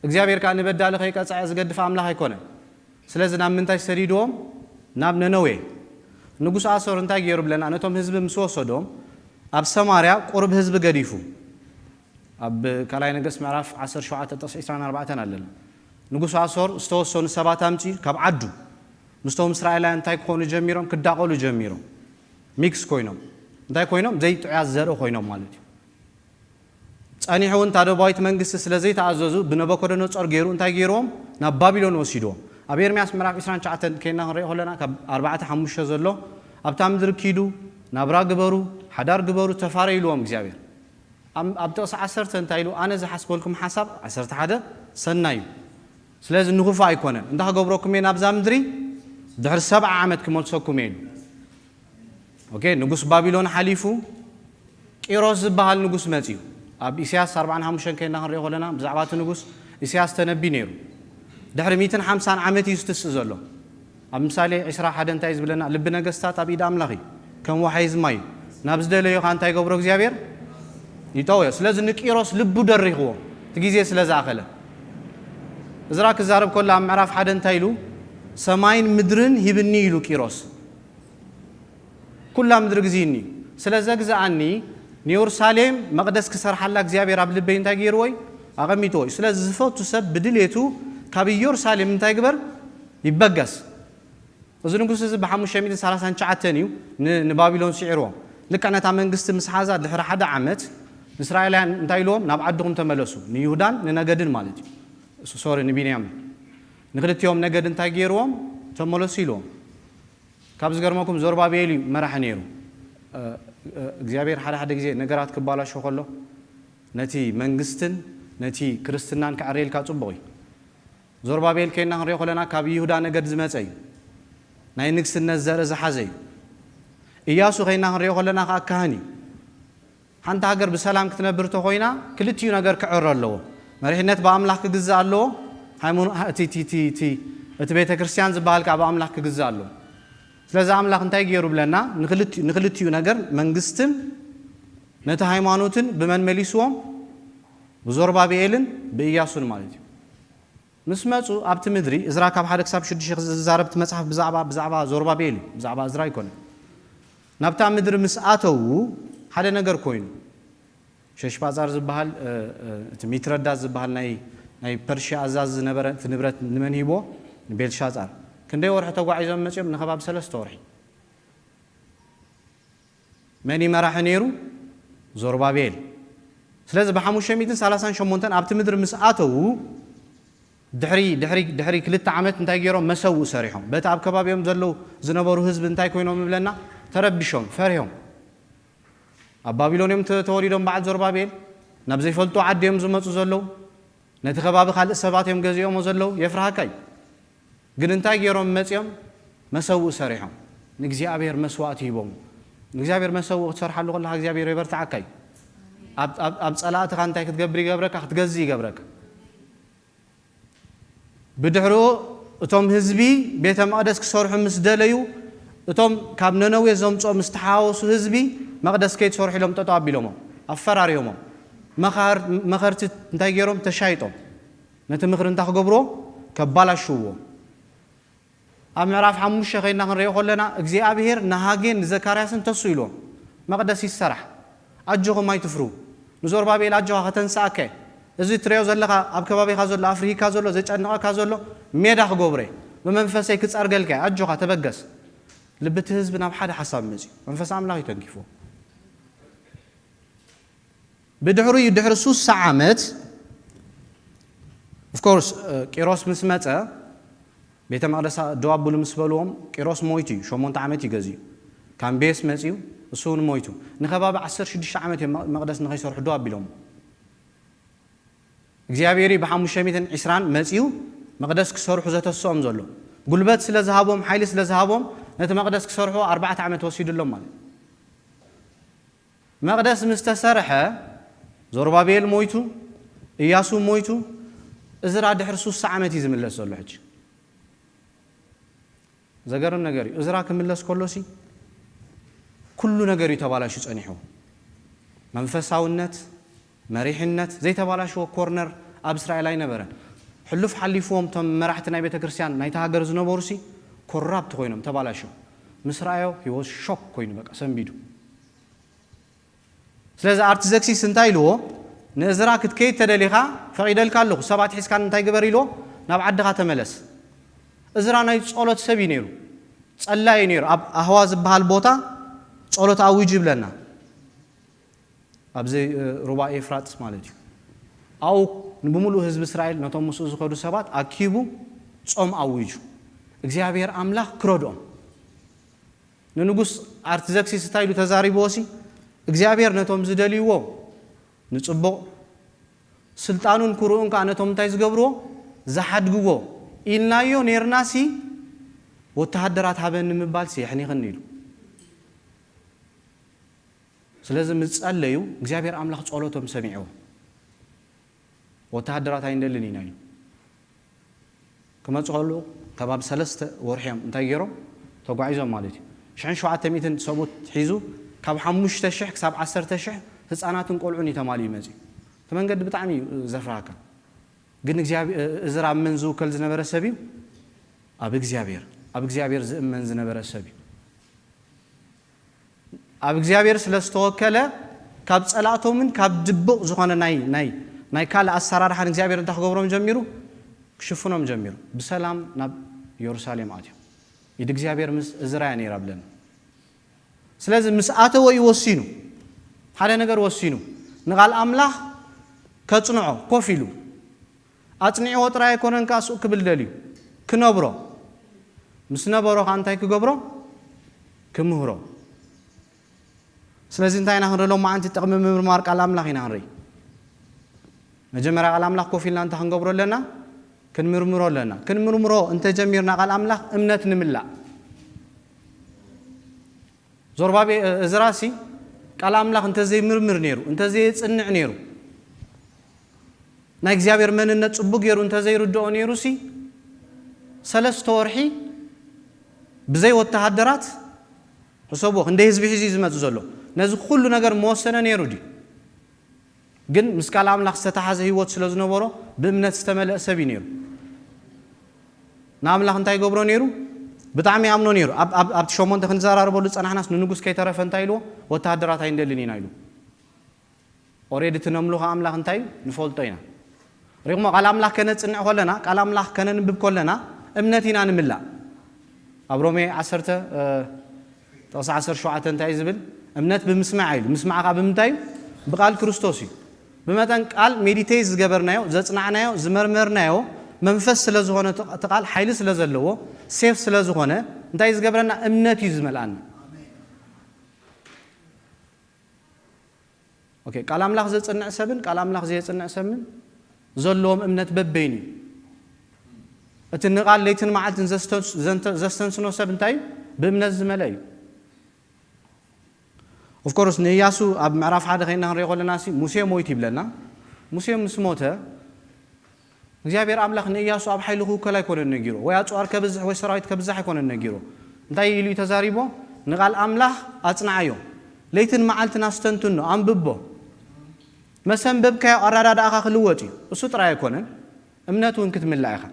እግዚኣብሔር ከዓ ንበዳሊ ከይቀጽዐ ዝገድፍ ኣምላኽ ኣይኮነን። ስለዚ ናብ ምንታይ ሰዲድዎም? ናብ ነነዌ። ንጉስ ኣሶር እንታይ ገይሩ ብለና? ነቶም ህዝቢ ምስ ወሰዶም ኣብ ሰማርያ ቁሩብ ህዝቢ ገዲፉ። ኣብ ካልኣይ ነገስት ምዕራፍ ዓሰርተ ሸውዓተ ጥቕሲ ዕስራን ኣርባዕተን ኣለና። ንጉስ ኣሶር ዝተወሰኑ ሰባት ኣምጺኡ ካብ ዓዱ ምስቶም እስራኤላውያን እንታይ ክኾኑ ጀሚሮም? ክዳቐሉ ጀሚሮም። ሚክስ ኮይኖም። እንታይ ኮይኖም? ዘይጥዑያት ዘርኢ ኮይኖም ማለት እዩ። ጸኒሑ እውን እታ ደቡባዊት መንግስቲ ስለ ዘይተኣዘዙ ብነበኮደነጾር ገይሩ እንታይ ገይርዎም? ናብ ባቢሎን ወሲድዎም። ኣብ ኤርምያስ ምዕራፍ ዕስራን ትሽዓተን ከይና ክንሪኦ ከለና ካብ ኣርባዕተ ሓሙሽተ ዘሎ ኣብታ ምድሪ ኪዱ ናብራ ግበሩ፣ ሓዳር ግበሩ፣ ተፋረዩ ኢልዎም እግዚኣብሔር። ኣብ ኣብ ጥቕሲ ዓሰርተ እንታይ ኢሉ? ኣነ ዝሓስበልኩም ሓሳብ ዓሰርተ ሓደ ሰናይ እዩ፣ ስለዚ ንኽፉእ ኣይኮነን። እንታይ ክገብረኩም እየ ናብዛ ምድሪ? ድሕሪ ሰብዓ ዓመት ክመልሰኩም እየ ኢሉ። ኦኬ፣ ንጉስ ባቢሎን ሓሊፉ ቂሮስ ዝበሃል ንጉስ መጺኡ። ኣብ ኢሳያስ ኣርባዓን ሓሙሽተን ከይና ክንሪኦ ከለና ብዛዕባ እቲ ንጉስ ኢሳያስ ተነቢ ነይሩ። ድሕሪ ሚእትን ሓምሳን ዓመት እዩ ዝትስእ ዘሎ። ኣብ ምሳሌ ዕስራ ሓደ እንታይ ዝብለና? ልቢ ነገስታት ኣብ ኢድ ኣምላኽ እዩ፣ ከም ዋሕይ ዝማይ እዩ። ናብ ዝደለዮ ኸኣ እንታይ ገብሮ እግዚኣብሔር? ይጠውዮ። ስለዚ ንቂሮስ ልቡ ደሪኽዎ፣ እቲ ግዜ ስለ ዝኣኸለ። እዝራ ክዛረብ ከሎ ኣብ ምዕራፍ ሓደ እንታይ ኢሉ? ሰማይን ምድርን ሂብኒ ኢሉ ቂሮስ። ኩላ ምድሪ ግዝእኒ እዩ። ስለ ዘግዝኣኒ ንየሩሳሌም መቕደስ ክሰርሓላ እግዚኣብሔር ኣብ ልበይ እንታይ ገይርዎ እዩ? ኣቐሚጥዎ እዩ። ስለዚ ዝፈቱ ሰብ ብድሌቱ ካብ ኢየሩሳሌም እንታይ ግበር? ይበገስ። እዚ ንጉስ እዚ ብ ሓሙሽተ ሚእትን ሰላሳን ትሽዓተን እዩ ን- ንባቢሎን ስዒርዎም። ልክዕ ነታ መንግስቲ ምስ ሓዛ ድሕሪ ሓደ ዓመት ንእስራኤላውያን እንታይ ኢልዎም? ናብ ዓድኹም ተመለሱ። ንይሁዳን ንነገድን ማለት እዩ። ሶሪ፣ ንቢንያምን። ንክልቲኦም ነገድ እንታይ ገይርዎም? ተመለሱ ኢልዎም። ካብ ዝገርመኩም ዞርባቤል እዩ መራሒ ነይሩ። እ፣ እ፣ እግዚኣብሔር ሓደ ሓደ ግዜ ነገራት ክባላሾ ከሎ ነቲ መንግስትን ነቲ ክርስትናን ከዕርየልካ ጽቡቕ እዩ። ዞርባቤል ከይና ክንሪኦ ከለና ካብ ይሁዳ ነገድ ዝመጸ እዩ። ናይ ንግስነት ዘርኢ ዝሓዘ እዩ። ኢያሱ ከይና ክንሪኦ ከለና ከኣ ካህን እዩ። ሓንቲ ሃገር ብሰላም ክትነብር ተኾይና ክልቲኡ ነገር ክዕረ ኣለዎ። መሪሕነት ብኣምላኽ ክግዛእ ኣለዎ። ሃይማኖ- እቲ- እቲ- እቲ- እቲ- እቲ ቤተ ክርስቲያን ዝበሃል ከኣ ብኣምላኽ ክግዛእ ኣለዎ። ስለዚ ኣምላኽ እንታይ ገይሩ ብለና? ንክልቲ- ንክልቲኡ ነገር መንግስትን ነቲ ሃይማኖትን ብመን መሊስዎም? ብዞርባብኤልን ብኢያሱን ማለት እዩ። ምስ መጹ ኣብቲ ምድሪ እዝራ ካብ ሓደ ክሳብ ሽዱሽተ ዝዛረብ እቲ መጽሓፍ ብዛዕባ ብዛዕባ ዞርባብኤል እዩ፣ ብዛዕባ እዝራ ኣይኮነን። ናብታ ምድሪ ምስ ኣተዉ ሓደ ነገር ኮይኑ ሸሽባጻር ዝበሃል እቲ ሚትረዳት ዝበሃል ናይ ናይ ፐርሽያ ኣዛዚ ዝነበረ እቲ ንብረት ንመን ሂብዎ? ንቤልሻጻር። ክንደይ ወርሒ ተጓዒዞም መጺኦም? ንከባቢ ሰለስተ ወርሒ። መን እዩ መራሒ ነይሩ? ዞርባቤል። ስለዚ ብ ሓሙሽተ ሚእትን ሰላሳን ሸሞንተን ኣብቲ ምድሪ ምስ ኣተዉ ድሕሪ ድሕሪ ድሕሪ ክልተ ዓመት እንታይ ገይሮም? መሰውእ ሰሪሖም። በቲ ኣብ ከባቢኦም ዘለዉ ዝነበሩ ህዝቢ እንታይ ኮይኖም ይብለና? ተረቢሾም፣ ፈሪሆም። ኣብ ባቢሎን እዮም ተ- ተወሊዶም በዓል ዞርባቤል። ናብ ዘይፈልጡ ዓዲ እዮም ዝመፁ ዘለዉ። ነቲ ከባቢ ካልእ ሰባት እዮም ገዚኦሞ ዘለዉ። የፍርሃካ እዩ። ግን እንታይ ገይሮም መፂኦም? መሰውእ ሰሪሖም። ንእግዚኣብሔር መስዋእቲ ሂቦም። ንእግዚኣብሔር መሰውእ ክትሰርሓሉ ከለኻ እግዚኣብሔር የበርትዓካ እዩ። ኣብ- ኣብ- ኣብ ጸላእትኻ እንታይ ክትገብር ይገብረካ? ክትገዝእ ይገብረካ። ብድሕሪኡ እቶም ህዝቢ ቤተ መቕደስ ክሰርሑ ምስ ደለዩ፣ እቶም ካብ ነነዌ ዘምጽኦም ዝተሓወሱ ህዝቢ መቕደስ ከይትሰርሑ ኢሎም ጠጠው ኣቢሎሞም፣ ኣፈራሪዮሞም። መኻር- መኸርቲ እንታይ ገይሮም? ተሻይጦም። ነቲ ምኽሪ እንታይ ክገብርዎ? ከባላሽውዎ። ኣብ ምዕራፍ ሓሙሽተ ከይድና ክንሪኦ ከለና እግዚኣብሔር ንሃጌን ንዘካርያስን ተሱ ኢልዎም፣ መቕደስ ይሰራሕ፣ ኣጆኹም ኣይትፍሩ፣ ንዞርባቤል ኣጆኻ ከተንስኣከ፣ እዚ ትሪኦ ዘለኻ ኣብ ከባቢኻ ዘሎ ኣፍሪሂካ ዘሎ ዘጨንቐካ ዘሎ ሜዳ ክገብሮ እየ፣ ብመንፈሰይ ክጸርገልካ እየ፣ ኣጆኻ ተበገስ። ልቢ እቲ ህዝቢ ናብ ሓደ ሓሳብ መጺኡ መንፈስ ኣምላኽ እዩ ተንኪፍዎ። ብድሕሪኡ ድሕሪ ሱሳ ዓመት of course ቂሮስ ምስ መጸ ቤተ መቕደስ ደው ኣብሉ ምስ በልዎም ቂሮስ ሞይቱ እዩ። ሸሞንተ ዓመት እዩ ገዚኡ። ካምቤስ መጺኡ እሱ እውን ሞይቱ። ንከባቢ ዓሰርተ ሽዱሽተ ዓመት እዮም መቕደስ ንኸይሰርሑ ደው ኣቢሎም። እግዚኣብሔር ብሓሙሽተ ሚእትን ዕስራን መጺኡ መቕደስ ክሰርሑ ዘተስኦም ዘሎ ጉልበት ስለ ዝሃቦም ሓይሊ ስለ ዝሃቦም ነቲ መቕደስ ክሰርሑ ኣርባዕተ ዓመት ወሲዱሎም ማለት እዩ። መቕደስ ምስ ተሰርሐ ዞርባቤል ሞይቱ፣ እያሱ ሞይቱ፣ እዝራ ድሕሪ ሱሳ ዓመት እዩ ዝምለስ ዘሎ። ሕጂ ዘገርም ነገር እዩ። እዝራ ክምለስ ከሎሲ ኩሉ ነገር እዩ ተባላሹ ጸኒሑ። መንፈሳውነት፣ መሪሕነት ዘይተባላሽዎ ኮርነር ኣብ እስራኤል ኣይነበረን። ሕሉፍ ሓሊፍዎም እቶም መራሕቲ ናይ ቤተ ክርስቲያን ናይቲ ሃገር ዝነበሩሲ ኮራፕት ኮይኖም ተባላሽዮም። ምስ ረኣዮ ህይወት ሾክ ኮይኑ በቃ ሰንቢዱ። ስለዚ ኣርትዘክሲስ እንታይ ኢልዎ? ንእዝራ ክትከይድ ተደሊኻ ፈቒደልካ ኣለኹ፣ ሰባት ሒዝካ እንታይ ግበር ኢልዎ? ናብ ዓድኻ ተመለስ። እዝራ ናይ ጸሎት ሰብ እዩ ነይሩ፣ ጸላይ እዩ ነይሩ። ኣብ ኣህዋ ዝበሃል ቦታ ጸሎት ኣዊጁ ይብለና፣ ኣብዚ እ፣ ሩባ ኤፍራጥስ ማለት እዩ። ኣብኡ ንብምሉእ ህዝቢ እስራኤል ነቶም ምስኡ ዝኸዱ ሰባት ኣኪቡ ጾም ኣዊጁ እግዚኣብሔር ኣምላኽ ክረድኦም። ንንጉስ ኣርትዘክሲስ እንታይ ኢሉ ተዛሪብዎ ሲ እግዚኣብሔር ነቶም ዝደልይዎ ንጽቡቕ ስልጣኑን ክርኡን ከዓ ነቶም እንታይ ዝገብርዎ ዝሓድግዎ ኢልናዮ ነርና ሲ ወተሃደራት ሃበኒ ምባል ሲ የሕኒኽኒ ኢሉ። ስለዚ ምስ ጸለዩ እግዚኣብሔር ኣምላኽ ጸሎቶም ሰሚዕዎ። ወተሃደራት ኣይንደልን ኢና ኢሉ ክመፁ ከሉ ከባቢ ሰለስተ ወርሒ እዮም እንታይ ገይሮም ተጓዒዞም ማለት እዩ። ሽሕን ሸውዓተ ሚእትን ሰብኡት ሒዙ ካብ ሓሙሽተ ሽሕ ክሳብ ዓሰርተ ሽሕ ህፃናትን ቆልዑን እዩ ተማሊኡ መፅዩ። እቲ መንገዲ ብጣዕሚ እዩ ዘፍርሃካ። ግን እግዚኣብ- እዝራ ኣብ መን ዝውከል ዝነበረ ሰብ እዩ? ኣብ እግዚኣብሔር። ኣብ እግዚኣብሔር ዝእመን ዝነበረ ሰብ እዩ። ኣብ እግዚኣብሔር ስለ ዝተወከለ ካብ ጸላእቶምን ካብ ድቡቕ ዝኾነ ናይ ናይ ናይ ካልእ ኣሰራርሓን እግዚኣብሔር እንታይ ክገብሮም ጀሚሩ? ክሽፍኖም ጀሚሩ። ብሰላም ናብ ኢየሩሳሌም ኣትዮም። ኢድ እግዚኣብሔር ምስ እዝራ እያ ነይራ ብለና። ስለዚ ምስ ኣተወ እዩ ወሲኑ፣ ሓደ ነገር ወሲኑ ንቓል ኣምላኽ ከጽንዖ ኮፍ ኢሉ ኣጽኒዕዎ ጥራይ ኣይኮነን ከኣ ስቕ ክብል ደልዩ ክነብሮ ምስ ነበሮ ከኣ እንታይ ክገብሮ? ክምህሮ። ስለዚ እንታይ ኢና ክንርኢ ሎም መዓንቲ ጥቕሚ ምምርማር ቃል ኣምላኽ ኢና ክንርኢ። መጀመርያ ቃል ኣምላኽ ኮፍ ኢልና እንታይ ክንገብሮ ኣለና? ክንምርምሮ ኣለና። ክንምርምሮ እንተጀሚርና ቃል ኣምላኽ እምነት ንምላእ። ዞርባቤ እዝራሲ ቃል ኣምላኽ እንተዘይምርምር ነይሩ እንተዘየጽንዕ ነይሩ ናይ እግዚኣብሔር መንነት ጽቡቅ ገይሩ እንተዘይርድኦ ነይሩ ሲ ሰለስተ ወርሒ ብዘይ ወተሃደራት ሕሰብዎ ክንደይ ህዝቢ ሒዙ እዩ ዝመጽእ ዘሎ ነዚ ኩሉ ነገር መወሰነ ነይሩ ድዩ ግን ምስ ቃል ኣምላኽ ዝተተሓዘ ህይወት ስለ ዝነበሮ ብእምነት ዝተመልአ ሰብ እዩ ነይሩ ንኣምላኽ እንታይ ይገብሮ ነይሩ ብጣዕሚ ይኣምኖ ነይሩ ኣብቲ ሸሞንተ ክንዘራረበሉ ዝፀናሕናስ ንንጉስ ከይተረፈ እንታይ ኢልዎ ወተሃደራት ኣይንደልን ኢና ኢሉ ኦሬዲ እቲ ነምልኾ ኣምላኽ እንታይ እዩ ንፈልጦ ኢና ሪቕሞ ቃል ኣምላኽ ከነፅንዕ ከለና ቃል ኣምላኽ ከነንብብ ከለና እምነት ኢና ንምላእ ኣብ ሮሜ ዓሰርተ ጥቕሲ ዓሰርተ ሸውዓተ እንታይ እዩ ዝብል እምነት ብምስማዕ ኢሉ ምስማዕ ከዓ ብምንታይ እዩ ብቃል ክርስቶስ እዩ ብመጠን ቃል ሜዲቴት ዝገበርናዮ ዘፅናዕናዮ ዝመርመርናዮ መንፈስ ስለ ዝኾነ እቲ ቃል ሓይሊ ስለ ዘለዎ ሴፍ ስለ ዝኾነ እንታይ እዩ ዝገብረና እምነት እዩ ዝመልኣና ቃል ኣምላኽ ዘፅንዕ ሰብን ቃል ኣምላኽ ዘየፅንዕ ሰብን ዘለዎም እምነት በበይን እዩ እቲ ንቓል ለይትን መዓልትን ዘስተንስኖ ሰብ እንታይ እዩ ብእምነት ዝመልአ እዩ። ኦፍኮርስ ንእያሱ ኣብ ምዕራፍ ሓደ ከይና ክንሪኦ ከለና ሲ ሙሴ ሞይቱ ይብለና። ሙሴ ምስ ሞተ እግዚኣብሔር ኣምላኽ ንእያሱ ኣብ ሓይሊ ክውከል ኣይኮነን ነጊሮ፣ ወይ ኣፅዋር ከብዝሕ ወይ ሰራዊት ከብዝሕ ኣይኮነን ነጊሮ። እንታይ ኢሉ እዩ ተዛሪቦ? ንቓል ኣምላኽ ኣጽንዓዮ፣ ለይትን መዓልትን ኣስተንትኖ፣ ኣንብቦ። መሰንበብካዮ ኣረዳድኣኻ ክልወጥ እዩ። እሱ ጥራይ ኣይኮነን፣ እምነት እውን ክትምላእ ኢኻ።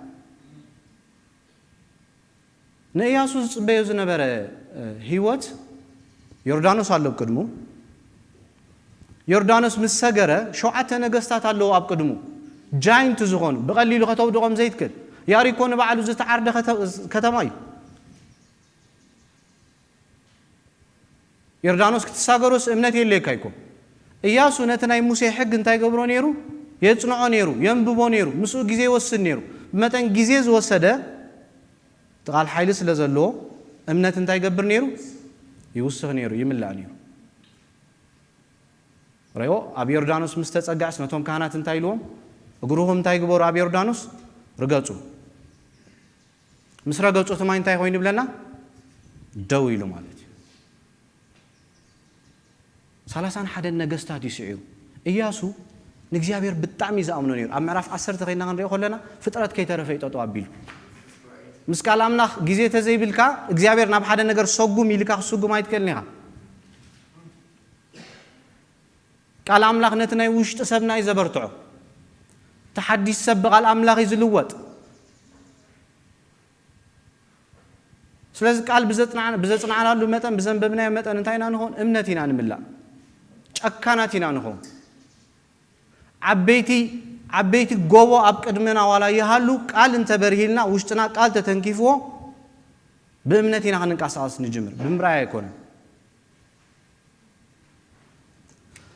ንእያሱ ዝጽበዮ ዝነበረ ህይወት፣ ዮርዳኖስ ኣሎ ኣብ ቅድሙ። ዮርዳኖስ ምስ ሰገረ ሸውዓተ ነገስታት ኣለዉ ኣብ ቅድሙ፣ ጃይንት ዝኾኑ፣ ብቐሊሉ ከተውድቖም ዘይትክእል። ያሪኮ ንባዕሉ ዝተዓርደ ከተማ እዩ። ዮርዳኖስ ክትሳገሮስ እምነት የድልየካ ይኮ። እያሱ ነቲ ናይ ሙሴ ሕግ እንታይ ገብሮ ነይሩ? የጽንዖ ነይሩ፣ የንብቦ ነይሩ፣ ምስኡ ግዜ ይወስድ ነይሩ። ብመጠን ግዜ ዝወሰደ፣ እቲ ቃል ሓይሊ ስለ ዘለዎ፣ እምነት እንታይ ይገብር ነይሩ? ይውስኽ ነይሩ፣ ይምላእ ነይሩ። ረዮ ኣብ ዮርዳኖስ ምስ ተጸግዐስ ነቶም ካህናት እንታይ ኢልዎም? እግሩኹም እንታይ ግበሩ? ኣብ ዮርዳኖስ ርገጹ። ምስ ረገጹ እቲ ማይ እንታይ ኮይኑ ይብለና? ደው ኢሉ ማለት እዩ። ሰላሳን ሓደን ነገስታት እዩ ስዒሩ። እያሱ ንእግዚኣብሔር ብጣዕሚ እዩ ዝኣምኖ ነይሩ። ኣብ ምዕራፍ ዓሰርተ ከይና ክንሪኦ ከለና ፍጥረት ከይተረፈ እዩ ጠጠው ኣቢሉ። ምስ ቃል ኣምላኽ ግዜ ተዘይብልካ እግዚኣብሔር ናብ ሓደ ነገር ሰጉም ኢልካ ክስጉም ኣይትክእልን ኢኻ። ቃል ኣምላኽ ነቲ ናይ ውሽጢ ሰብና እዩ ዘበርትዖ። እቲ ሓዲሽ ሰብ ብቓል ኣምላኽ እዩ ዝልወጥ። ስለዚ ቃል ብዘጽናዕና- ብዘጽናዕናሉ መጠን፣ ብዘንበብናዮ መጠን እንታይ ኢና ንኸውን? እምነት ኢና ንምላእ። ጨካናት ኢና ንኸውን። ዓበይቲ ዓበይቲ ጎቦ ኣብ ቅድመና ዋላ ይሃሉ፣ ቃል እንተበርሂልና፣ ውሽጥና ቃል ተተንኪፍዎ፣ ብእምነት ኢና ክንንቀሳቐስ ንጅምር፣ ብምርኣይ ኣይኮነን።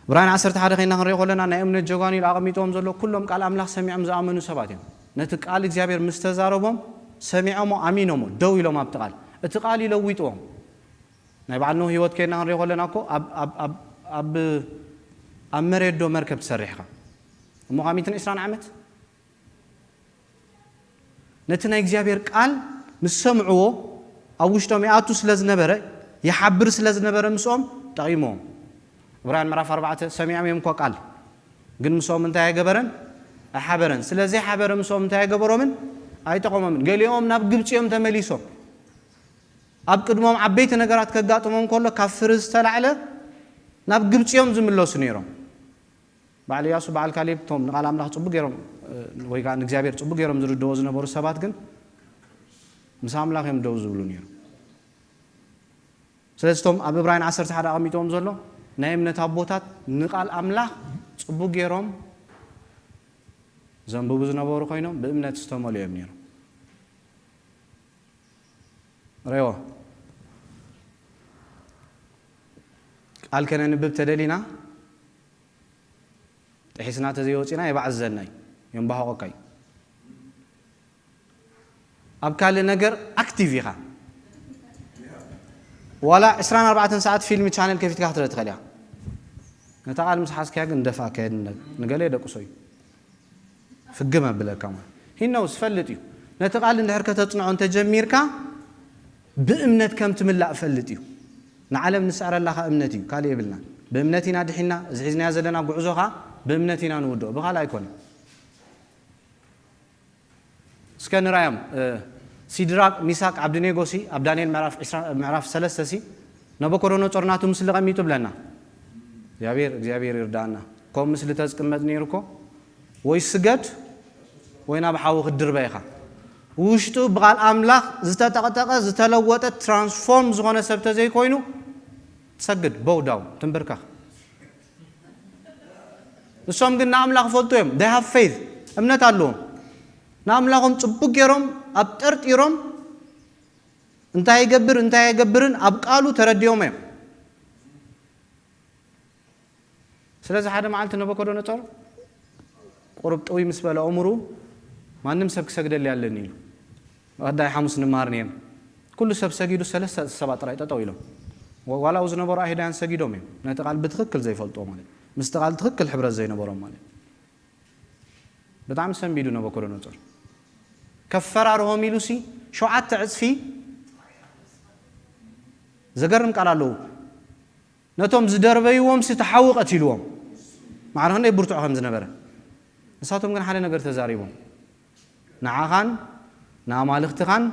ዕብራውያን ዓሰርተ ሓደ ከይና ክንሪኦ ከለና ናይ እምነት ጀጓኑ ኢሉ ኣቐሚጥዎም ዘሎ ኩሎም ቃል ኣምላኽ ሰሚዖም ዝኣመኑ ሰባት እዮም። ነቲ ቃል እግዚኣብሔር ምስ ተዛረቦም ሰሚዖሞ ኣሚኖሞ ደው ኢሎም ኣብቲ ቃል። እቲ ቃል እዩ ለዊጥዎም። ናይ በዓል ኖህ ህይወት ከይና ክንሪኦ ከለና እኮ ኣብ- ኣብ- ኣብ- ኣብ- ኣብ መሬት ዶ መርከብ ትሰርሕ ኢኻ? እሞ ካብ ሚእትን ዕስራን ዓመት ነቲ ናይ እግዚኣብሔር ቃል ምስ ሰምዕዎ ኣብ ውሽጦም ይኣቱ ስለ ዝነበረ ይሓብር ስለ ዝነበረ ምስኦም ጠቒምዎም። ዕብራውያን ምዕራፍ ኣርባዕተ ሰሚዖም እዮም እኳ ቃል ግን ምስኦም እንታይ ኣይገበረን? ኣይሓበረን። ስለ ዘይሓበረ ምስኦም እንታይ ኣይገበሮምን? ኣይጠቐሞምን። ገሊኦም ናብ ግብፂ እዮም ተመሊሶም። ኣብ ቅድሞም ዓበይቲ ነገራት ከጋጥሞም ከሎ ካብ ፍርህ ዝተላዕለ ናብ ግብፂ እዮም ዝምለሱ ነይሮም። በዓል እያሱ በዓል ካሌብ እቶም ንቓል ኣምላኽ ጽቡቅ ገይሮም ወይ ከዓ ንእግዚኣብሔር ጽቡቅ ገይሮም ዝርድዎ ዝነበሩ ሰባት ግን ምስ ኣምላኽ እዮም ደው ዝብሉ ነይሮም። ስለዚ እቶም ኣብ እብራይን ዓሰርተ ሓደ ኣቐሚጥዎም ዘሎ ናይ እምነት ኣቦታት ንቓል ኣምላኽ ጽቡቅ ገይሮም ዘንብቡ ዝነበሩ ኮይኖም ብእምነት ዝተመሉ እዮም ነይሮም። ረዎ ቃል ከነንብብ ተደሊና ጥሒስና ተዘይወፂና የባዕዘና እዩ የንባህቆካ እዩ። ኣብ ካልእ ነገር ኣክቲቭ ኢኻ። ዋላ ዕስራን ኣርባዕተን ሰዓት ፊልም ቻነል ከፊትካ ክትርኢ ትኽእል ኢኻ። ነታ ቃል ምስ ሓዝካያ ግን ደፋ ከየድ ንገለ የደቅሶ እዩ። ፍግም ኣብለካ ማለት ሂኖ ዝፈልጥ እዩ። ነቲ ቃል እንድሕር ከተጽንዖ እንተጀሚርካ ብእምነት ከም ትምላእ ፈልጥ እዩ። ንዓለም ንስዕረላኻ እምነት እዩ ካልእ የብልና። ብእምነት ኢና ድሒና እዚ ሒዝናዮ ዘለና ጉዕዞ ኸዓ ብእምነት ኢና ንውድኦ ብኻልእ ኣይኮነ። እስከ ንራዮም ሲድራቅ ሚሳቅ ዓብድኔጎሲ ኣብ ዳንኤል ምዕራፍ ሰለስተ ሲ ነበኮዶኖጾር ናቱ ምስሊ ቀሚጡ ብለና። እግዚኣብሔር እግዚኣብሔር ይርዳእና። ከምኡ ምስሊ ተዝቅመጥ ነይሩ እኮ ወይ ስገድ ወይ ናብ ሓዊ ክትድርበ ኢኻ። ውሽጡ ብቓል ኣምላኽ ዝተጠቕጠቐ ዝተለወጠ ትራንስፎርም ዝኾነ ሰብ ተዘይኮይኑ ትሰግድ ቦው ዳው ትንብርከኽ። ንሶም ግን ንኣምላኽ ይፈልጡ እዮም። They have faith እምነት ኣለዎም። ንኣምላኾም ጽቡቅ ገይሮም ኣብ ጠርጢሮም እንታይ ይገብር እንታይ ኣይገብርን ኣብ ቃሉ ተረዲኦም እዮም። ስለዚ ሓደ መዓልቲ ነበኮዶነጾር ቁሩብ ጥውይ ምስ በለ ኣእምሩ ማንም ሰብ ክሰግደልይ ኣለኒ ኢሉ። ቀዳይ ሓሙስ ንመሃር ነይርና። ኩሉ ሰብ ሰጊዱ ሰለስተ ሰባት ጥራይ ጠጠው ኢሎም። ዋላ ኣብኡ ዝነበሩ ኣይሁዳውያን ሰጊዶም እዮም። ነቲ ቃል ብትኽክል ዘይፈልጥዎ ማለት ምስቲ ቃል ትኽክል ሕብረት ዘይነበሮም ማለት። ብጣዕሚ ሰንቢዱ ነበኮዶነጾር። ከፈራርሆም ኢሉሲ ሸውዓተ ዕጽፊ ዘገርም ቃል ኣለዉ። ነቶም ዝደርበይዎም ሲ ተሓዊ ቀቲልዎም። ማዕረ ክንደይ ብርቱዕ ከም ዝነበረ። ንሳቶም ግን ሓደ ነገር ተዛሪቦም። ንዓኻን ንኣማልኽትኻን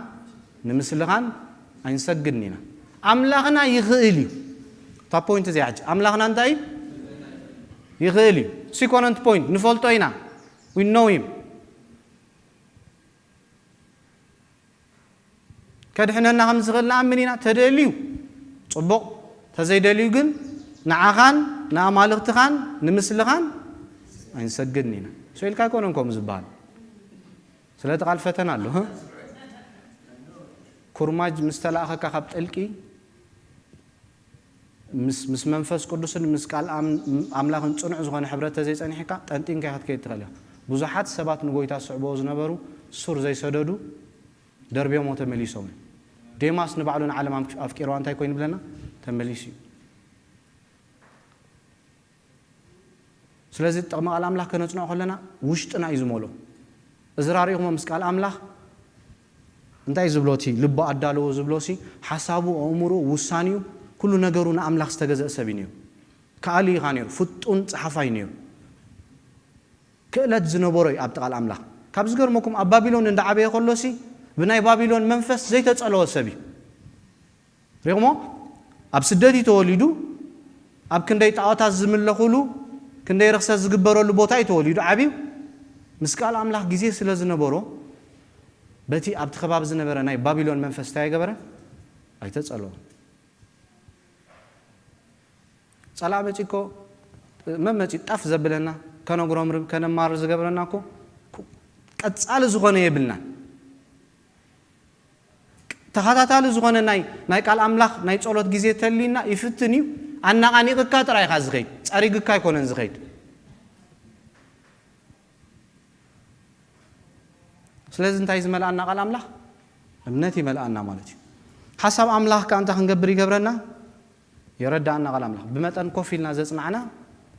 ንምስልኻን ኣይንሰግድን ኢና። ኣምላኽና ይኽእል እዩ። እታ ፖይንት እዚኣ ሕጂ ኣምላኽና እንታይ እዩ? ይኽእል እዩ። ሲኮነንት ፖይንት ንፈልጦ ኢና። We know him። ከድሕነና ከም ዝኽእል ንኣምን ኢና። ተደልዩ ጽቡቕ፣ ተዘይደልዩ ግን ንዓኻን ንኣማልኽትኻን ንምስልኻን ኣይንሰግድን ኢና። ሶ ኢልካ ኣይኮነን ከምኡ ዝበሃል። ስለቲ ቃል ፈተና ኣሎ። ኩርማጅ ምስ ተላእኸካ ካብ ጥልቂ ምስ ምስ መንፈስ ቅዱስን ምስ ቃል ኣም- ኣምላኽን ጽኑዕ ዝኾነ ሕብረት ተዘይጸኒሕካ ጠንጢንካ ክትከይድ ትኽእል ኢኻ። ብዙሓት ሰባት ንጎይታ ዝስዕብዎ ዝነበሩ ሱር ዘይሰደዱ ደርብዮሞ ተመሊሶም እዮም። ዴማስ ንባዕሉ ንዓለም ኣም- ኣፍቂርዋ እንታይ ኮይኑ ይብለና? ተመሊሱ እዩ። ስለዚ ጥቕሚ ቃል ኣምላኽ ከነጽንዖ ከለና ውሽጥና እዩ ዝመልኦ። እዚ ራሪኹሞ ምስ ቃል ኣምላኽ እንታይ ዝብሎ እቲ ልቡ ኣዳለዎ ዝብሎ ሲ ሓሳቡ ኣእምሮ ውሳኔኡ ኩሉ ነገሩ ንኣምላኽ ዝተገዘእ ሰብ እዩ ነይሩ። ከኣሊ ኢኻ ነይሩ፣ ፍጡን ጸሓፋይ ነይሩ። ክእለት ዝነበሮ እዩ ኣብቲ ቃል ኣምላኽ። ካብ ዝገርመኩም ኣብ ባቢሎን እንዳዓበየ ከሎ ሲ ብናይ ባቢሎን መንፈስ ዘይተጸለወ ሰብ እዩ። ሪኹሞ ኣብ ስደት እዩ ተወሊዱ። ኣብ ክንደይ ጣዖታት ዝምለኹሉ ክንደይ ርክሰት ዝግበረሉ ቦታ እዩ ተወሊዱ ዓብዩ። ምስ ቃል ኣምላኽ ግዜ ስለ ዝነበሮ በቲ ኣብቲ ከባቢ ዝነበረ ናይ ባቢሎን መንፈስ እንታይ ኣይገበረን? ኣይተጸለወን። ጸላእ መጺ እኮ መመጺ ጣፍ ዘብለና ከነጉረምርም ከነማርር ዝገብረና እኮ ቀጻሊ ዝኾነ የብልናን። ተኸታታሊ ዝኾነ ናይ ናይ ቃል ኣምላኽ ናይ ጸሎት ግዜ ተሊና ይፍትን እዩ። ኣናቓኒቕካ ጥራይ ኢኻ ዝኸይድ፣ ጸሪግካ ኣይኮነን ዝኸይድ። ስለዚ እንታይ ዝመልኣና ቃል ኣምላኽ? እምነት ይመልኣና ማለት እዩ። ሓሳብ ኣምላኽ ከኣ እንታይ ክንገብር ይገብረና? የረዳእና ቃል ኣምላኽ። ብመጠን ኮፍ ኢልና ዘጽናዕና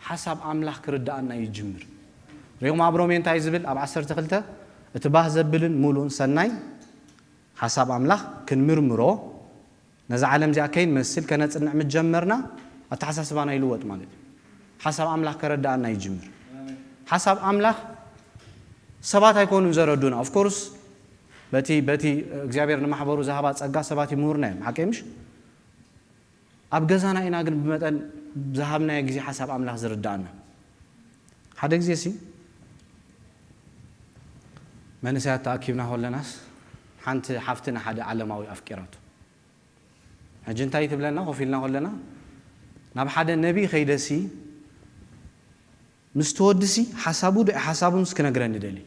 ሓሳብ ኣምላኽ ክርዳኣና ይጅምር። ሪኹም ኣብ ሮሜ እንታይ ዝብል? ኣብ ዓሰርተ ክልተ እቲ ባህ ዘብልን ሙሉእን ሰናይ ሓሳብ ኣምላኽ ክንምርምሮ ነዛ ዓለም እዚኣ ከይንመስል ከነጽንዕ ምስ ጀመርና ኣተሓሳስባና ይልወጥ ማለት እዩ። ሓሳብ ኣምላኽ ከረዳኣና ይጅምር። ሓሳብ ኣምላኽ ሰባት ኣይኮኑን ዘረዱና። Of course በቲ በቲ እግዚኣብሔር ንማሕበሩ ዝሃባ ጸጋ ሰባት ይምህሩና እዮም። ሓቀይ ምሽ? ኣብ ገዛና ኢና ግን ብመጠን ዝሃብናዮ ግዜ ሓሳብ ኣምላኽ ዝርዳኣና። ሓደ ግዜ ሲ መንእሰያት ተኣኪብና ከለናስ ሓንቲ ሓፍቲ ንሓደ ዓለማዊ ኣፍቂራቶ። ሕጂ እንታይ ትብለና? ኮፍ ኢልና ከለና ናብ ሓደ ነቢ ከይደሲ ምስ ትወድሲ ሓሳቡ ዶ ሓሳቡንስ ክነግረኒ ደሊ።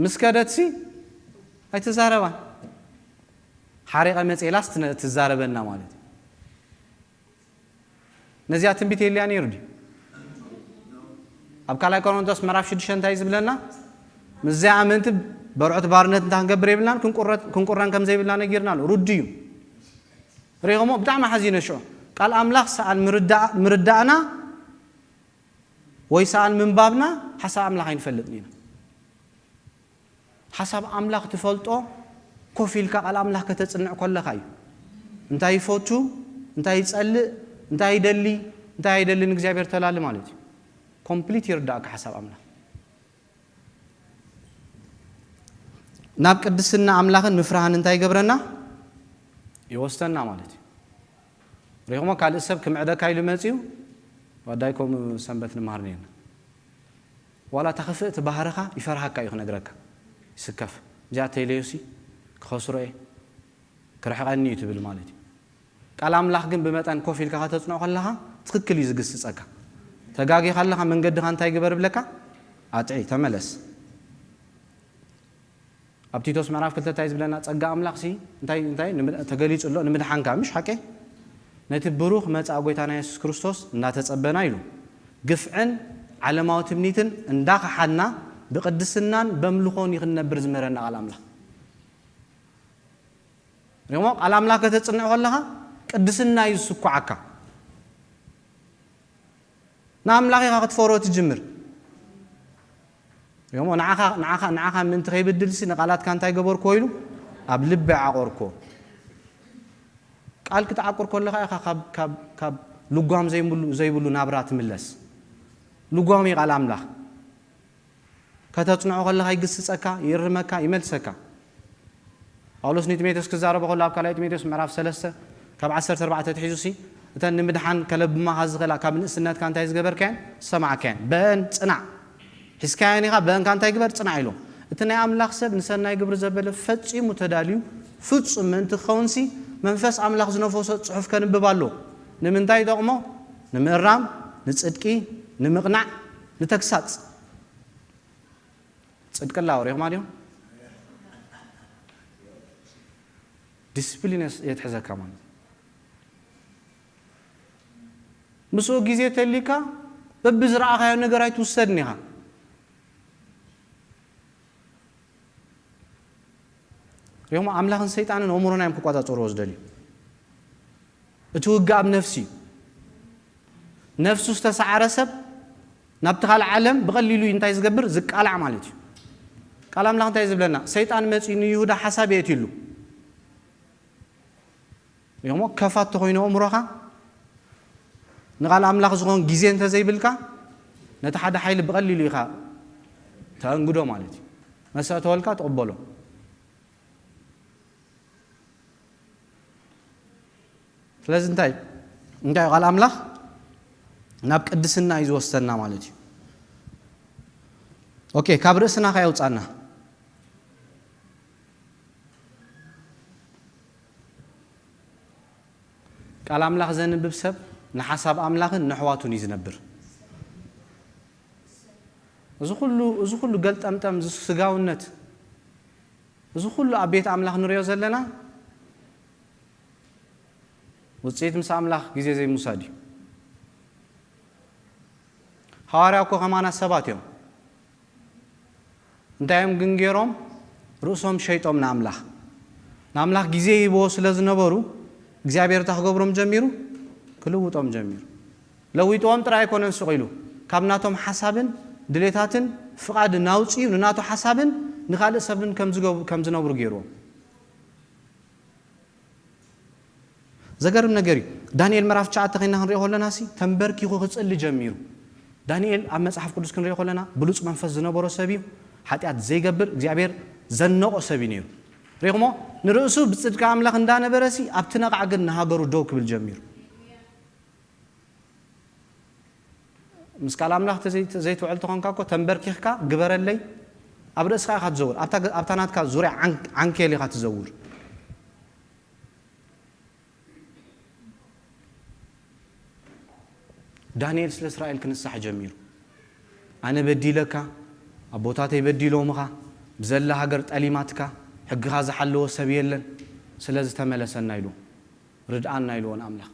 ምስ ከደትሲ ኣይትዛረባን። ሓሪቐ መጽኤላስ ትነ- ትዛረበና ማለት እዩ። ነዚኣ ትንቢት የልያ ነይሩ ድዩ? ኣብ ካልኣይ ቆሮንቶስ ምዕራፍ ሽዱሽተ እንታይ ዝብለና? ምስዚኣ ኣመንቲ በርዖት ባርነት እንታይ ክንገብር የብልናን ክንቁረ- ክንቁረን ከም ዘይብልና ነጊርና ኣሎ። ርዱ እዩ። ሪኹሞ ብጣዕሚ ሓዚነ ሽዑ ቃል ኣምላኽ ሰኣን ምርዳእ- ምርዳእና ወይ ሰኣን ምንባብና ሓሳብ ኣምላኽ ኣይንፈልጥን ኢና። ሓሳብ ኣምላኽ ትፈልጦ ኮፍ ኢልካ ቃል ኣምላኽ ከተጽንዕ ከለኻ እዩ። እንታይ ይፈቱ፣ እንታይ ይጸልእ፣ እንታይ ይደሊ፣ እንታይ ኣይደልን እግዚኣብሔር ተላሊ ማለት እዩ። ኮምፕሊት ይርዳእካ ሓሳብ ኣምላኽ። ናብ ቅድስና ኣምላኽን ምፍራህን እንታይ ይገብረና? ይወስደና ማለት እዩ። ሪኹሞ ካልእ ሰብ ክምዕደካ ኢሉ መጺኡ ዋዳይ ከምኡ ሰንበት ንመሃር ነርና። ዋላ እታ ክፍእቲ ባህርኻ ይፈርሃካ እዩ ክነግረካ። ይስከፍ። እዚኣ ተይለዮሲ ክኸስሮ እየ ክርሕቐኒ እዩ ትብል ማለት እዩ። ቃል ኣምላኽ ግን ብመጠን ኮፍ ኢልካ ከተጽንዖ ከለኻ ትኽክል እዩ ዝግስጸካ። ተጋጊኻ ኣለኻ መንገድኻ እንታይ ግበር ይብለካ? ኣጥዒ ተመለስ። ኣብ ቲቶስ ምዕራፍ ክልተ እንታይ ዝብለና? ጸጋ ኣምላኽ ሲ እንታይ እንታይ ንምድ- ተገሊጹ ኣሎ ንምድሓንካ ምሽ ሓቀ ነቲ ብሩኽ መጻእ ጎይታና የሱስ ክርስቶስ እናተጸበና ኢሉ ግፍዕን ዓለማዊ ትምኒትን እንዳኸሓድና ብቅድስናን በምልኾን ይኽንነብር ዝምህረና ቃል ኣምላኽ። ሪሞ ቃል ኣምላኽ ከተጽንዕ ከለኻ ቅድስና እዩ ዝስኩዓካ። ንኣምላኽ ኢኻ ክትፈሮ ትጅምር። ሪሞ ንዓኻ ንዓኻ ንዓኻ ምእንቲ ከይብድልሲ ንቃላትካ እንታይ ገበርኩዎ ኢሉ ኣብ ልቢ ዓቆርኩዎ። ቃል ክትዓቁር ከለኻ ኢኻ ካብ፣ ካብ፣ ካብ ልጓም ዘይብሉ፣ ዘይብሉ ናብራ ትምለስ። ልጓም እዩ ቃል ኣምላኽ። ከተጽንዖ ከለኻ ይግስጸካ፣ ይርመካ፣ ይመልሰካ። ጳውሎስ ንጢሞቴዎስ ክዛረቦ ከሎ ኣብ ካልኣይ ጢሞቴዎስ ምዕራፍ ሰለስተ ካብ ዓሰርተ ኣርባዕተ ትሒዙ ሲ፣ እተን ንምድሓን ከለብማኻ ዝኽእላ ካብ ንእስነትካ እንታይ ዝገበርካየን ዝሰማዕካየን በአን ጽናዕ። ሒዝካየን ኢኻ፣ በእንካ እንታይ ግበር? ጽናዕ ኢሎ። እቲ ናይ ኣምላኽ ሰብ ንሰናይ ግብሪ ዘበለ ፈጺሙ ተዳልዩ ፍጹም ምእንቲ ክኸውንሲ፣ መንፈስ ኣምላኽ ዝነፈሶ ጽሑፍ ከንብብ ኣሎ። ንምንታይ ይጠቕሞ? ንምእራም፣ ንጽድቂ፣ ንምቕናዕ፣ ንተግሳጽ። ጽድቂ ኣላው ሪኹማ ድዮም? ዲስፕሊን የስ-፣ የትሕዘካ ማለት እዩ። ምስኡ ግዜ ተሊካ በብዝረኣኻዮ ነገር ኣይትውሰድን ኢኻ። ሪኹም ኣምላኽን ሰይጣንን ኣእምሮና እዮም ክቆጻጸርዎ ዝደልዩ። እቲ ውግእ ኣብ ነፍሲ እዩ። ነፍሱ ዝተሰዓረ ሰብ ናብቲ ካልእ ዓለም ብቐሊሉ እዩ እንታይ ዝገብር? ዝቃላዕ ማለት እዩ። ቃል ኣምላኽ እንታይ ዝብለና? ሰይጣን መጺኡ ንይሁዳ ሓሳብ የእትዩሉ። እሞ ከፋት ተኾይኑ ኣእምሮኻ ንቓል ኣምላኽ ዝኾን ግዜ እንተዘይብልካ፣ ነቲ ሓደ ሓይሊ ብቐሊሉ ኢኻ ተኣንግዶ ማለት እዩ። መሰ ኣተወልካ ትቕበሎ። ስለዚ እንታይ፣ እንታይ እዩ ቃል ኣምላኽ? ናብ ቅድስና እዩ ዝወስደና ማለት እዩ። ኦኬ፣ ካብ ርእስና ከየውጻና። ቃል ኣምላኽ ዘንብብ ሰብ ንሓሳብ ኣምላኽን ንኣሕዋቱን እዩ ዝነብር። እዚ ኩሉ፣ እዚ ኩሉ ገልጠምጠም፣ እዚ ስጋውነት፣ እዚ ኩሉ ኣብ ቤት ኣምላኽ ንሪኦ ዘለና ውጽኢት ምስ ኣምላኽ ግዜ ዘይምውሳድ እዩ። ሃዋርያ እኮ ከማና ሰባት እዮም። እንታይ እዮም ግን ገይሮም? ርእሶም ሸይጦም ንኣምላኽ። ንኣምላኽ ግዜ ይህብዎ ስለ ዝነበሩ እግዚኣብሔር እንታይ ክገብሮም ጀሚሩ? ክልውጦም ጀሚሩ። ለዊጥዎም ጥራይ ኣይኮነን ስቕ ኢሉ፣ ካብ ናቶም ሓሳብን ድሌታትን ፍቓድን ኣውጺኡ ንናቱ ሓሳብን ንኻልእ ሰብን ከም ዝገብ-፣ ከም ዝነብሩ ገይርዎም። ዘገርም ነገር እዩ። ዳንኤል ምዕራፍ ትሽዓተ ኸይና ክንሪኦ ከለና ሲ ተንበርኪኹ ክጽሊ ጀሚሩ። ዳንኤል ኣብ መጽሓፍ ቅዱስ ክንሪኦ ከለና ብሉጽ መንፈስ ዝነበሮ ሰብ እዩ። ሓጢኣት ዘይገብር፣ እግዚኣብሔር ዘነቆ ሰብ እዩ ነይሩ። ሪኹሞ? ንርእሱ ብጽድቂ ኣምላኽ እንዳነበረ ሲ ኣብቲ ነቓዕ ግን ንሃገሩ ደው ክብል ጀሚሩ። ምስ ቃል ኣምላኽ ተዘይ-፣ ዘይትውዕል ተኾንካ እኮ ተንበርኪኽካ ግበረለይ ኣብ ርእስኻ ኢኻ ትዘውር። ኣብታ ገ-፣ ኣብታ ናትካ ዙርያ ዓን-፣ ዓንኬል ኢኻ ትዘውር። ዳንኤል ስለ እስራኤል ክንሳሕ ጀሚሩ። ኣነ በዲለካ፣ ኣቦታተይ በዲሎምኻ፣ ብዘላ ሃገር ጠሊማትካ፣ ሕግኻ ዝሓለወ ሰብ የለን፣ ስለዚ ተመለሰና ኢሉ፣ ርድኣና ኢልዎ ንኣምላኽ።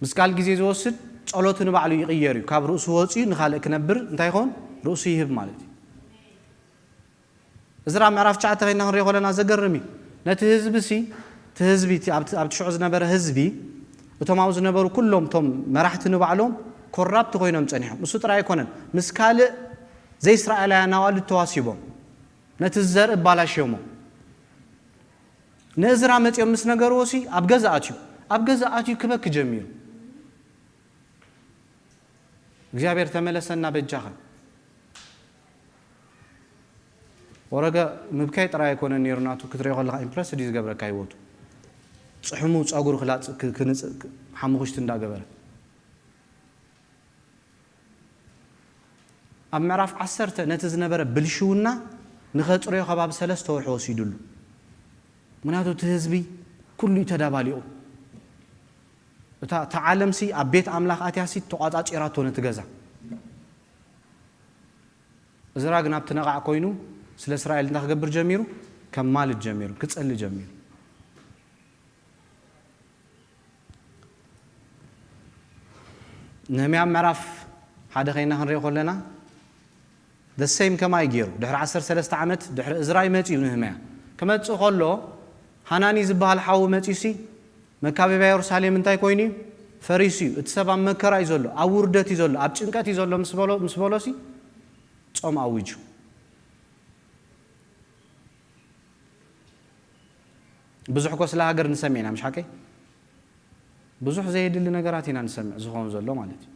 ምስ ቃል ግዜ ዝወስድ ጸሎቱ ንባዕሉ ይቕየር እዩ። ካብ ርእሱ ወጺኡ ንኻልእ ክነብር እንታይ ይኸውን? ርእሱ ይህብ ማለት እዩ። እዝራ ምዕራፍ ትሽዓተ ኸይና ክንሪኦ ከለና ዘገርም እዩ። ነቲ ህዝቢ ሲ፣ እቲ ህዝቢ፣ እቲ ኣብቲ፣ ኣብቲ ሽዑ ዝነበረ ህዝቢ፣ እቶም ኣብኡ ዝነበሩ ኩሎም እቶም መራሕቲ ንባዕሎም ኮራፕት ኮይኖም ጸኒሖም። እሱ ጥራይ ኣይኮነን፣ ምስ ካልእ ዘይእስራኤላውያን ኣዋልድ ተዋሲቦም፣ ነቲ ዘርኢ ኣባላሽዮሞ። ንእዝራ መጺኦም ምስ ነገርዎ ሲ፣ ኣብ ገዛ ኣትዩ። ኣብ ገዛ ኣትዩ ክበኪ ጀሚሩ። እግዚኣብሔር ተመለሰና በጃኸ። ወረገ ምብካይ ጥራይ ኣይኮነን ነይሩ ናቱ፣ ክትሪኦ ከለኻ ኢምፕረስድ እዩ ዝገብረካ ህይወቱ። ጽሕሙ፣ ጸጉሩ ክላጽ-፣ ክ-፣ ክንጽ-፣ ክ-፣ ሓሙኽሽቲ እንዳገበረ። ኣብ ምዕራፍ ዓሰርተ ነቲ ዝነበረ ብልሽውና ንኸጽርዮ ከባቢ ሰለስተ ወርሒ ወሲዱሉ። ምኽንያቱ እቲ ህዝቢ ኩሉ እዩ ተዳባሊቑ። እታ፣ እታ ዓለምሲ ኣብ ቤት ኣምላኽ ኣትያሲ ተቋጻጺራቶ ነቲ ገዛ። እዝራ ግን ኣብቲ ነቓዕ ኮይኑ ስለ እስራኤል እንታይ ክገብር ጀሚሩ? ከማልድ ጀሚሩ፣ ክጸሊ ጀሚሩ። ነህምያ ምዕራፍ ሓደ ኸይና ክንሪኦ ከለና፣ the same ከማይ ገይሩ። ድሕሪ ዓሰርተ ሰለስተ ዓመት ድሕሪ እዝራ እዩ መጺኡ ነህምያ። ክመጽእ ከሎ፣ ሃናኒ ዝበሃል ሓዉ መጺኡሲ፣ መካበብያ የሩሳሌም እንታይ ኮይኑ እዩ? ፈሪሱ እዩ። እቲ ሰብ ኣብ መከራ እዩ ዘሎ፣ ኣብ ውርደት እዩ ዘሎ፣ ኣብ ጭንቀት እዩ ዘሎ ምስ በሎ፣ ምስ በሎሲ፣ ጾም ኣዊጁ። ብዙሕ ኮ ስለ ሃገር ንሰምዕ ኢና፣ ምሽ ሓቀይ? ብዙሕ ዘየድሊ ነገራት ኢና ንሰምዕ ዝኸውን ዘሎ ማለት እዩ።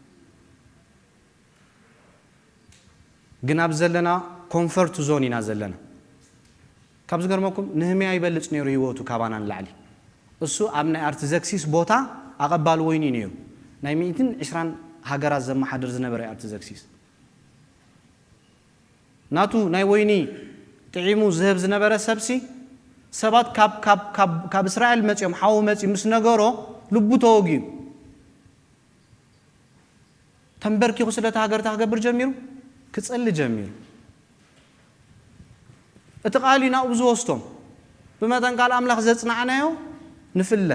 ግን ኣብ ዘለና ኮንፈርት ዞን ኢና ዘለና። ካብ ዝገርመኩም፣ ንህምያ ይበልጽ ነይሩ ህይወቱ ካባና ንላዕሊ። እሱ ኣብ ናይ ኣርትዘክሲስ ቦታ ኣቐባል ወይኒ ነይሩ። ናይ ሚእትን ዕስራን ሃገራት ዘመሓድር ዝነበረ ኣርትዘክሲስ። ናቱ ናይ ወይኒ ጥዒሙ ዝህብ ዝነበረ ሰብሲ፣ ሰባት ካብ፣ ካብ፣ ካብ፣ ካብ እስራኤል መጺኦም፣ ሓዉ መጺኡ ምስ ነገሮ፣ ልቡ ተወጊኡ። ተንበርኪኹ ስለታ ሃገርታ ክገብር ጀሚሩ፣ ክጸሊ ጀሚሩ። እቲ ቃል እዩ ናብኡ ዝወስዶም። ብመጠን ቃል ኣምላኽ ዘጽናዕናዮ ንፍለ።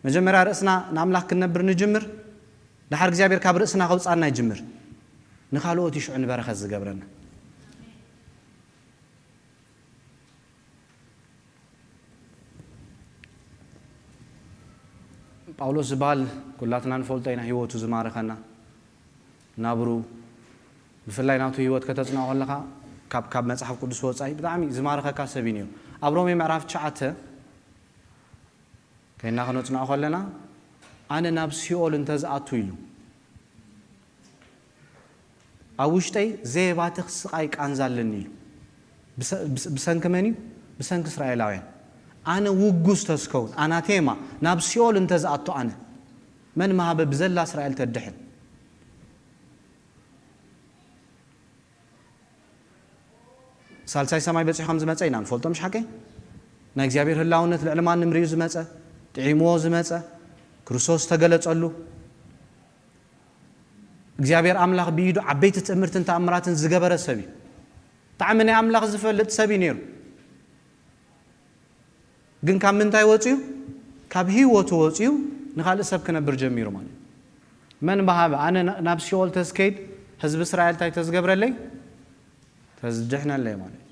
መጀመርያ ርእስና ንኣምላኽ ክንነብር ንጅምር። ድሓር እግዚኣብሔር ካብ ርእስና ከውጻና ይጅምር። ንኻልኦት እዩ ሽዑ ንበረኸት ዝገብረና። ጳውሎስ ዝበሃል ኩላትና ንፈልጦ ኢና፣ ህይወቱ ዝማረኸና ናብሩ፣ ብፍላይ ናቱ ህይወት ከተጽንዖ ከለኻ፣ ካብ፣ ካብ መጽሓፍ ቅዱስ ወጻኢ ብጣዕሚ ዝማረኸካ ሰብ እዩ ነይሩ። ኣብ ሮሜ ምዕራፍ ትሽዓተ ከይና ክነጽንዖ ከለና፣ "ኣነ ናብ ሲኦል እንተ ዝኣቱ" ኢሉ፣ "ኣብ ውሽጠይ ዘየባትኽ ስቓይ ቃንዛ ኣለኒ" ኢሉ። ብሰ-፣ ብስ-፣ ብሰንኪ መን እዩ? ብሰንኪ እስራኤላውያን። "ኣነ ውጉዝ ተዝከውን፣ ኣናቴማ፣ ናብ ሲኦል እንተ ዝኣቱ ኣነ፣ መን መሃበ ብዘላ እስራኤል ተድሕን?" ሳልሳይ ሰማይ በጺሑ ከም ዝመጸ ኢና ንፈልጦ፣ ምሽ ሓቀይ? ናይ እግዚኣብሔር ህላውነት ልዕሊ ማንም ርእዩ ዝመጸ፣ ጥዒምዎ ዝመጸ፣ ክርስቶስ ዝተገለጸሉ፣ እግዚኣብሔር ኣምላኽ ብኢዱ ዓበይቲ ትእምርትን ተኣምራትን ዝገበረ ሰብ እዩ። ብጣዕሚ ናይ ኣምላኽ ዝፈልጥ ሰብ እዩ ነይሩ። ግን ካብ ምንታይ ወጺኡ? ካብ ህይወቱ ወጺኡ ንኻልእ ሰብ ክነብር ጀሚሩ ማለት እዩ። መን በሃበ? ኣነ ና-፣ ናብ ሲኦል ተዝከይድ ህዝቢ እስራኤል እንታይ ተዝገብረለይ? ተዝድሕነለይ ማለት እዩ።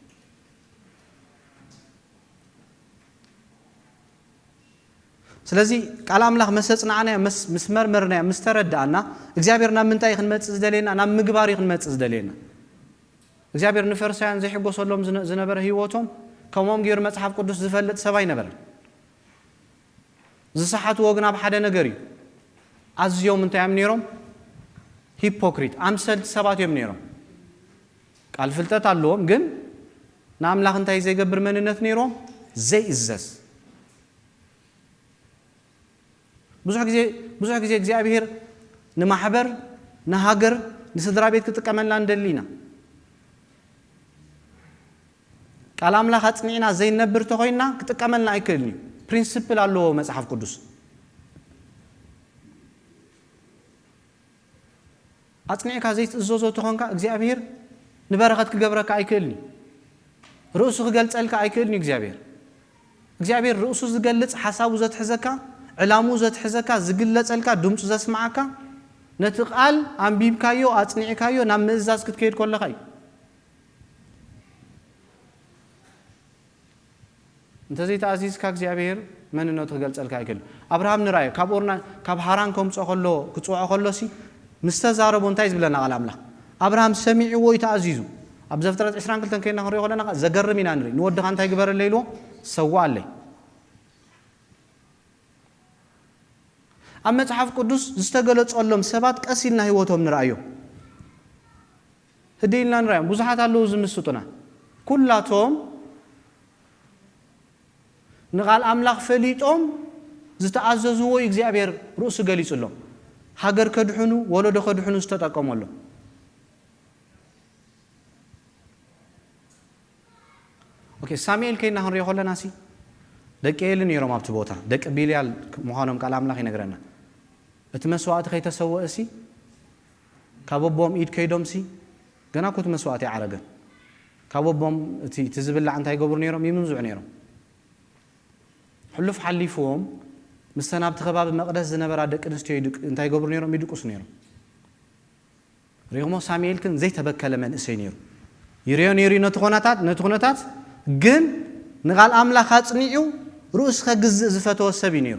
ስለዚ ቃል ኣምላኽ መስ ኣጽናዕናዮ፣ መስ-፣ ምስ መርመርናዮ፣ ምስ ተረዳእና፣ እግዚኣብሔር ናብ ምንታይ እዩ ክንመጽእ ዝደልየና? ናብ ምግባር እዩ ክንመጽእ ዝደልየና። እግዚኣብሔር ንፈሪሳውያን ዘይሕጎሰሎም ዝነ-፣ ዝነበረ ህይወቶም፣ ከምኦም ገይሩ መጽሓፍ ቅዱስ ዝፈልጥ ሰብ ኣይነበረን። ዝሰሓትዎ ግን ኣብ ሓደ ነገር እዩ። ኣዝዮም እንታይ እዮም ነይሮም? ሂፖክሪት፣ ኣምሰልቲ ሰባት እዮም ነይሮም። ቃል ፍልጠት ኣለዎም፣ ግን ንኣምላኽ እንታይ ዘይገብር መንነት ነይሮም? ዘይእዘዝ። ብዙሕ ግዜ፣ ብዙሕ ግዜ እግዚኣብሔር ንማሕበር፣ ንሃገር፣ ንስድራ ቤት ክጥቀመልና ንደሊ ኢና። ቃል ኣምላኽ ኣጽኒዕና ዘይንነብር ተኾይንና ክጥቀመልና ኣይክእልን እዩ። ፕሪንስፕል ኣለዎ መጽሓፍ ቅዱስ። ኣጽኒዕካ ዘይትእዘዞ ተኾንካ እግዚኣብሔር ንበረኸት ክገብረካ ኣይክእልን እዩ። ርእሱ ክገልጸልካ ኣይክእልን እዩ እግዚኣብሔር። እግዚኣብሔር ርእሱ ዝገልጽ፣ ሓሳቡ ዘትሕዘካ፣ ዕላምኡ ዘትሕዘካ፣ ዝግለጸልካ፣ ድምፁ ዘስምዓካ፣ ነቲ ቃል ኣንቢብካዮ፣ ኣጽኒዕካዮ፣ ናብ ምእዛዝ ክትከይድ ከለኻ እዩ። እንተዘይተኣዚዝካ እግዚኣብሔር መንነቱ ክገልጸልካ ኣይክእልን። ኣብርሃም ንርኣዮ፣ ካብ ኡርና፣ ካብ ሃራን ከምጽኦ ከሎ፣ ክጽውዖ ከሎሲ፣ ምስ ተዛረቦ እንታይ ዝብለና ቃል ኣምላኽ? ኣብርሃም ሰሚዕዎ እዩ ተኣዚዙ። ኣብ ዘፍጥረት ዕስራን ክልተን ከይና ክንሪኦ ከለና ዘገርም ኢና ንርኢ። ንወድኻ እንታይ ግበረለይ ኢልዎ? ሰውኣለይ። ኣብ መጽሓፍ ቅዱስ ዝተገለጸሎም ሰባት ቀስ ኢልና ህይወቶም ንርኣዮ። ህድእ ኢልና ንርኣዮም። ብዙሓት ኣለዉ ዝምስጡና። ኩላቶም ንቓል ኣምላኽ ፈሊጦም ዝተኣዘዝዎ እዩ እግዚኣብሔር ርእሱ ገሊጹሎም። ሃገር ከድሕኑ፣ ወለዶ ከድሕኑ ዝተጠቀመሎም። ኦኬ፣ ሳሙኤል ከይና ክንሪኦ ከለና ሲ፣ ደቂ ኤሊ ነይሮም ኣብቲ ቦታ፣ ደቂ ቢልያል ምዃኖም ቃል ኣምላኽ ይነግረና። እቲ መስዋእቲ ከይተሰወእ ሲ፣ ካብ ኣቦኦም ኢድ ከይዶም ሲ፣ ገና እኮ እቲ መስዋእቲ ኣይዓረገን። ካብ ኣቦኦም እቲ፣ እቲ ዝብላዕ እንታይ ይገብሩ ነይሮም? ይምንዝዑ ነይሮም። ሕሉፍ ሓሊፍዎም፣ ምስተን ኣብቲ ከባቢ መቕደስ ዝነበራ ደቂ ኣንስትዮ ይድቅ-፣ እንታይ ይገብሩ ነይሮም? ይድቅሱ ነይሮም። ሪእኹሞ፣ ሳሙኤል ግን ዘይተበከለ መንእሰይ ነይሩ። ይሪኦ ነይሩ ነቲ ኩነታት፣ ነቲ ኩነታት ግን ንቓል ኣምላኽ ኣጽኒዑ ርእሱ ከግዝእ ዝፈተወ ሰብ እዩ ነይሩ።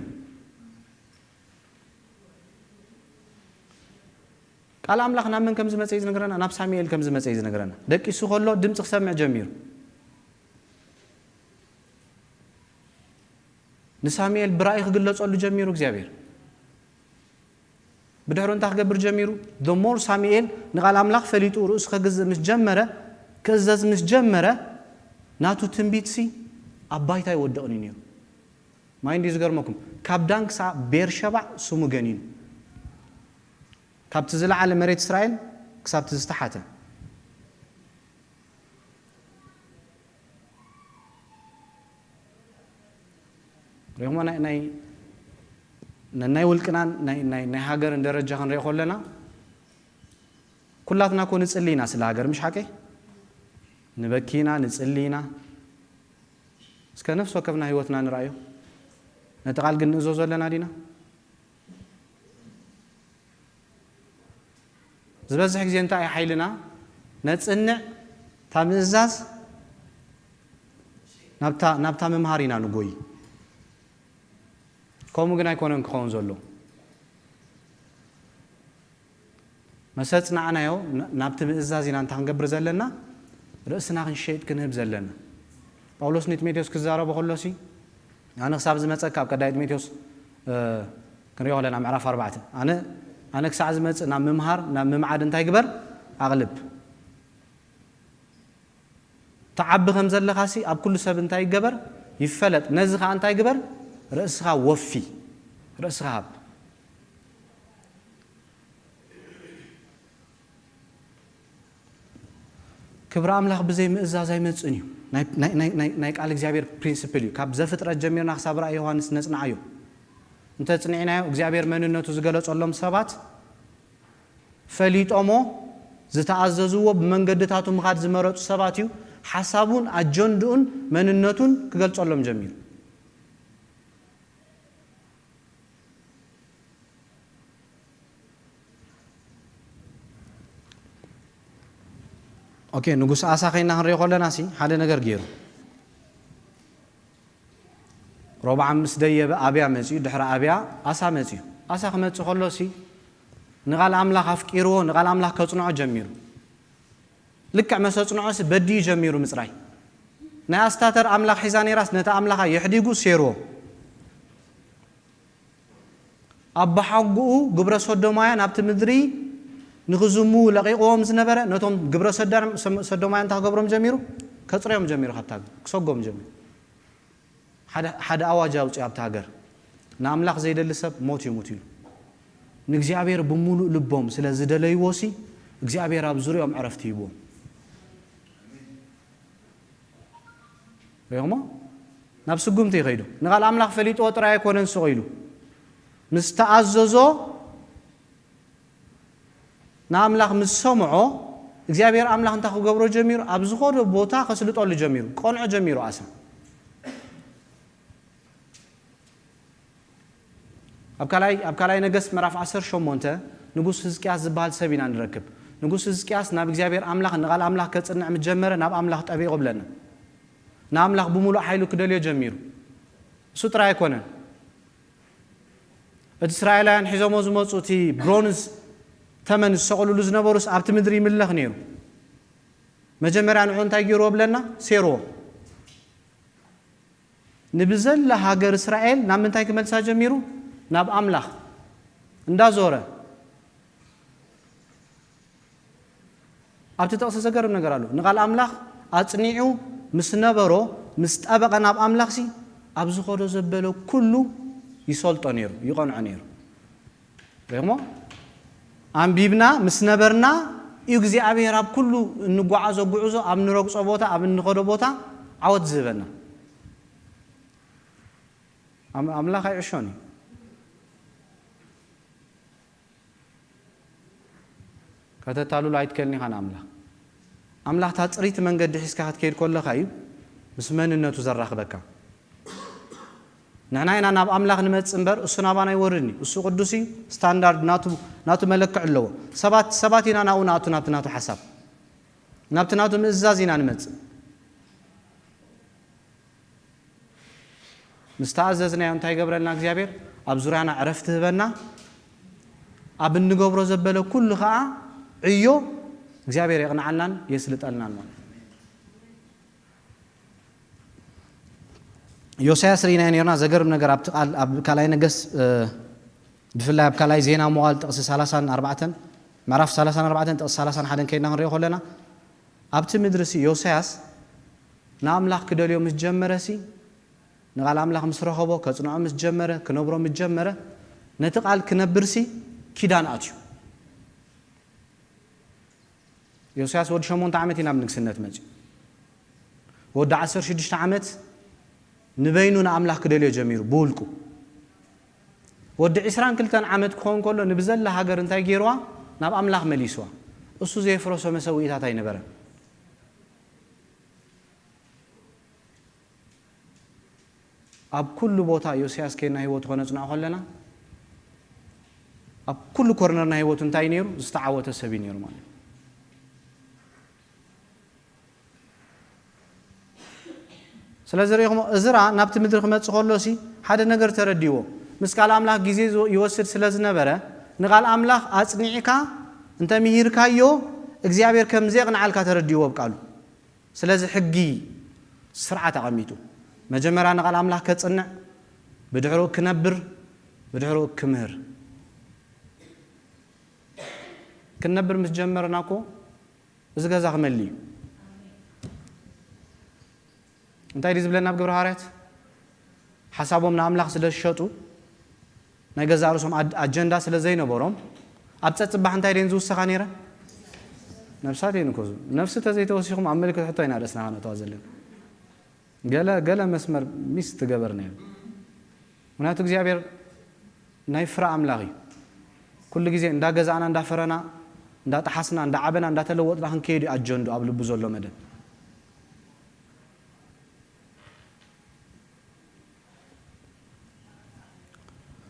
ቃል ኣምላኽ ናብ መን ከም ዝመጸ እዩ ዝነግረና? ናብ ሳሙኤል ከም ዝመጸ እዩ ዝነግረና። ደቂሱ ከሎ ድምጺ ክሰምዕ ጀሚሩ። ንሳሙኤል ብራእይ ክግለጸሉ ጀሚሩ እግዚኣብሔር። ብድሕሩ እንታይ ክገብር ጀሚሩ? The more ሳሙኤል ንቓል ኣምላኽ ፈሊጡ ርእሱ ከግዝእ ምስ ጀመረ፣ ክእዘዝ ምስ ጀመረ፣ ናቱ ትንቢትሲ ኣብ ባይታ ኣይወደቕን እዩ ነይሩ። ማይ እንዲዩ ዝገርመኩም፣ ካብ ዳን ክሳብ ቤርሸባዕ ስሙ ገኒኑ፣ ካብቲ ዝለዓለ መሬት እስራኤል ክሳብ እቲ ዝተሓተ። ሪኹሞ ናይ ናይ ናይ ውልቅናን ናይ ናይ ናይ ሃገርን ደረጃ ክንሪኦ ከለና፣ ኩላትና እኮ ንጽሊ ኢና ስለ ሃገር፣ ምሽ ሓቀይ? ንበኪ ኢና፣ ንጽሊ ኢና። እስከ ነፍሲ ወከፍና ህይወትና ንርኣዮ። ነቲ ቃል ግን ንእዘዞ ኣለና ዲና? ዝበዝሕ ግዜ እንታይ እዩ ሓይልና? ነጽንዕ፣ እታ ምእዛዝ ናብታ ናብታ ምምሃር ኢና ንጎይ። ከምኡ ግን ኣይኮነን ክኸውን ዘሎ። መሰጽናዕናዮ ና- ናብቲ ምእዛዝ ኢና እንታይ ክንገብር ዘለና? ርእስና ክንሸይጥ ክንህብ ዘለና። ጳውሎስ ንጢሞቴዎስ ክዛረቦ ከሎሲ፣ ኣነ ክሳብ ዝመጸካ ኣብ ቀዳይ ጢሞቴዎስ እ፣ ክንሪኦ ከለና ምዕራፍ ኣርባዕተ፣ ኣነ ኣነ ክሳዕ ዝመጽእ ናብ ምምሃር ናብ ምምዓድ እንታይ ግበር? ኣቕልብ። ትዓቢ ከም ዘለኻሲ ኣብ ኩሉ ሰብ እንታይ ይገበር? ይፈለጥ። ነዚ ኸኣ እንታይ ግበር? ርእስኻ ወፊ፣ ርእስኻ ሃብ። ክብሪ ኣምላኽ ብዘይ ምእዛዝ ኣይመጽእን እዩ። ናይ ናይ ናይ ናይ ናይ ቃል እግዚኣብሔር ፕሪንስፕል እዩ። ካብ ዘፍጥረት ጀሚርና ክሳብ ራእይ ዮሃንስ ነጽንዓዮ። እንተ ጽኒዕናዮ እግዚኣብሔር መንነቱ ዝገለጸሎም ሰባት ፈሊጦሞ ዝተኣዘዝዎ ብመንገድታቱ ምኻድ ዝመረጹ ሰባት እዩ። ሓሳቡን ኣጀንድኡን መንነቱን ክገልጸሎም ጀሚሩ። ኦኬ፣ ንጉስ ኣሳ ከይና ክንሪኦ ከለና ሲ ሓደ ነገር ገይሩ። ሮብዓም ምስ ደየበ ኣብያ መጺኡ፣ ድሕሪ ኣብያ ኣሳ መጺኡ። ኣሳ ክመጽእ ከሎ ሲ ንቓል ኣምላኽ ኣፍቂርዎ፣ ንቓል ኣምላኽ ከጽንዖ ጀሚሩ። ልክዕ መሰጽንዖ ሲ በድዩ ጀሚሩ ምጽራይ። ናይ ኣስታተር ኣምላኽ ሒዛ ነይራስ ነቲ ኣምላኻ የሕዲጉ ሴርዎ። ኣባሓጉኡ ግብረ ሰዶማውያን ኣብቲ ምድሪ ንኽዝሙ ለቒቕዎም ዝነበረ ነቶም ግብረ ሰዳ- ሰዶማውያን እንታይ ክገብሮም ጀሚሩ? ከጽርዮም ጀሚሩ፣ ካብታ ሃገር ክሰጎም ጀሚሩ። ሓደ ሓደ ኣዋጅ ኣውፅኡ ኣብታ ሃገር፣ ንኣምላኽ ዘይደሊ ሰብ ሞት ይሙት ኢሉ። ንእግዚኣብሔር ብምሉእ ልቦም ስለ ዝደለይዎ ሲ እግዚኣብሔር ኣብ ዙሪኦም ዕረፍቲ ሂብዎም። ሪኹሞ? ናብ ስጉምቲ ይኸይዱ። ንቓል ኣምላኽ ፈሊጥዎ ጥራይ ኣይኮነን ስቕ ኢሉ፣ ምስ ተኣዘዞ ንኣምላኽ ምስ ሰምዖ እግዚኣብሔር ኣምላኽ እንታይ ክገብሮ ጀሚሩ? ኣብ ዝኾነ ቦታ ከስልጠሉ ጀሚሩ፣ ቆንዖ ጀሚሩ ኣሳ። ኣብ ካልኣይ ኣብ ካልኣይ ነገስት ምዕራፍ ዓሰርተ ሸሞንተ ንጉስ ህዝቅያስ ዝበሃል ሰብ ኢና ንረክብ። ንጉስ ህዝቅያስ ናብ እግዚኣብሔር ኣምላኽ ንቓል ኣምላኽ ከጽንዕ ምስ ጀመረ ናብ ኣምላኽ ጠቢቑ ብለና። ንኣምላኽ ብምሉእ ሓይሉ ክደልዮ ጀሚሩ። እሱ ጥራይ ኣይኮነን። እቲ እስራኤላውያን ሒዞሞ ዝመጹ እቲ ብሮንዝ ተመን ዝሰቕልሉ ዝነበሩስ ኣብቲ ምድሪ ይምለኽ ነይሩ። መጀመርያ ንዑ እንታይ ገይርዎ ብለና? ሴርዎ። ንብዘላ ሃገር እስራኤል ናብ ምንታይ ክመልሳ ጀሚሩ? ናብ ኣምላኽ እንዳዞረ። ኣብቲ ጥቕሲ ዘገርም ነገር ኣሎ። ንቓል ኣምላኽ ኣጽኒዑ ምስ ነበሮ፣ ምስ ጠበቐ ናብ ኣምላኽሲ፣ ኣብ ዝኸዶ ዘበለ ኩሉ ይሰልጦ ነይሩ፣ ይቐንዖ ነይሩ። ሪእሞ? ኣንቢብና ምስ ነበርና፣ እግዚኣብሔር ኣብ ኩሉ እንጓዓዞ ጉዕዞ፣ ኣብ እንረግጾ ቦታ፣ ኣብ እንኸዶ ቦታ ዓወት ዝህበና። ኣም- ኣምላኽ ኣይዕሾን እዩ። ከተታልሎ ኣይትከልን ኢኻ ንኣምላኽ። ኣምላኽ እታ ጽርይቲ መንገዲ ሒዝካ ክትከይድ ከለኻ እዩ ምስ መንነቱ ዘራኽበካ። ንሕና ኢና ናብ ኣምላኽ ንመጽእ እምበር እሱ ናባና ኣይወርድን እዩ። እሱ ቅዱስ እዩ፣ ስታንዳርድ ናቱ ናቱ መለክዕ ኣለዎ። ሰባት ሰባት ኢና ናብኡ ንኣቱ ናብቲ ናቱ ሓሳብ ናብቲ ናቱ ምእዛዝ ኢና ንመጽእ። ምስ ተኣዘዝናዮ እንታይ ይገብረልና እግዚኣብሔር? ኣብ ዙርያና ዕረፍቲ ህበና። ኣብ እንገብሮ ዘበለ ኩሉ ኸዓ ዕዮ እግዚኣብሔር የቕንዓልናን የስልጠልናን ማለት እዩ። ዮስያስ ርኢናዮ ነርና። ዘገርም ነገር ኣብቲ ቃል ኣብ ካልኣይ ነገስ ብፍላይ ኣብ ካልኣይ ዜና መዋል ጥቕሲ ሰላሳን ኣርባዕተን ምዕራፍ ሰላሳን ኣርባዕተን ጥቕሲ ሰላሳን ሓደን ከይድና ክንሪኦ ከለና ኣብቲ ምድሪ ሲ ዮስያስ ንኣምላኽ ክደልዮ ምስ ጀመረ ሲ ንቓል ኣምላኽ ምስ ረኸቦ ከጽንዖ ምስ ጀመረ ክነብሮ ምስ ጀመረ ነቲ ቃል ክነብር ሲ ኪዳን ኣትዩ። ዮስያስ ወዲ ሸሞንተ ዓመት እዩ ናብ ንግስነት መጺኡ። ወዲ ዓሰርተ ሽዱሽተ ዓመት ንበይኑ ንኣምላኽ ክደልዮ ጀሚሩ ብውልቁ። ወዲ ዕስራን ክልተን ዓመት ክኸውን ከሎ ንብዘላ ሃገር እንታይ ገይርዋ? ናብ ኣምላኽ መሊስዋ። እሱ ዘየፍረሶ መሰውኢታት ኣይነበረን። ኣብ ኩሉ ቦታ ዮስያስ ከይና ህይወቱ ከነጽንዖ ከለና ኣብ ኩሉ ኮርነር ናይ ህይወቱ እንታይ ነይሩ? ዝተዓወተ ሰብ እዩ ነይሩ ማለት እዩ። ስለዚ ርኢኹሞ እዝራ ናብቲ ምድሪ ክመጽእ ከሎ ሲ ሓደ ነገር ተረዲዎ። ምስ ቃል ኣምላኽ ግዜ ዝወ- ይወስድ ስለ ዝነበረ ንቃል ኣምላኽ ኣጽኒዕካ እንተ ምሂርካዮ እግዚኣብሔር ከም ዘቕንዓልካ ተረዲዎ ኣብ ቃሉ። ስለዚ ሕጊ ስርዓት ኣቐሚጡ መጀመርያ ንቃል ኣምላኽ ከጽንዕ ብድሕሩ ክነብር ብድሕሩ ክምህር ክንነብር ምስ ጀመርና እኮ እዚ ገዛ ክመሊ እዩ። እንታይ ድዩ ዝብለና ኣብ ግብረ ሃዋርያት? ሓሳቦም ንኣምላኽ ስለ ዝሸጡ ናይ ገዛእ ርእሶም ኣድ- ኣጀንዳ ስለ ዘይነበሮም ኣብ ጸጽባሕ እንታይ ደን ዝውሰኻ ነይረ? ነፍሳት እየን እኮ ዝብሉ። ነፍሲ ተዘይተወሲኹም ኣብ ምልክት ሕቶ ኢና ርእስና ከነእተዋ ዘለና። ገለ ገለ መስመር ሚስ ትገበር ነይሩ። ምክንያቱ እግዚኣብሔር ናይ ፍረ ኣምላኽ እዩ። ኩሉ ግዜ እንዳገዛእና እንዳፈረና እንዳጠሓስና እንዳዓበና እንዳተለወጥና ክንከይድ እዩ ኣጀንዱ ኣብ ልቡ ዘሎ መደብ።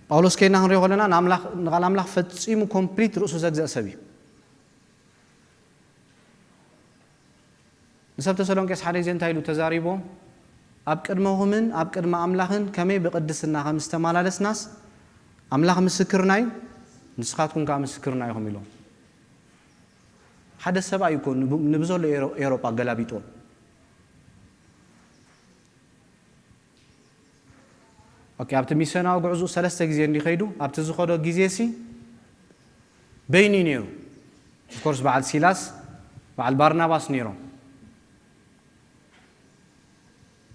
ጳውሎስ ከይና ክንሪኦ ከለና ንኣምላኽ ንቓል ኣምላኽ ፈጺሙ ኮምፕሊት ርእሱ ዘግዘእ ሰብ እዩ። ንሰብ ተሰሎንቄስ ሓደ ግዜ እንታይ ኢሉ ተዛሪቦም? ኣብ ቅድመኹምን ኣብ ቅድሚ ኣምላኽን ከመይ ብቅድስና ከም ዝተመላለስናስ ኣምላኽ ምስክርና እዩ፣ ንስኻትኩም ከዓ ምስክርና ኢኹም ኢሎም። ሓደ ሰብኣይ እኮ ንብ- ንብዘሎ ኤሮ- ኤሮጳ ገላቢጦም። ኦኬ፣ ኣብቲ ሚስዮናዊ ጉዕዞ ሰለስተ ግዜ እንዲ ከይዱ ኣብቲ ዝኸዶ ግዜ ሲ በይኑ እዩ ነይሩ። ኦፍኮርስ በዓል ሲላስ በዓል ባርናባስ ነይሮም።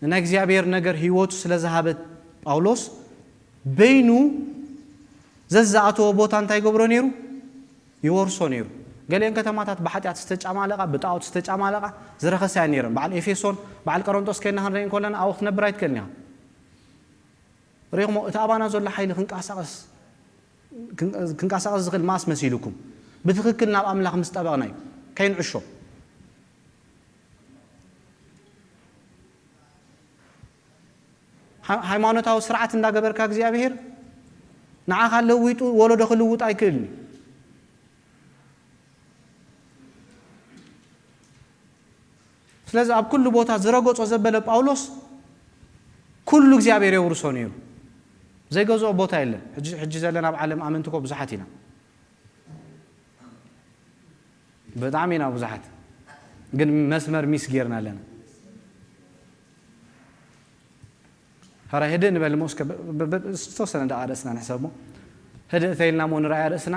ንናይ እግዚኣብሔር ነገር ህይወቱ ስለ ዝሃበት ጳውሎስ በይኑ ዘዝኣተወ ቦታ እንታይ ገብሮ ነይሩ? ይወርሶ ነይሩ። ገሊአን ከተማታት ብሓጢኣት ዝተጫማለቓ ብጣዖት ዝተጫማለቓ ዝረኸሳ እየን ነይረን። በዓል ኤፌሶን በዓል ቀረንጦስ ከይና ክንርኢ እንከለና ኣብኡ ክትነብር ኣይትክእልን ኢኻ። ርኢኹሞ እቲ ኣባና ዘሎ ሓይሊ ክንቀሳቐስ ክንቀሳቐስ ዝኽእል ማስ መሲልኩም ብትኽክል ናብ ኣምላኽ ምስ ጠበቕና እዩ። ከይንዕሾ ሃይማኖታዊ ስርዓት እንዳገበርካ እግዚኣብሄር ንዓኻ ለዊጡ ወለዶ ክልውጥ ኣይክእልን እዩ። ስለዚ ኣብ ኩሉ ቦታ ዝረገጾ ዘበለ ጳውሎስ ኩሉ እግዚኣብሔር የውርሶ ነይሩ። ዘይገዝኦ ቦታ የለን። ሕጂ ዘለና ኣብ ዓለም ኣመንቲ እኮ ብዙሓት ኢና። ብጣዕሚ ኢና ብዙሓት። ግን መስመር ሚስ ጌርና ኣለና። ሕራይ ህድእ ንበል እሞ እስከ ዝተወሰነ ደኣ ርእስና ንሕሰብ እሞ ህድእ ተይልና እሞ ንርኣያ ርእስና።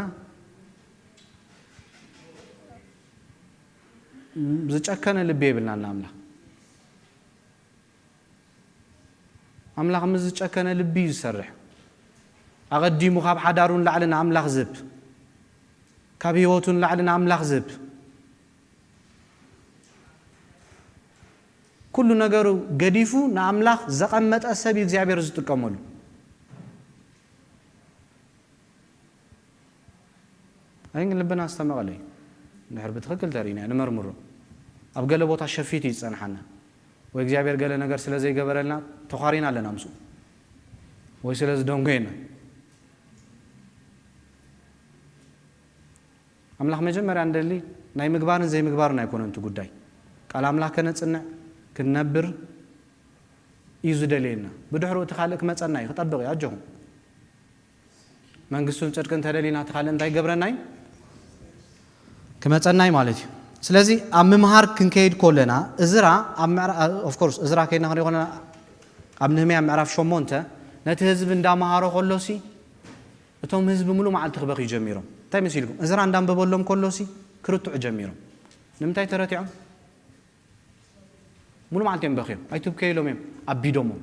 ዝጨከነ ልቢ የብልናን ንኣምላኽ። ኣምላኽ ምስ ዝጨከነ ልቢ እዩ ዝሰርሕ። ኣቐዲሙ ካብ ሓዳሩ ንላዕሊ ንኣምላኽ ዝህብ፣ ካብ ህይወቱ ንላዕሊ ንኣምላኽ ዝህብ፣ ኩሉ ነገሩ ገዲፉ ንኣምላኽ ዘቐመጠ ሰብ እዩ እግዚኣብሔር ዝጥቀመሉ። ኣይን ልብና ዝተመቐለ እዩ። እንድሕር ብትኽክል ተርእና ንመርምሮ። ኣብ ገለ ቦታ ሸፊቱ እዩ ዝጸንሓና። ወይ እግዚኣብሔር ገለ ነገር ስለ ዘይገበረልና ተዃሪና ኣለና ምስኡ። ወይ ስለ ዝደንጎየና። ኣምላኽ መጀመርያ እንደሊ ናይ ምግባርን ዘይምግባርን ኣይኮነን እቲ ጉዳይ። ቃል ኣምላኽ ከነጽንዕ ክንነብር እዩ ዝደልየና። ብድሕሩ እቲ ካልእ ክመጸና እዩ ክጠብቕ እዩ ኣጆኹም። መንግስቱን ጽድቅን ተደሊና እቲ ካልእ እንታይ ይገብረና እዩ? ክመጸና እዩ ማለት እዩ። ስለዚ ኣብ ምምሃር ክንከይድ ከለና እዝራ ኣብ ምዕራ- of course እዝራ ከይድና ክንሪኦ ከለና ኣብ ነህምያ ምዕራፍ ሸሞንተ ነቲ ህዝቢ እንዳመሃሮ ከሎሲ፣ እቶም ህዝቢ ሙሉ መዓልቲ ክበኽዩ ጀሚሮም። እንታይ መሲልኩም? እዝራ እንዳንበበሎም ከሎሲ፣ ክርትዑ ጀሚሮም። ንምንታይ ተረቲዖም? ሙሉ መዓልቲ እዮም በኽዮም። ኣይትብከዩ ኢሎም እዮም ኣቢዶሞም።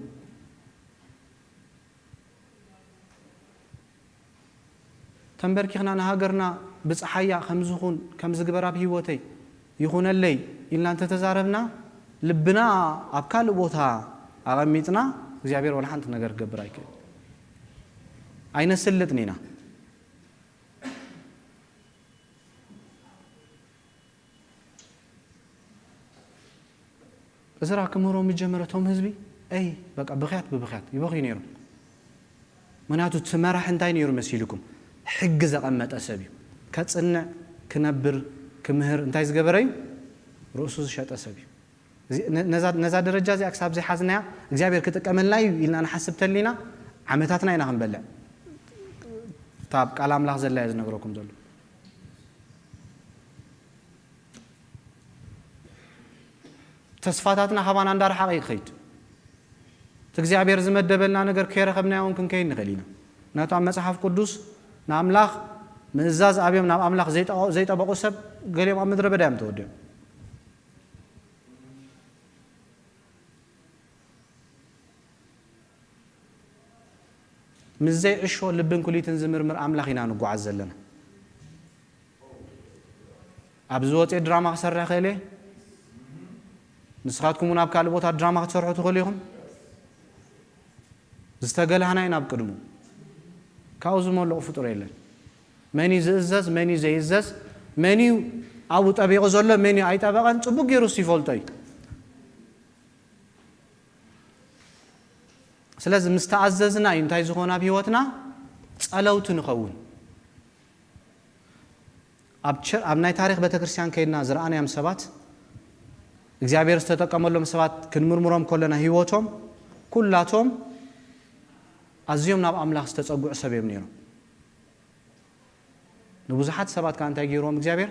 ተንበርኪኽና ንሃገርና ብፀሓያ ከምዝኹን ከምዝግበር ኣብ ህይወተይ ይኹነለይ ኢልና እንተተዛረብና፣ ልብና ኣብ ካልእ ቦታ ኣቐሚጥና፣ እግዚኣብሔር ወላ ሓንቲ ነገር ክገብር ኣይክእል። ኣይነስልጥን ኢና። እዝራ ክምህሮም ጀመረ። እቶም ህዝቢ፣ ኣይ በቃ ብኽያት ብብኽያት ይበኽዩ ነይሮም። ምክንያቱ እቲ መራሒ እንታይ ነይሩ መሲልኩም? ሕጊ ዘቐመጠ ሰብ እዩ። ከጽንዕ፣ ክነብር፣ ክምህር እንታይ ዝገበረ እዩ? ርእሱ ዝሸጠ ሰብ እዩ። እዚ- ነ- ነዛ ነዛ ደረጃ እዚኣ ክሳብ ዘይሓዝናያ፣ እግዚኣብሔር ክጥቀመልና እዩ ኢልና ንሓስብ ተሊና፣ ዓመታትና ኢና ክንበልዕ። እታ ኣብ ቃል ኣምላኽ ዘላ እያ ዝነግረኩም ዘሎ። ተስፋታትና ካባና እንዳረሓቐ ይኸይድ። እቲ እግዚኣብሔር ዝመደበልና ነገር ከይረኸብናዮ እውን ክንከይድ ንኽእል ኢና። ምክንያቱ ኣብ መጽሓፍ ቅዱስ ንኣምላኽ ምእዛዝ ኣብዮም ናብ ኣምላኽ ዘይጠ- ዘይጠበቑ ሰብ ገሊኦም ኣብ ምድረ በዳ እዮም ተወዲኦም። ምስ ዘይዕሾ ልብን ኩሊትን ዝምርምር ኣምላኽ ኢና ንጓዓዝ ዘለና። ኣብ ዝወፅእ ድራማ ክሰርሕ ክእል እየ። ንስኻትኩም እውን ኣብ ካልእ ቦታ ድራማ ክትሰርሑ ትኽእሉ ኢኹም። ዝተገላህና ኢና ኣብ ቅድሙ። ካብኡ ዝመልቑ ፍጡር የለን። መን እዩ ዝእዘዝ፣ መን እዩ ዘይእዘዝ፣ መን እዩ ኣብኡ ጠቢቑ ዘሎ፣ መን እዩ ኣይጠበቐን፣ ፅቡቅ ገይሩ እሱ ይፈልጦ እዩ። ስለዚ ምስ ተኣዘዝና እዩ እንታይ ዝኾነ ኣብ ህይወትና ጸለውቲ ንኸውን። ኣብ ቸር- ኣብ ናይ ታሪኽ ቤተክርስትያን ከይድና ዝረኣናዮም ሰባት እግዚኣብሔር ዝተጠቀመሎም ሰባት ክንምርምሮም ከለና ህይወቶም ኩላቶም ኣዝዮም ናብ ኣምላኽ ዝተጸጉዑ ሰብ እዮም ነይሮም። ንብዙሓት ሰባት ከኣ እንታይ ገይርዎም እግዚኣብሔር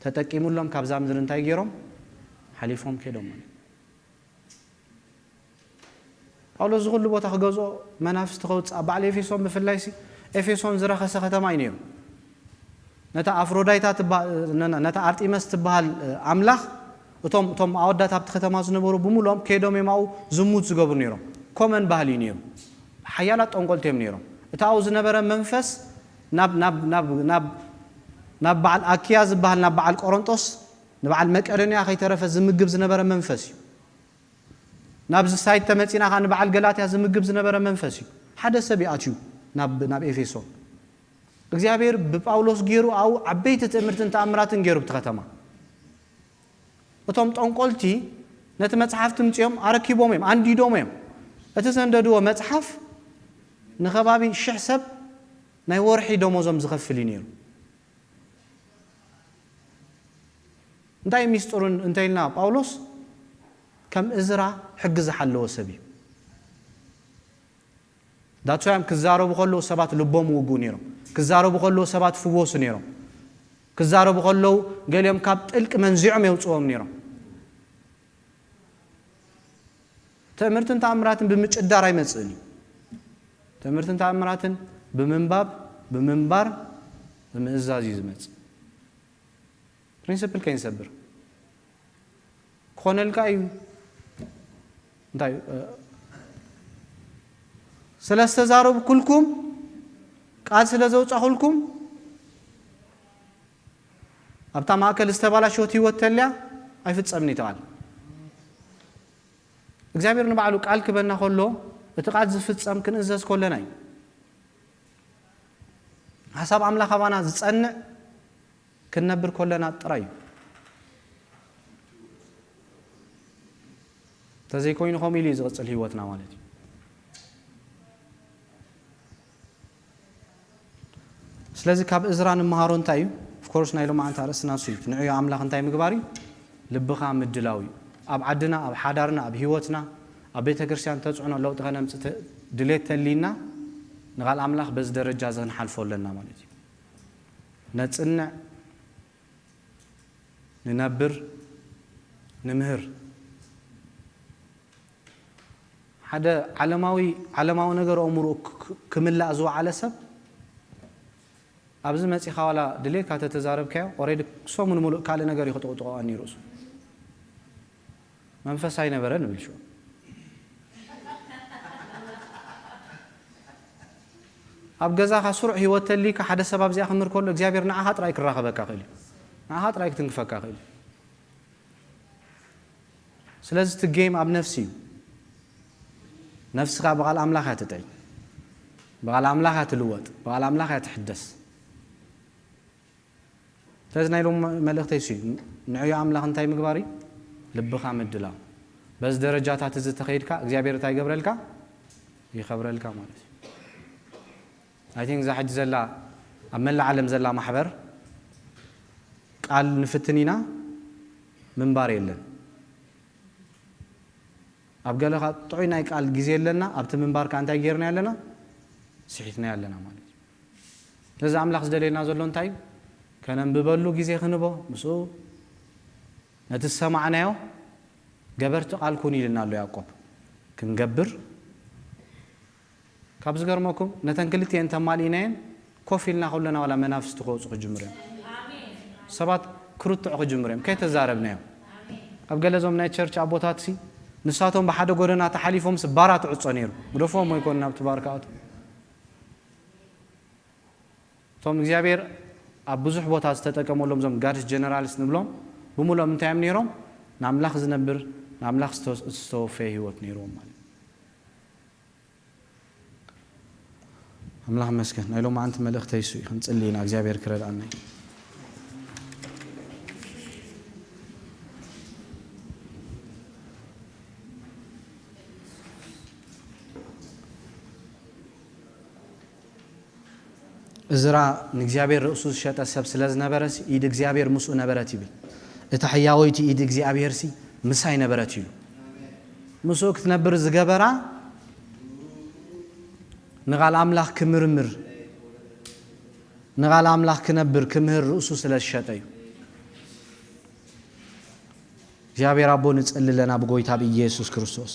ተጠቂሙሎም ካብዛ ምድሪ እንታይ ገይሮም ሓሊፎም ከይዶም ማለት እዩ። ጳውሎስ ዝኹሉ ቦታ ክገዝኦ መናፍስቲ ከውፅእ ኣብ በዓል ኤፌሶን ብፍላይ ሲ ኤፌሶን ዝረኸሰ ከተማ እዩ ነይሩ። ነታ ኣፍሮዳይታ ትባ- ነ- ነታ ኣርጢመስ ትበሃል ኣምላኽ እቶም እቶም ኣወዳት ኣብቲ ከተማ ዝነበሩ ብምሉኦም ከይዶም እዮም ኣብኡ ዝሙት ዝገብሩ ነይሮም። ኮመን ባህሊ እዩ ነይሩ። ሓያላት ጠንቆልቲ እዮም ነይሮም። እቲ ኣብኡ ዝነበረ መንፈስ ናብ ናብ ናብ ናብ ናብ በዓል ኣኪያ ዝበሃል ናብ በዓል ቆሮንጦስ ንበዓል መቄዶንያ ከይተረፈ ዝምግብ ዝነበረ መንፈስ እዩ። ናብዚ ሳይት ተመጺና ኸዓ ንበዓል ገላትያ ዝምግብ ዝነበረ መንፈስ እዩ። ሓደ ሰብ ይኣትዩ ናብ ናብ ኤፌሶን እግዚኣብሔር ብጳውሎስ ገይሩ ኣብኡ ዓበይቲ ትእምርትን ተኣምራትን ገይሩ ብቲ ከተማ እቶም ጠንቆልቲ ነቲ መጽሓፍ ትምጽኦም ኣረኪቦም እዮም ኣንዲዶም እዮም። እቲ ዘንደድዎ መጽሓፍ ንኸባቢ ሽሕ ሰብ ናይ ወርሒ ደሞዞም ዝኸፍል እዩ ነይሩ። እንታይ ሚስጥሩን እንተይልና ጳውሎስ ከም እዝራ ሕጊ ዝሓለወ ሰብ እዩ። ዳትሶያም ክዛረቡ ከለዉ ሰባት ልቦም ውጉእ ነይሮም። ክዛረቡ ከለዉ ሰባት ፍወሱ ነይሮም። ክዛረቡ ከለዉ ገሊኦም ካብ ጥልቂ መንዚዖም የውፅዎም ነይሮም። ትእምርትን ተኣምራትን ብምጭዳር ኣይመፅእን እዩ። ትእምርትን ተኣምራትን ብምንባብ ብምንባር ብምእዛዝ እዩ ዝመፅእ። ፕሪንስፕል ከይንሰብር ክኾነልካ እዩ። እንታይ ስለ ዝተዛረብኩልኩም ቃል ስለ ዘውፃኹልኩም ኣብታ ማእከል ዝተባላሸወት ህይወት ተልያ ኣይፍፀምን እዩ ተቓል እግዚኣብሔር ንባዕሉ ቃል ክበና ከሎ እቲ ቃል ዝፍፀም ክንእዘዝ ከለና እዩ። ሓሳብ ኣምላኽ ኣባና ዝጸንዕ ክንነብር ከለና ጥራይ እዩ። እንተዘይኮይኑ ከምኡ ኢሉ እዩ ዝቕጽል ህይወትና ማለት እዩ። ስለዚ ካብ እዝራ ንምሃሮ እንታይ እዩ? ኦፍኮርስ ናይ ሎማዓንቲ ኣርእስትና እሱ እዩ። ንዕዮ ኣምላኽ እንታይ ምግባር እዩ? ልብኻ ምድላው እዩ። ኣብ ዓድና ኣብ ሓዳርና ኣብ ህይወትና ኣብ ቤተ ክርስቲያን ተፅዕኖ ለውጢ ከነምፅእ ድሌት ተሊና ንቓል ኣምላኽ በዚ ደረጃ እዚ ክንሓልፎ ኣለና ማለት እዩ። ነፅንዕ፣ ንነብር፣ ንምህር። ሓደ ዓለማዊ ዓለማዊ ነገር ኣእምሮኡ ክ- ክ- ክምላእ ዝወዓለ ሰብ፣ ኣብዚ መጺኻ ዋላ ድሌትካ ተተዛረብካዮ፣ ኦሬዲ ሰሙን ሙሉእ ካልእ ነገር እዩ ክጥቕጥቆ ቀኒ ርእሱ። መንፈስ ኣይነበረን ንብል ሽዑ። ኣብ ገዛኻ ስሩዕ ህይወት ተሊካ ሓደ ሰብ ኣብዚኣ ክምህር ከሎ እግዚኣብሔር ንዓኻ ጥራይ ክራኸበካ ክእል እዩ። ንዓኻ ጥራይ ክትንክፈካ ክእል እዩ። ስለዚ እቲ ጌም ኣብ ነፍሲ እዩ። ነፍስኻ ብቓል ኣምላኽ እያ ትጥዕይ፣ ብቓል ኣምላኽ እያ ትልወጥ፣ ብቓል ኣምላኽ እያ ትሕደስ። ስለዚ ናይ ሎም መልእኽተይ እሱ እዩ። ንዕዮ ኣምላኽ እንታይ ምግባር እዩ? ልብኻ ምድላው። በዚ ደረጃታት እዚ ተኸይድካ እግዚኣብሔር እንታይ ይገብረልካ? ይኸብረልካ ማለት እዩ። I think እዛ ሕጂ ዘላ ኣብ መላእ ዓለም ዘላ ማሕበር ቃል ንፍትን ኢና ምንባር የለን። ኣብ ገለ ኻብ ጥዑይ ናይ ቃል ግዜ ኣለና፣ ኣብቲ ምንባር ከኣ እንታይ ጌርና ኣለና? ስሒትና ኣለና ማለት እዩ። ስለዚ ኣምላኽ ዝደልየና ዘሎ እንታይ እዩ? ከነንብበሉ ግዜ ክንቦ፣ ምስኡ ነቲ ዝሰማዕናዮ ገበርቲ ቃል ኩኑ ኢልና ኣሎ ያዕቆብ። ክንገብር ካብ ዝገርመኩም ነተን ክልቲኤን ተማሊእናየን ኮፍ ኢልና ከለና ዋላ መናፍስቲ ክወፁ ክጅምሩ እዮም። ሰባት ክርትዑ ክጅምሩ እዮም ከይተዛረብናዮም። ኣብ ገለ ዞም ናይ ቸርች ኣቦታት ሲ ንሳቶም ብሓደ ጎደና ተሓሊፎም ሲ ባራ ትዕጾ ነይሩ ግደፎም ወይ ኮን ናብቲ ባር ክኣቱ። እቶም እግዚኣብሔር ኣብ ብዙሕ ቦታ ዝተጠቀመሎም ዞም ጋድስ ጀነራልስ ንብሎም ብምሎም እንታይ እዮም ነይሮም? ንኣምላኽ ዝነብር ንኣምላኽ ዝተወ- ዝተወፈየ ህይወት ነይርዎም ማለት እዩ። ኣምላኽ መስገን ናይ ሎማዓንቲ መልእኽተይ እሱ እዩ። ክንጽሊ ኢና እግዚኣብሔር ክረድኣና እዩ። እዝራ ንእግዚኣብሔር ርእሱ ዝሸጠ ሰብ ስለ ዝነበረ ኢድ እግዚኣብሔር ምስኡ ነበረት ይብል። እታ ሕያወይቲ ኢድ እግዚኣብሔር ሲ ምሳይ ነበረት ኢሉ። ምስኡ ክትነብር ዝገበራ ንቓል ኣምላኽ ክምርምር ንቓል ኣምላኽ ክነብር ክምህር ርእሱ ስለ ዝሸጠ እዩ። እግዚኣብሔር ኣቦ ንጸሊ ኣለና ብጎይታ ብኢየሱስ ክርስቶስ።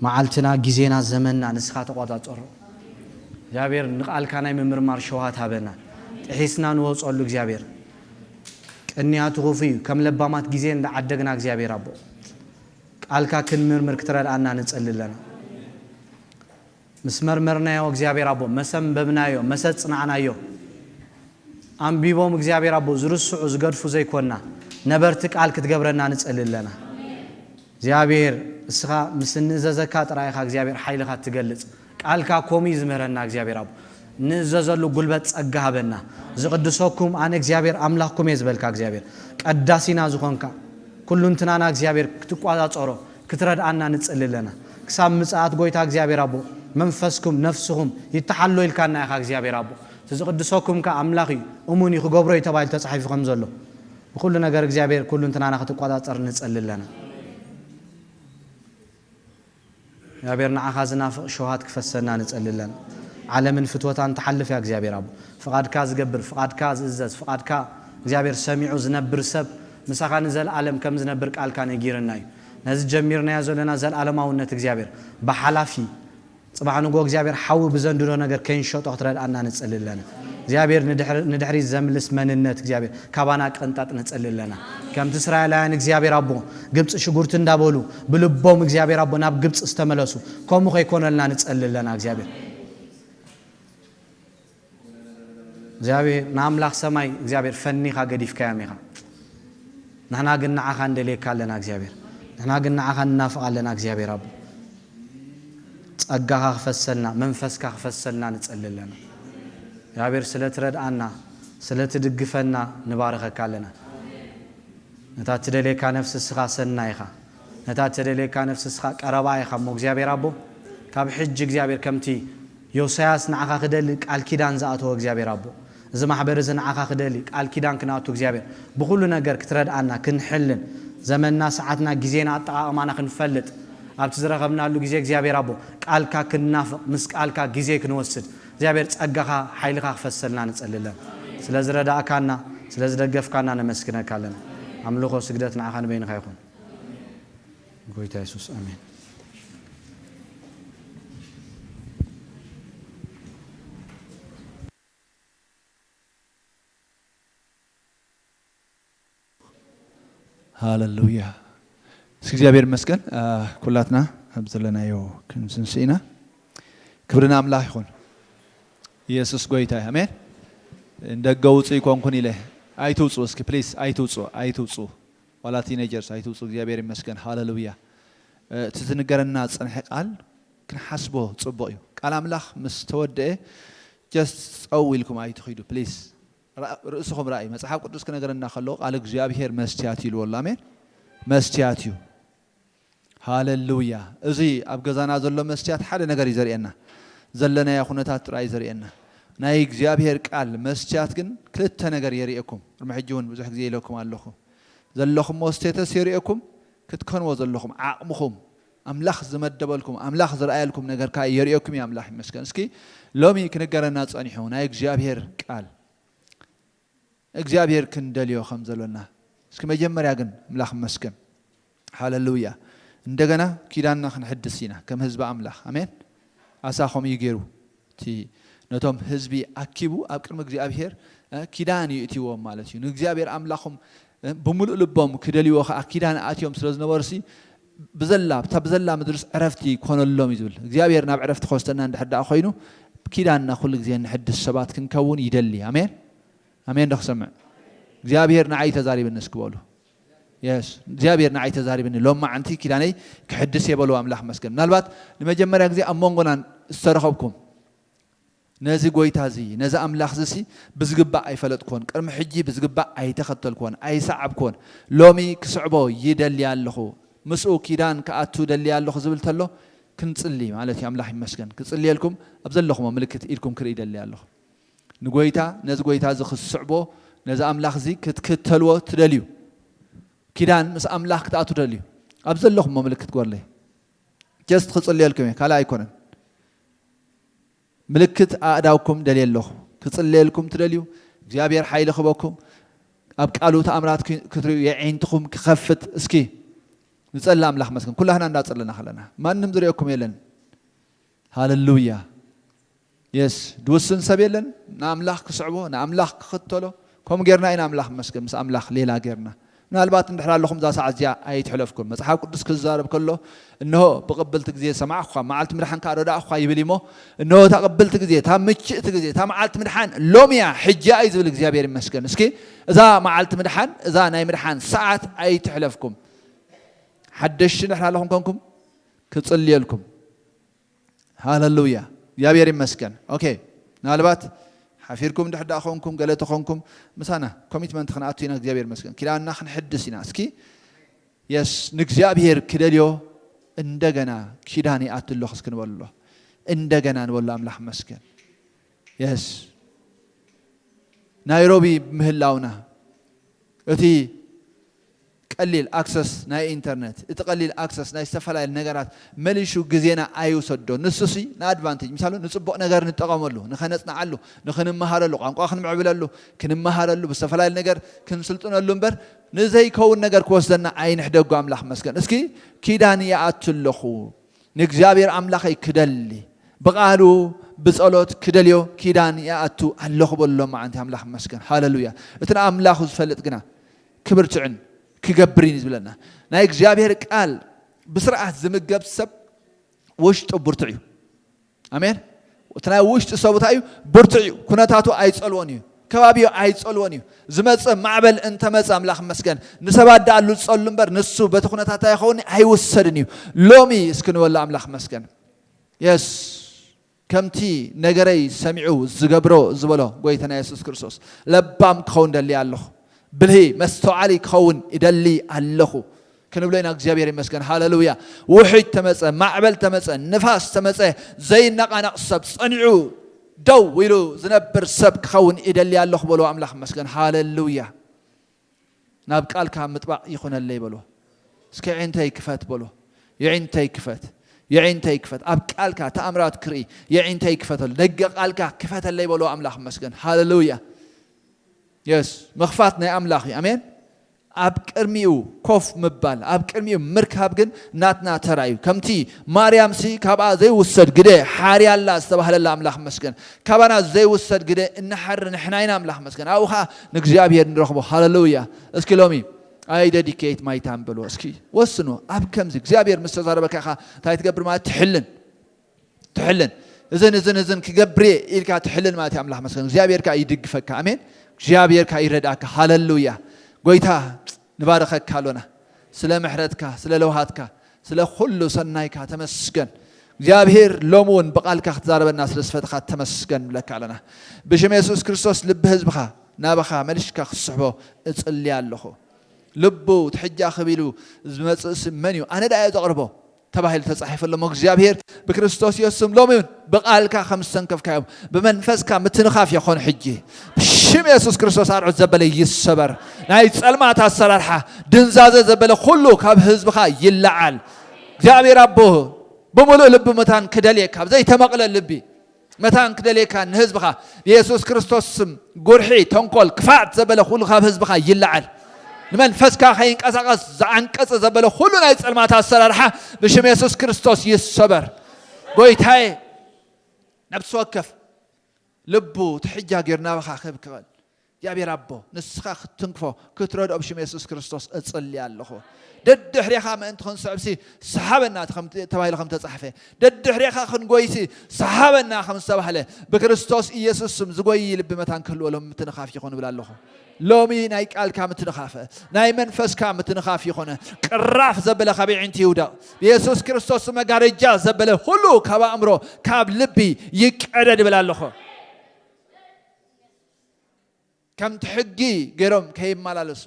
መዓልትና፣ ግዜና፣ ዘመንና ንስኻ ተቆጻጸሮ። እግዚኣብሔር ንቓልካ ናይ ምምርማር ሸውሃት ሃበና። ጥሒስና ንወጸሉ እግዚኣብሔር። ቅንያቱ ክፉ እዩ። ከም ለባማት ግዜ እንዳዓደግና እግዚኣብሔር ኣቦ ቃልካ ክንምርምር ክትረድኣና ንጸሊ ኣለና። ምስ መርመርናዮ እግዚኣብሔር ኣቦ መሰ ኣንበብናዮ መሰ ጽናዕናዮ ኣንቢቦም እግዚኣብሔር ኣቦ ዝርስዑ ዝገድፉ ዘይኮንና ነበርቲ ቃል ክትገብረና ንጸሊ ኣለና። እግዚኣብሔር እስኻ ምስ እንእዘዘካ ጥራይ ኢኻ እግዚኣብሔር ሓይልኻ እትገልጽ። ቃልካ ከምኡ እዩ ዝምህረና እግዚኣብሔር ኣቦ። ንእዘዘሉ ጉልበት ጸጋ ሃበና። ዝቕድሰኩም ኣነ እግዚኣብሔር ኣምላኽኩም እየ ዝበልካ እግዚኣብሔር ቀዳሲና ዝኾንካ ኩሉንትናና እግዚኣብሔር ክትቋጻጸሮ ክትረድኣና ንጽሊ ኣለና። ክሳብ ምጽኣት ጎይታ እግዚኣብሔር ኣቦ መንፈስኩም ነፍስኹም ይተሓሎ ኢልካና ኢኻ እግዚኣብሔር ኣቦ። እቲ ዝቕድሰኩም ከኣ ኣምላኽ እዩ እሙን እዩ ክገብሮ እዩ ተባሂሉ ተጻሒፉ ከም ዘሎ ብኩሉ ነገር እግዚኣብሔር ኩሉንትናና ክትቋጻጸር ንጸሊ ኣለና። እግዚኣብሔር ንዓኻ ዝናፍቕ ሸውሃት ክፈሰና ንጸሊ ኣለና። ዓለምን ፍትወታን ትሓልፍ እያ እግዚኣብሔር ኣቦ። ፍቓድካ ዝገብር ፍቓድካ ዝእዘዝ ፍቓድካ እግዚኣብሔር ሰሚዑ ዝነብር ሰብ ምሳኻ ንዘለኣለም ከም ዝነብር ቃልካ ነጊርና እዩ። ነዚ ጀሚርናዮ ዘለና ዘለኣለማውነት እግዚኣብሔር ብሓላፊ ጽባሕ ንጎ እግዚኣብሔር ሓዊ ብዘንድዶ ነገር ከይንሸጦ ክትረድኣና ንጸሊ ኣለና። እግዚኣብሔር ንድሕሪ- ንድሕሪት ዘምልስ መንነት እግዚኣብሔር ካባና ቅንጣጥ ንጸሊ ኣለና። ከምቲ እስራኤላውያን እግዚኣብሔር ኣቦ ግብፂ ሽጉርቲ እንዳበሉ ብልቦም እግዚኣብሔር ኣቦ ናብ ግብፂ ዝተመለሱ ከምኡ ከይኮነልና ንጸሊ ኣለና እግዚኣብሔር። እግዚኣብሔር ንኣምላኽ ሰማይ እግዚኣብሔር ፈኒኻ ገዲፍካዮም ኢኻ። ንሕና ግን ንዓኻ ንደልየካ ኣለና እግዚኣብሔር። ንሕና ግን ንዓኻ ንናፍቕ ኣለና እግዚኣብሔር ኣቦ። ጸጋኻ ክፈሰልና መንፈስካ ክፈሰልና ንጸሊ ኣለና። እግዚኣብሔር ስለ ትረድኣና ስለ ትድግፈና ንባርኸካ ኣለና። ነታ ትደልየካ ነፍሲ እስኻ ሰናይ ኢኻ። ነታ ትደልየካ ነፍሲ እስኻ ቀረባ ኢኻ እሞ እግዚኣብሔር ኣቦ ካብ ሕጂ እግዚኣብሔር ከምቲ ዮሳያስ ንዓኻ ክደሊ ቃል ኪዳን ዝኣተወ እግዚኣብሔር ኣቦ እዚ ማሕበር እዚ ንዓኻ ክደሊ ቃል ኪዳን ክነኣቱ እግዚኣብሔር ብኹሉ ነገር ክትረድኣና ክንሕልን ዘመንና ሰዓትና ግዜና ኣጠቓቕማና ክንፈልጥ ኣብቲ ዝረኸብናሉ ግዜ እግዚኣብሔር ኣቦ ቃልካ ክንናፍቕ ምስ ቃልካ ግዜ ክንወስድ እግዚኣብሔር ጸጋኻ ሓይልኻ ክፈሰልና ንጸሊ ኣለና። ስለ ዝረዳእካና ስለ ዝደገፍካና ነመስግነካ ኣለና። ኣምልኾ ስግደት ንዓኻ ንበይንኻ ይኹን። ጎይታ የሱስ ኣሜን። ሃለሉያ። እስኪ እግዚኣብሔር ይመስገን። አ፣ ኩላትና ኣብ ዘለናዮ ክንስንስ ኢና። ክብሪ ንኣምላኽ ይኹን። ኢየሱስ ጎይታ እዩ። ኣሜን። እንደገ ውጹ ይኮንኩን ኢለ። ኣይትውጹ እስኪ ፕሊስ፣ ኣይትውጹ፣ ኣይትውጹ። ዋላ ቲኔጀርስ ኣይትውጹ። እግዚኣብሔር ይመስገን። ሃለሉያ። እ፣ እቲ ዝንገረና ዝጸንሐ ቃል ክንሓስቦ ጽቡቕ እዩ። ቃል ኣምላኽ ምስ ተወደአ ጀስት ጸው ኢልኩም ኣይትኺዱ ፕሊስ። ራ-፣ ርእስኹም ራእይ። መጽሓፍ ቅዱስ ክነገረና ከሎ ቃል እግዚኣብሔር መስትያት እዩ ኢልዎ ኣሎ። ኣሜን። መስትያት እዩ። ሃለሉያ። እዚ ኣብ ገዛና ዘሎ መስትያት ሓደ ነገር እዩ ዘርእየና። ዘለናዮ ኩነታት ጥራይ እዩ ዘርእየና። ናይ እግዚኣብሔር ቃል መስትያት ግን ክልተ ነገር የርእየኩም። ቅድሚ ሕጂ እውን ብዙሕ ግዜ ኢለኩም ኣለኹ። ዘለኹሞ ስቴተስ የርእየኩም፣ ክትከንዎ ዘለኹም ዓቕምኹም፣ ኣምላኽ ዝመደበልኩም፣ ኣምላኽ ዝረኣየልኩም ነገር ከኣ የርእየኩም እዩ። ኣምላኽ ይመስገን። እስኪ ሎሚ ክንገረና ጸኒሑ ናይ እግዚኣብሔር ቃል። እግዚኣብሔር ክንደልዮ ከም ዘሎና። እስኪ መጀመርያ ግን ኣምላኽ ይመስገን። ሃለሉያ። እንደገና ኪዳንና ክንሕድስ ኢና ከም ህዝቢ ኣምላኽ። ኣሜን። ኣሳ ከምኡ እዩ ገይሩ። እቲ ነቶም ህዝቢ ኣኪቡ ኣብ ቅድሚ እግዚኣብሔር፣ እ፣ ኪዳን እዩ እትዎም ማለት እዩ። ንእግዚኣብሔር ኣምላኾም፣ እ፣ ብምሉእ ልቦም ክደልይዎ ከኣ ኪዳን ኣትዮም ስለ ዝነበሩሲ ብዘላ፣ እታ ብዘላ ምድርስ ዕረፍቲ ኮነሎም እዩ ዝብል። እግዚኣብሔር ናብ ዕረፍቲ ክወስደና እንድሕር ደኣ ኮይኑ ኪዳንና ኩሉ ግዜ ንሕድስ ሰባት ክንከውን ይደሊ። ኣሜን። ኣሜን ዶ ክሰምዕ? እግዚኣብሔር ንዓይ ተዛሪብኒ እስኪ በሉ። የስ፣ እግዚኣብሔር ንዓይ ተዛሪብኒ። ሎማዓንቲ ኪዳነይ ክሕድስ እየ በሉ ኣምላኽ መስገን። ምናልባት ንመጀመርያ ግዜ ኣብ መንጎና ዝተረኸብኩም ነዚ ጎይታ እዚ፣ ነዚ ኣምላኽ እዚ ሲ ብዝግባእ ኣይፈለጥኩዎን። ቅድሚ ሕጂ ብዝግባእ ኣይተኸተልኩዎን፣ ኣይሰዓብኩዎን። ሎሚ ክስዕቦ ይደሊ ኣለኹ። ምስኡ ኪዳን ክኣቱ ደሊ ኣለኹ ዝብል ተሎ ክንጽሊ ማለት እዩ። ኣምላኽ ይመስገን። ክጽልየልኩም ኣብ ዘለኹሞ ምልክት ኢድኩም ክርኢ ደሊ ኣለኹ። ንጎይታ፣ ነዚ ጎይታ እዚ ክትስዕቦ፣ ነዚ ኣምላኽ እዚ ክትክተልዎ ትደልዩ። ኪዳን ምስ ኣምላኽ ክትኣቱ ደልዩ። ኣብ ዘለኹሞ ምልክት ጎርለይ። ጀስት ክጽልየልኩም እየ፣ ካልእ ኣይኮነን። ምልክት ኣእዳውኩም ደልየ ኣለኹ። ክጽልየልኩም ትደልዩ። እግዚኣብሔር ሓይሊ ክበኩም። ኣብ ቃሉ ተኣምራት ክ-፣ ክትርእዩ የዒንትኹም ክኸፍት። እስኪ ንጸሊ ኣምላኽ መስገን። ኩላህና እንዳጸለና ከለና ማንም ዝርእየኩም የለን። ሃለሉያ። የስ፣ ድውስን ሰብ የለን ንኣምላኽ ክስዕቦ፣ ንኣምላኽ ክኽተሎ። ከምኡ ጌርና ኢና ኣምላኽ መስገን፣ ምስ ኣምላኽ ሌላ ጌርና። ምናልባት እንድሕር ኣለኹም እዛ ሰዓት እዚኣ ኣይትሕለፍኩም። መጽሓፍ ቅዱስ ክዛረብ ከሎ፣ "እንሆ ብቕብልቲ ግዜ ሰማዕኩኻ፣ መዓልቲ ምድሓን ከኣ ረዳእኩኻ" ይብል እሞ፣ እንሆ እታ ቅብልቲ ግዜ፣ እታ ምችእቲ ግዜ፣ እታ መዓልቲ ምድሓን ሎሚ እያ፣ ሕጂ እያ እዩ ዝብል። እግዚኣብሔር ይመስገን። እስኪ እዛ መዓልቲ ምድሓን፣ እዛ ናይ ምድሓን ሰዓት ኣይትሕለፍኩም። ሓደሽቲ እንድሕር ኣለኹም ኮንኩም፣ ክጽልየልኩም። ሃለሉያ። እግዚኣብሔር ይመስገን። ኦኬ። ምናልባት ሓፊርኩም እንድሕር ደኣ ኾንኩም፣ ገለ ተኾንኩም፣ ምሳና ኮሚትመንት ክንኣቱ ኢና። እግዚኣብሔር ይመስገን። ኪዳንና ክንሕድስ ኢና። እስኪ፣ የስ፣ ንእግዚኣብሔር ክደልዮ እንደገና ኪዳን ይኣቱ ኣለኹ እስኪ ንበሎ። እንደገና ንበሎ። ኣምላኽ ይመስገን። የስ። ናይሮቢ ምህላውና፣ እቲ ቀሊል ኣክሰስ ናይ ኢንተርነት፣ እቲ ቀሊል ኣክሰስ ናይ ዝተፈላለዩ ነገራት መሊሹ ግዜና ኣይውሰዶ። ንሱሲ ንኣድቫንቴጅ፣ ምሳሉ ንጽቡቕ ነገር ንጠቐመሉ፣ ንኸነጽንዓሉ፣ ንኽንመሃረሉ፣ ቋንቋ ክንምዕብለሉ፣ ክንመሃረሉ፣ ብዝተፈላለዩ ነገር ክንስልጥነሉ እምበር፣ ንዘይከውን ነገር ክወስደና ኣይንሕደጎ። ኣምላኽ መስገን። እስኪ ኪዳን ይኣቱ ኣለኹ። ንእግዚኣብሔር ኣምላኸይ ክደሊ፣ ብቓሉ ብጸሎት ክደልዮ ኪዳን ይኣቱ ኣለኹ በሎ። መዓንቲ ኣምላኽ መስገን። ሃለሉያ። እቲ ንኣምላኹ ዝፈልጥ ግና ክብርትዕን ክገብርን እዩ ዝብለና። ናይ እግዚኣብሔር ቃል ብስርዓት ዝምገብ ሰብ ውሽጡ ብርቱዕ እዩ። ኣሜን። እቲ ናይ ውሽጢ ሰብኡታ እዩ ብርቱዕ እዩ። ኩነታቱ ኣይጸልዎን እዩ። ከባቢኡ ኣይጸልዎን እዩ። ዝመጸ ማዕበል እንተመጸ ኣምላኽ መስገን። ንሰባት ደኣ ልጸሉ እምበር ንሱ በቲ ኩነታት ኣይኸውን ኣይውሰድን እዩ። ሎሚ እስኪ ንበሎ ኣምላኽ መስገን። የስ። ከምቲ ነገረይ ሰሚዑ ዝገብሮ ዝበሎ ጎይታና የሱስ ክርስቶስ፣ ለባም ክኸውን ደሊ ኣለኹ። ብልሂ መስተውዓሊ ክኸውን ይደሊ ኣለኹ ክንብሎ ኢና። እግዚኣብሔር ይመስገን። ሃለሉያ። ውሕጅ ተመጸ፣ ማዕበል ተመጸ፣ ንፋስ ተመጸ፣ ዘይነቓነቕ ሰብ፣ ጸኒዑ ደው ኢሉ ዝነብር ሰብ ክኸውን ይደሊ ኣለኹ በሎ። ኣምላኽ ይመስገን። ሃለሉያ። ናብ ቃልካ ምጥባቕ ይኹነለይ በሎ። እስከ የዒንተይ ክፈት በሎ። የዒንተይ ክፈት፣ የዒንተይ ክፈት። ኣብ ቃልካ ተኣምራት ክርኢ የዒንተይ ክፈተሉ። ደገ ቃልካ ክፈተለይ በሎ። ኣምላኽ ይመስገን። ሃለሉያ። የስ፣ ምኽፋት ናይ ኣምላኽ እዩ። ኣሜን። ኣብ ቅድሚኡ ኮፍ ምባል፣ ኣብ ቅድሚኡ ምርካብ ግን ናትና ተራ እዩ። ከምቲ ማርያምሲ ካብኣ ዘይውሰድ ግደ ሓርያ ኣላ ዝተባህለላ፣ ኣምላኽ መስገን፣ ካባና ዘይውሰድ ግደ እንሓሪ ንሕና ኢና፣ ኣምላኽ መስገን። ኣብኡ ኸዓ ንእግዚኣብሔር ንረኽቦ። ሃለሉያ። እስኪ ሎሚ I dedicate my time በልዎ እስኪ። ወስኑ። ኣብ ከምዚ እግዚኣብሔር ምስ ተዛረበካ ኢኻ እንታይ ትገብር ማለት ትሕልን ትሕልን እዝን እዝን እዝን ክገብር እየ ኢልካ ትሕልን ማለት እዩ። ኣምላኽ መስገን እግዚኣብሔር ከዓ ይድግፈካ። ኣሜን። እግዚኣብሔር ከዓ ይረዳእካ። ሃለሉያ። ጎይታ ንባረኸካ ኣሎና። ስለ ምሕረትካ፣ ስለ ለውሃትካ፣ ስለ ኩሉ ሰናይካ ተመስገን። እግዚኣብሔር ሎሚ እውን ብቓልካ ክትዛረበና ስለ ዝፈትኻ ተመስገን ንብለካ ኣለና። ብሽም የሱስ ክርስቶስ ልቢ ህዝብኻ ናባኻ መሊስካ ክትስሕቦ እጽሊ ኣለኹ። ልቡ ትሕጃ ክቢሉ ዝመጽእ ስም መን እዩ? ኣነ ደኣ እየ ዘቕርቦ ተባሂሉ ተጻሒፈሎም እግዚኣብሔር ብክርስቶስ የሱስ ስም ሎሚ እውን ብቓልካ ከም ዝተንከፍካዮም ብመንፈስካ ምትንኻፍ ይኾን። ሕጂ ብሽም የሱስ ክርስቶስ ኣርዑት ዘበለ ይሰበር። ናይ ጸልማት ኣሰራርሓ ድንዛዘ ዘበለ ኩሉ ካብ ህዝብኻ ይለዓል። እግዚኣብሔር ኣቦ ብምሉእ ልቢ መታን ክደልየካ ብዘይተመቕለ ልቢ መታን ክደልየካ ንህዝብኻ ብየሱስ ክርስቶስ ስም ጉርሒ፣ ተንኮል፣ ክፋት ዘበለ ኩሉ ካብ ህዝብኻ ይለዓል። ንመንፈስካ ከይንቀሳቐስ ዝዓንቀጸ ዘበለ ኩሉ ናይ ጸልማት ኣሰራርሓ ብሽም የሱስ ክርስቶስ ይሰበር። ጎይታዬ ነብሲ ወከፍ ልቡ ትሕጃ ገይሩ ናባኻ ክህብ ክኽእል እግዚኣብሔር ኣቦ ንስኻ ክትትንክፎ ክትረድኦ ብሽም የሱስ ክርስቶስ እጽሊ ኣለኹ። ደድሕሬኻ ምእንቲ ክንስዕብሲ ሰሓበና ተኸም- ተባሂሉ ከም ተጻሕፈ ደድሕሬኻ ክንጎይሲ ሰሓበና ከም ዝተባህለ ብክርስቶስ ኢየሱስ ስም ዝጎይ ልቢ መታን ክህልዎ ሎም ምትንኻፍ ይኹን እብል ኣለኹ። ሎሚ ናይ ቃልካ ምትንኻፈ ናይ መንፈስካ ምትንኻፍ ይኹነ። ቅራፍ ዘበለ ካብ ይዕንቲ ይውደቕ። የሱስ ክርስቶስ መጋረጃ ዘበለ ሁሉ ካብ ኣእምሮ ካብ ልቢ ይቀደድ እብል ኣለኹ። ከምቲ ሕጊ ገይሮም ከይመላለሱ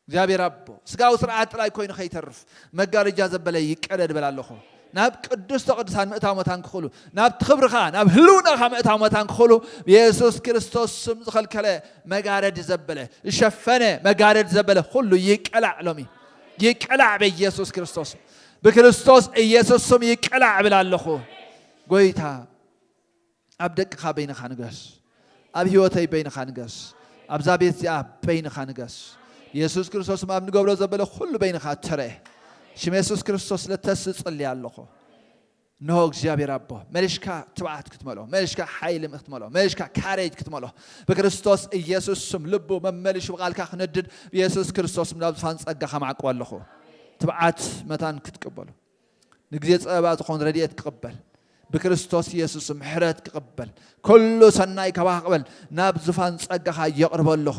እግዚኣብሔር ኣቦ ስጋዊ ስርዓት ጥራይ ኮይኑ ከይተርፍ መጋረጃ ዘበለ ይቀደድ እብል ኣለኹ። ናብ ቅዱስተ ቅዱሳን ምእታው መታን ክኽእሉ ናብቲ ክብርኻ ናብ ህልውናኻ ምእታው መታን ክኽእሉ ብየሱስ ክርስቶስ ስም ዝኸልከለ መጋረድ ዘበለ ዝሸፈነ መጋረድ ዘበለ ኩሉ ይቀላዕ ሎሚ ይቀላዕ በኢየሱስ ክርስቶስ ብክርስቶስ ኢየሱስ ስም ይቀላዕ እብል ኣለኹ። ጎይታ ኣብ ደቅኻ በይንኻ ንገስ። ኣብ ህይወተይ በይንኻ ንገስ። ኣብዛ ቤት እዚኣ በይንኻ ንገስ። የሱስ ክርስቶስ ኣብ ንገብሮ ዘበለ ኩሉ በይንኻ ተረኤ። ሽም የሱስ ክርስቶስ ለተስ እጽሊ ኣለኹ። እንሆ እግዚኣብሔር ኣቦ መሊሽካ ትብዓት ክትመልኦ መሊሽካ ሓይሊ ክትመልኦ መሊሽካ ካሬጅ ክትመልኦ ብክርስቶስ ኢየሱስ ስም ልቡ መመሊሹ ብቓልካ ክነድድ ብየሱስ ክርስቶስ ናብ ዝፋን ጸጋኻ ማዕቆ ኣለኹ። ትብዓት መታን ክትቅበሉ ንግዜ ጸበባ ዝኾን ረድኤት ክቕበል ብክርስቶስ ኢየሱስ ምሕረት ክቕበል ኩሉ ሰናይ ከባኽ ቅበል ናብ ዙፋን ጸጋኻ የቕርበ ኣለኹ።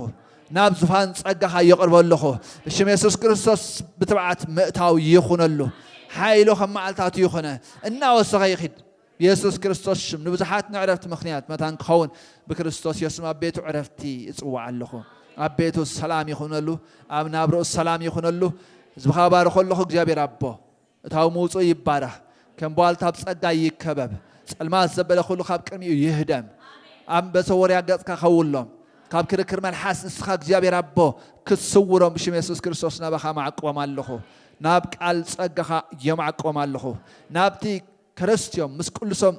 ናብ ዙፋን ጸጋኻ የቕርበ ኣለኹ። ብሽም የሱስ ክርስቶስ ብትብዓት ምእታው ይኹነሉ። ሓይሉ ከም መዓልታቱ ይኹነ። እናወሰኸ ይኺድ። የሱስ ክርስቶስ ሽም ንብዙሓት ንዕረፍቲ ምኽንያት መታን ክኸውን ብክርስቶስ የሱስ ኣብ ቤቱ ዕረፍቲ እጽዋዕ ኣለኹ። ኣብ ቤቱ ሰላም ይኹነሉ። ኣብ ናብርኡ ሰላም ይኹነሉ። ህዝብኻ ባርኾ ኣለኹ እግዚኣብሔር ኣቦ። እታው ምውፅኡ ይባረኽ። ከም ቧልታ ኣብ ጸጋ ይከበብ። ጸልማት ዘበለ ኩሉ ካብ ቅድሚኡ ይህደም። ኣንበሰ ወርያ ገጽካ ከውሎም። ካብ ክርክር መልሓስ ንስኻ እግዚኣብሔር ኣቦ ክትስውሮም ብሽም የሱስ ክርስቶስ ናባኻ ማዕቆም ኣለኹ። ናብ ቃል ጸጋኻ የማዕቆም ኣለኹ። ናብቲ ከረስትዮም ምስ ቅሉሶም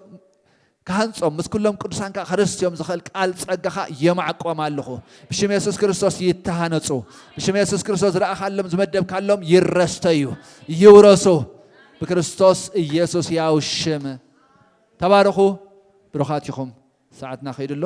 ክሃንጾም ምስ ኩሎም ቅዱሳን ከዓ ከረስትዮም ዝኽእል ቃል ጸጋኻ የማዕቆም ኣለኹ። ብሽም የሱስ ክርስቶስ ይተሃነጹ። ብሽም የሱስ ክርስቶስ ዝረኣኻሎም ዝመደብካሎም ይረስተዩ ይውረሱ። ብክርስቶስ ኢየሱስ ያው ሽም ተባረኹ። ብሩኻት ኢኹም። ሰዓትና ከይዱ ኣሎ።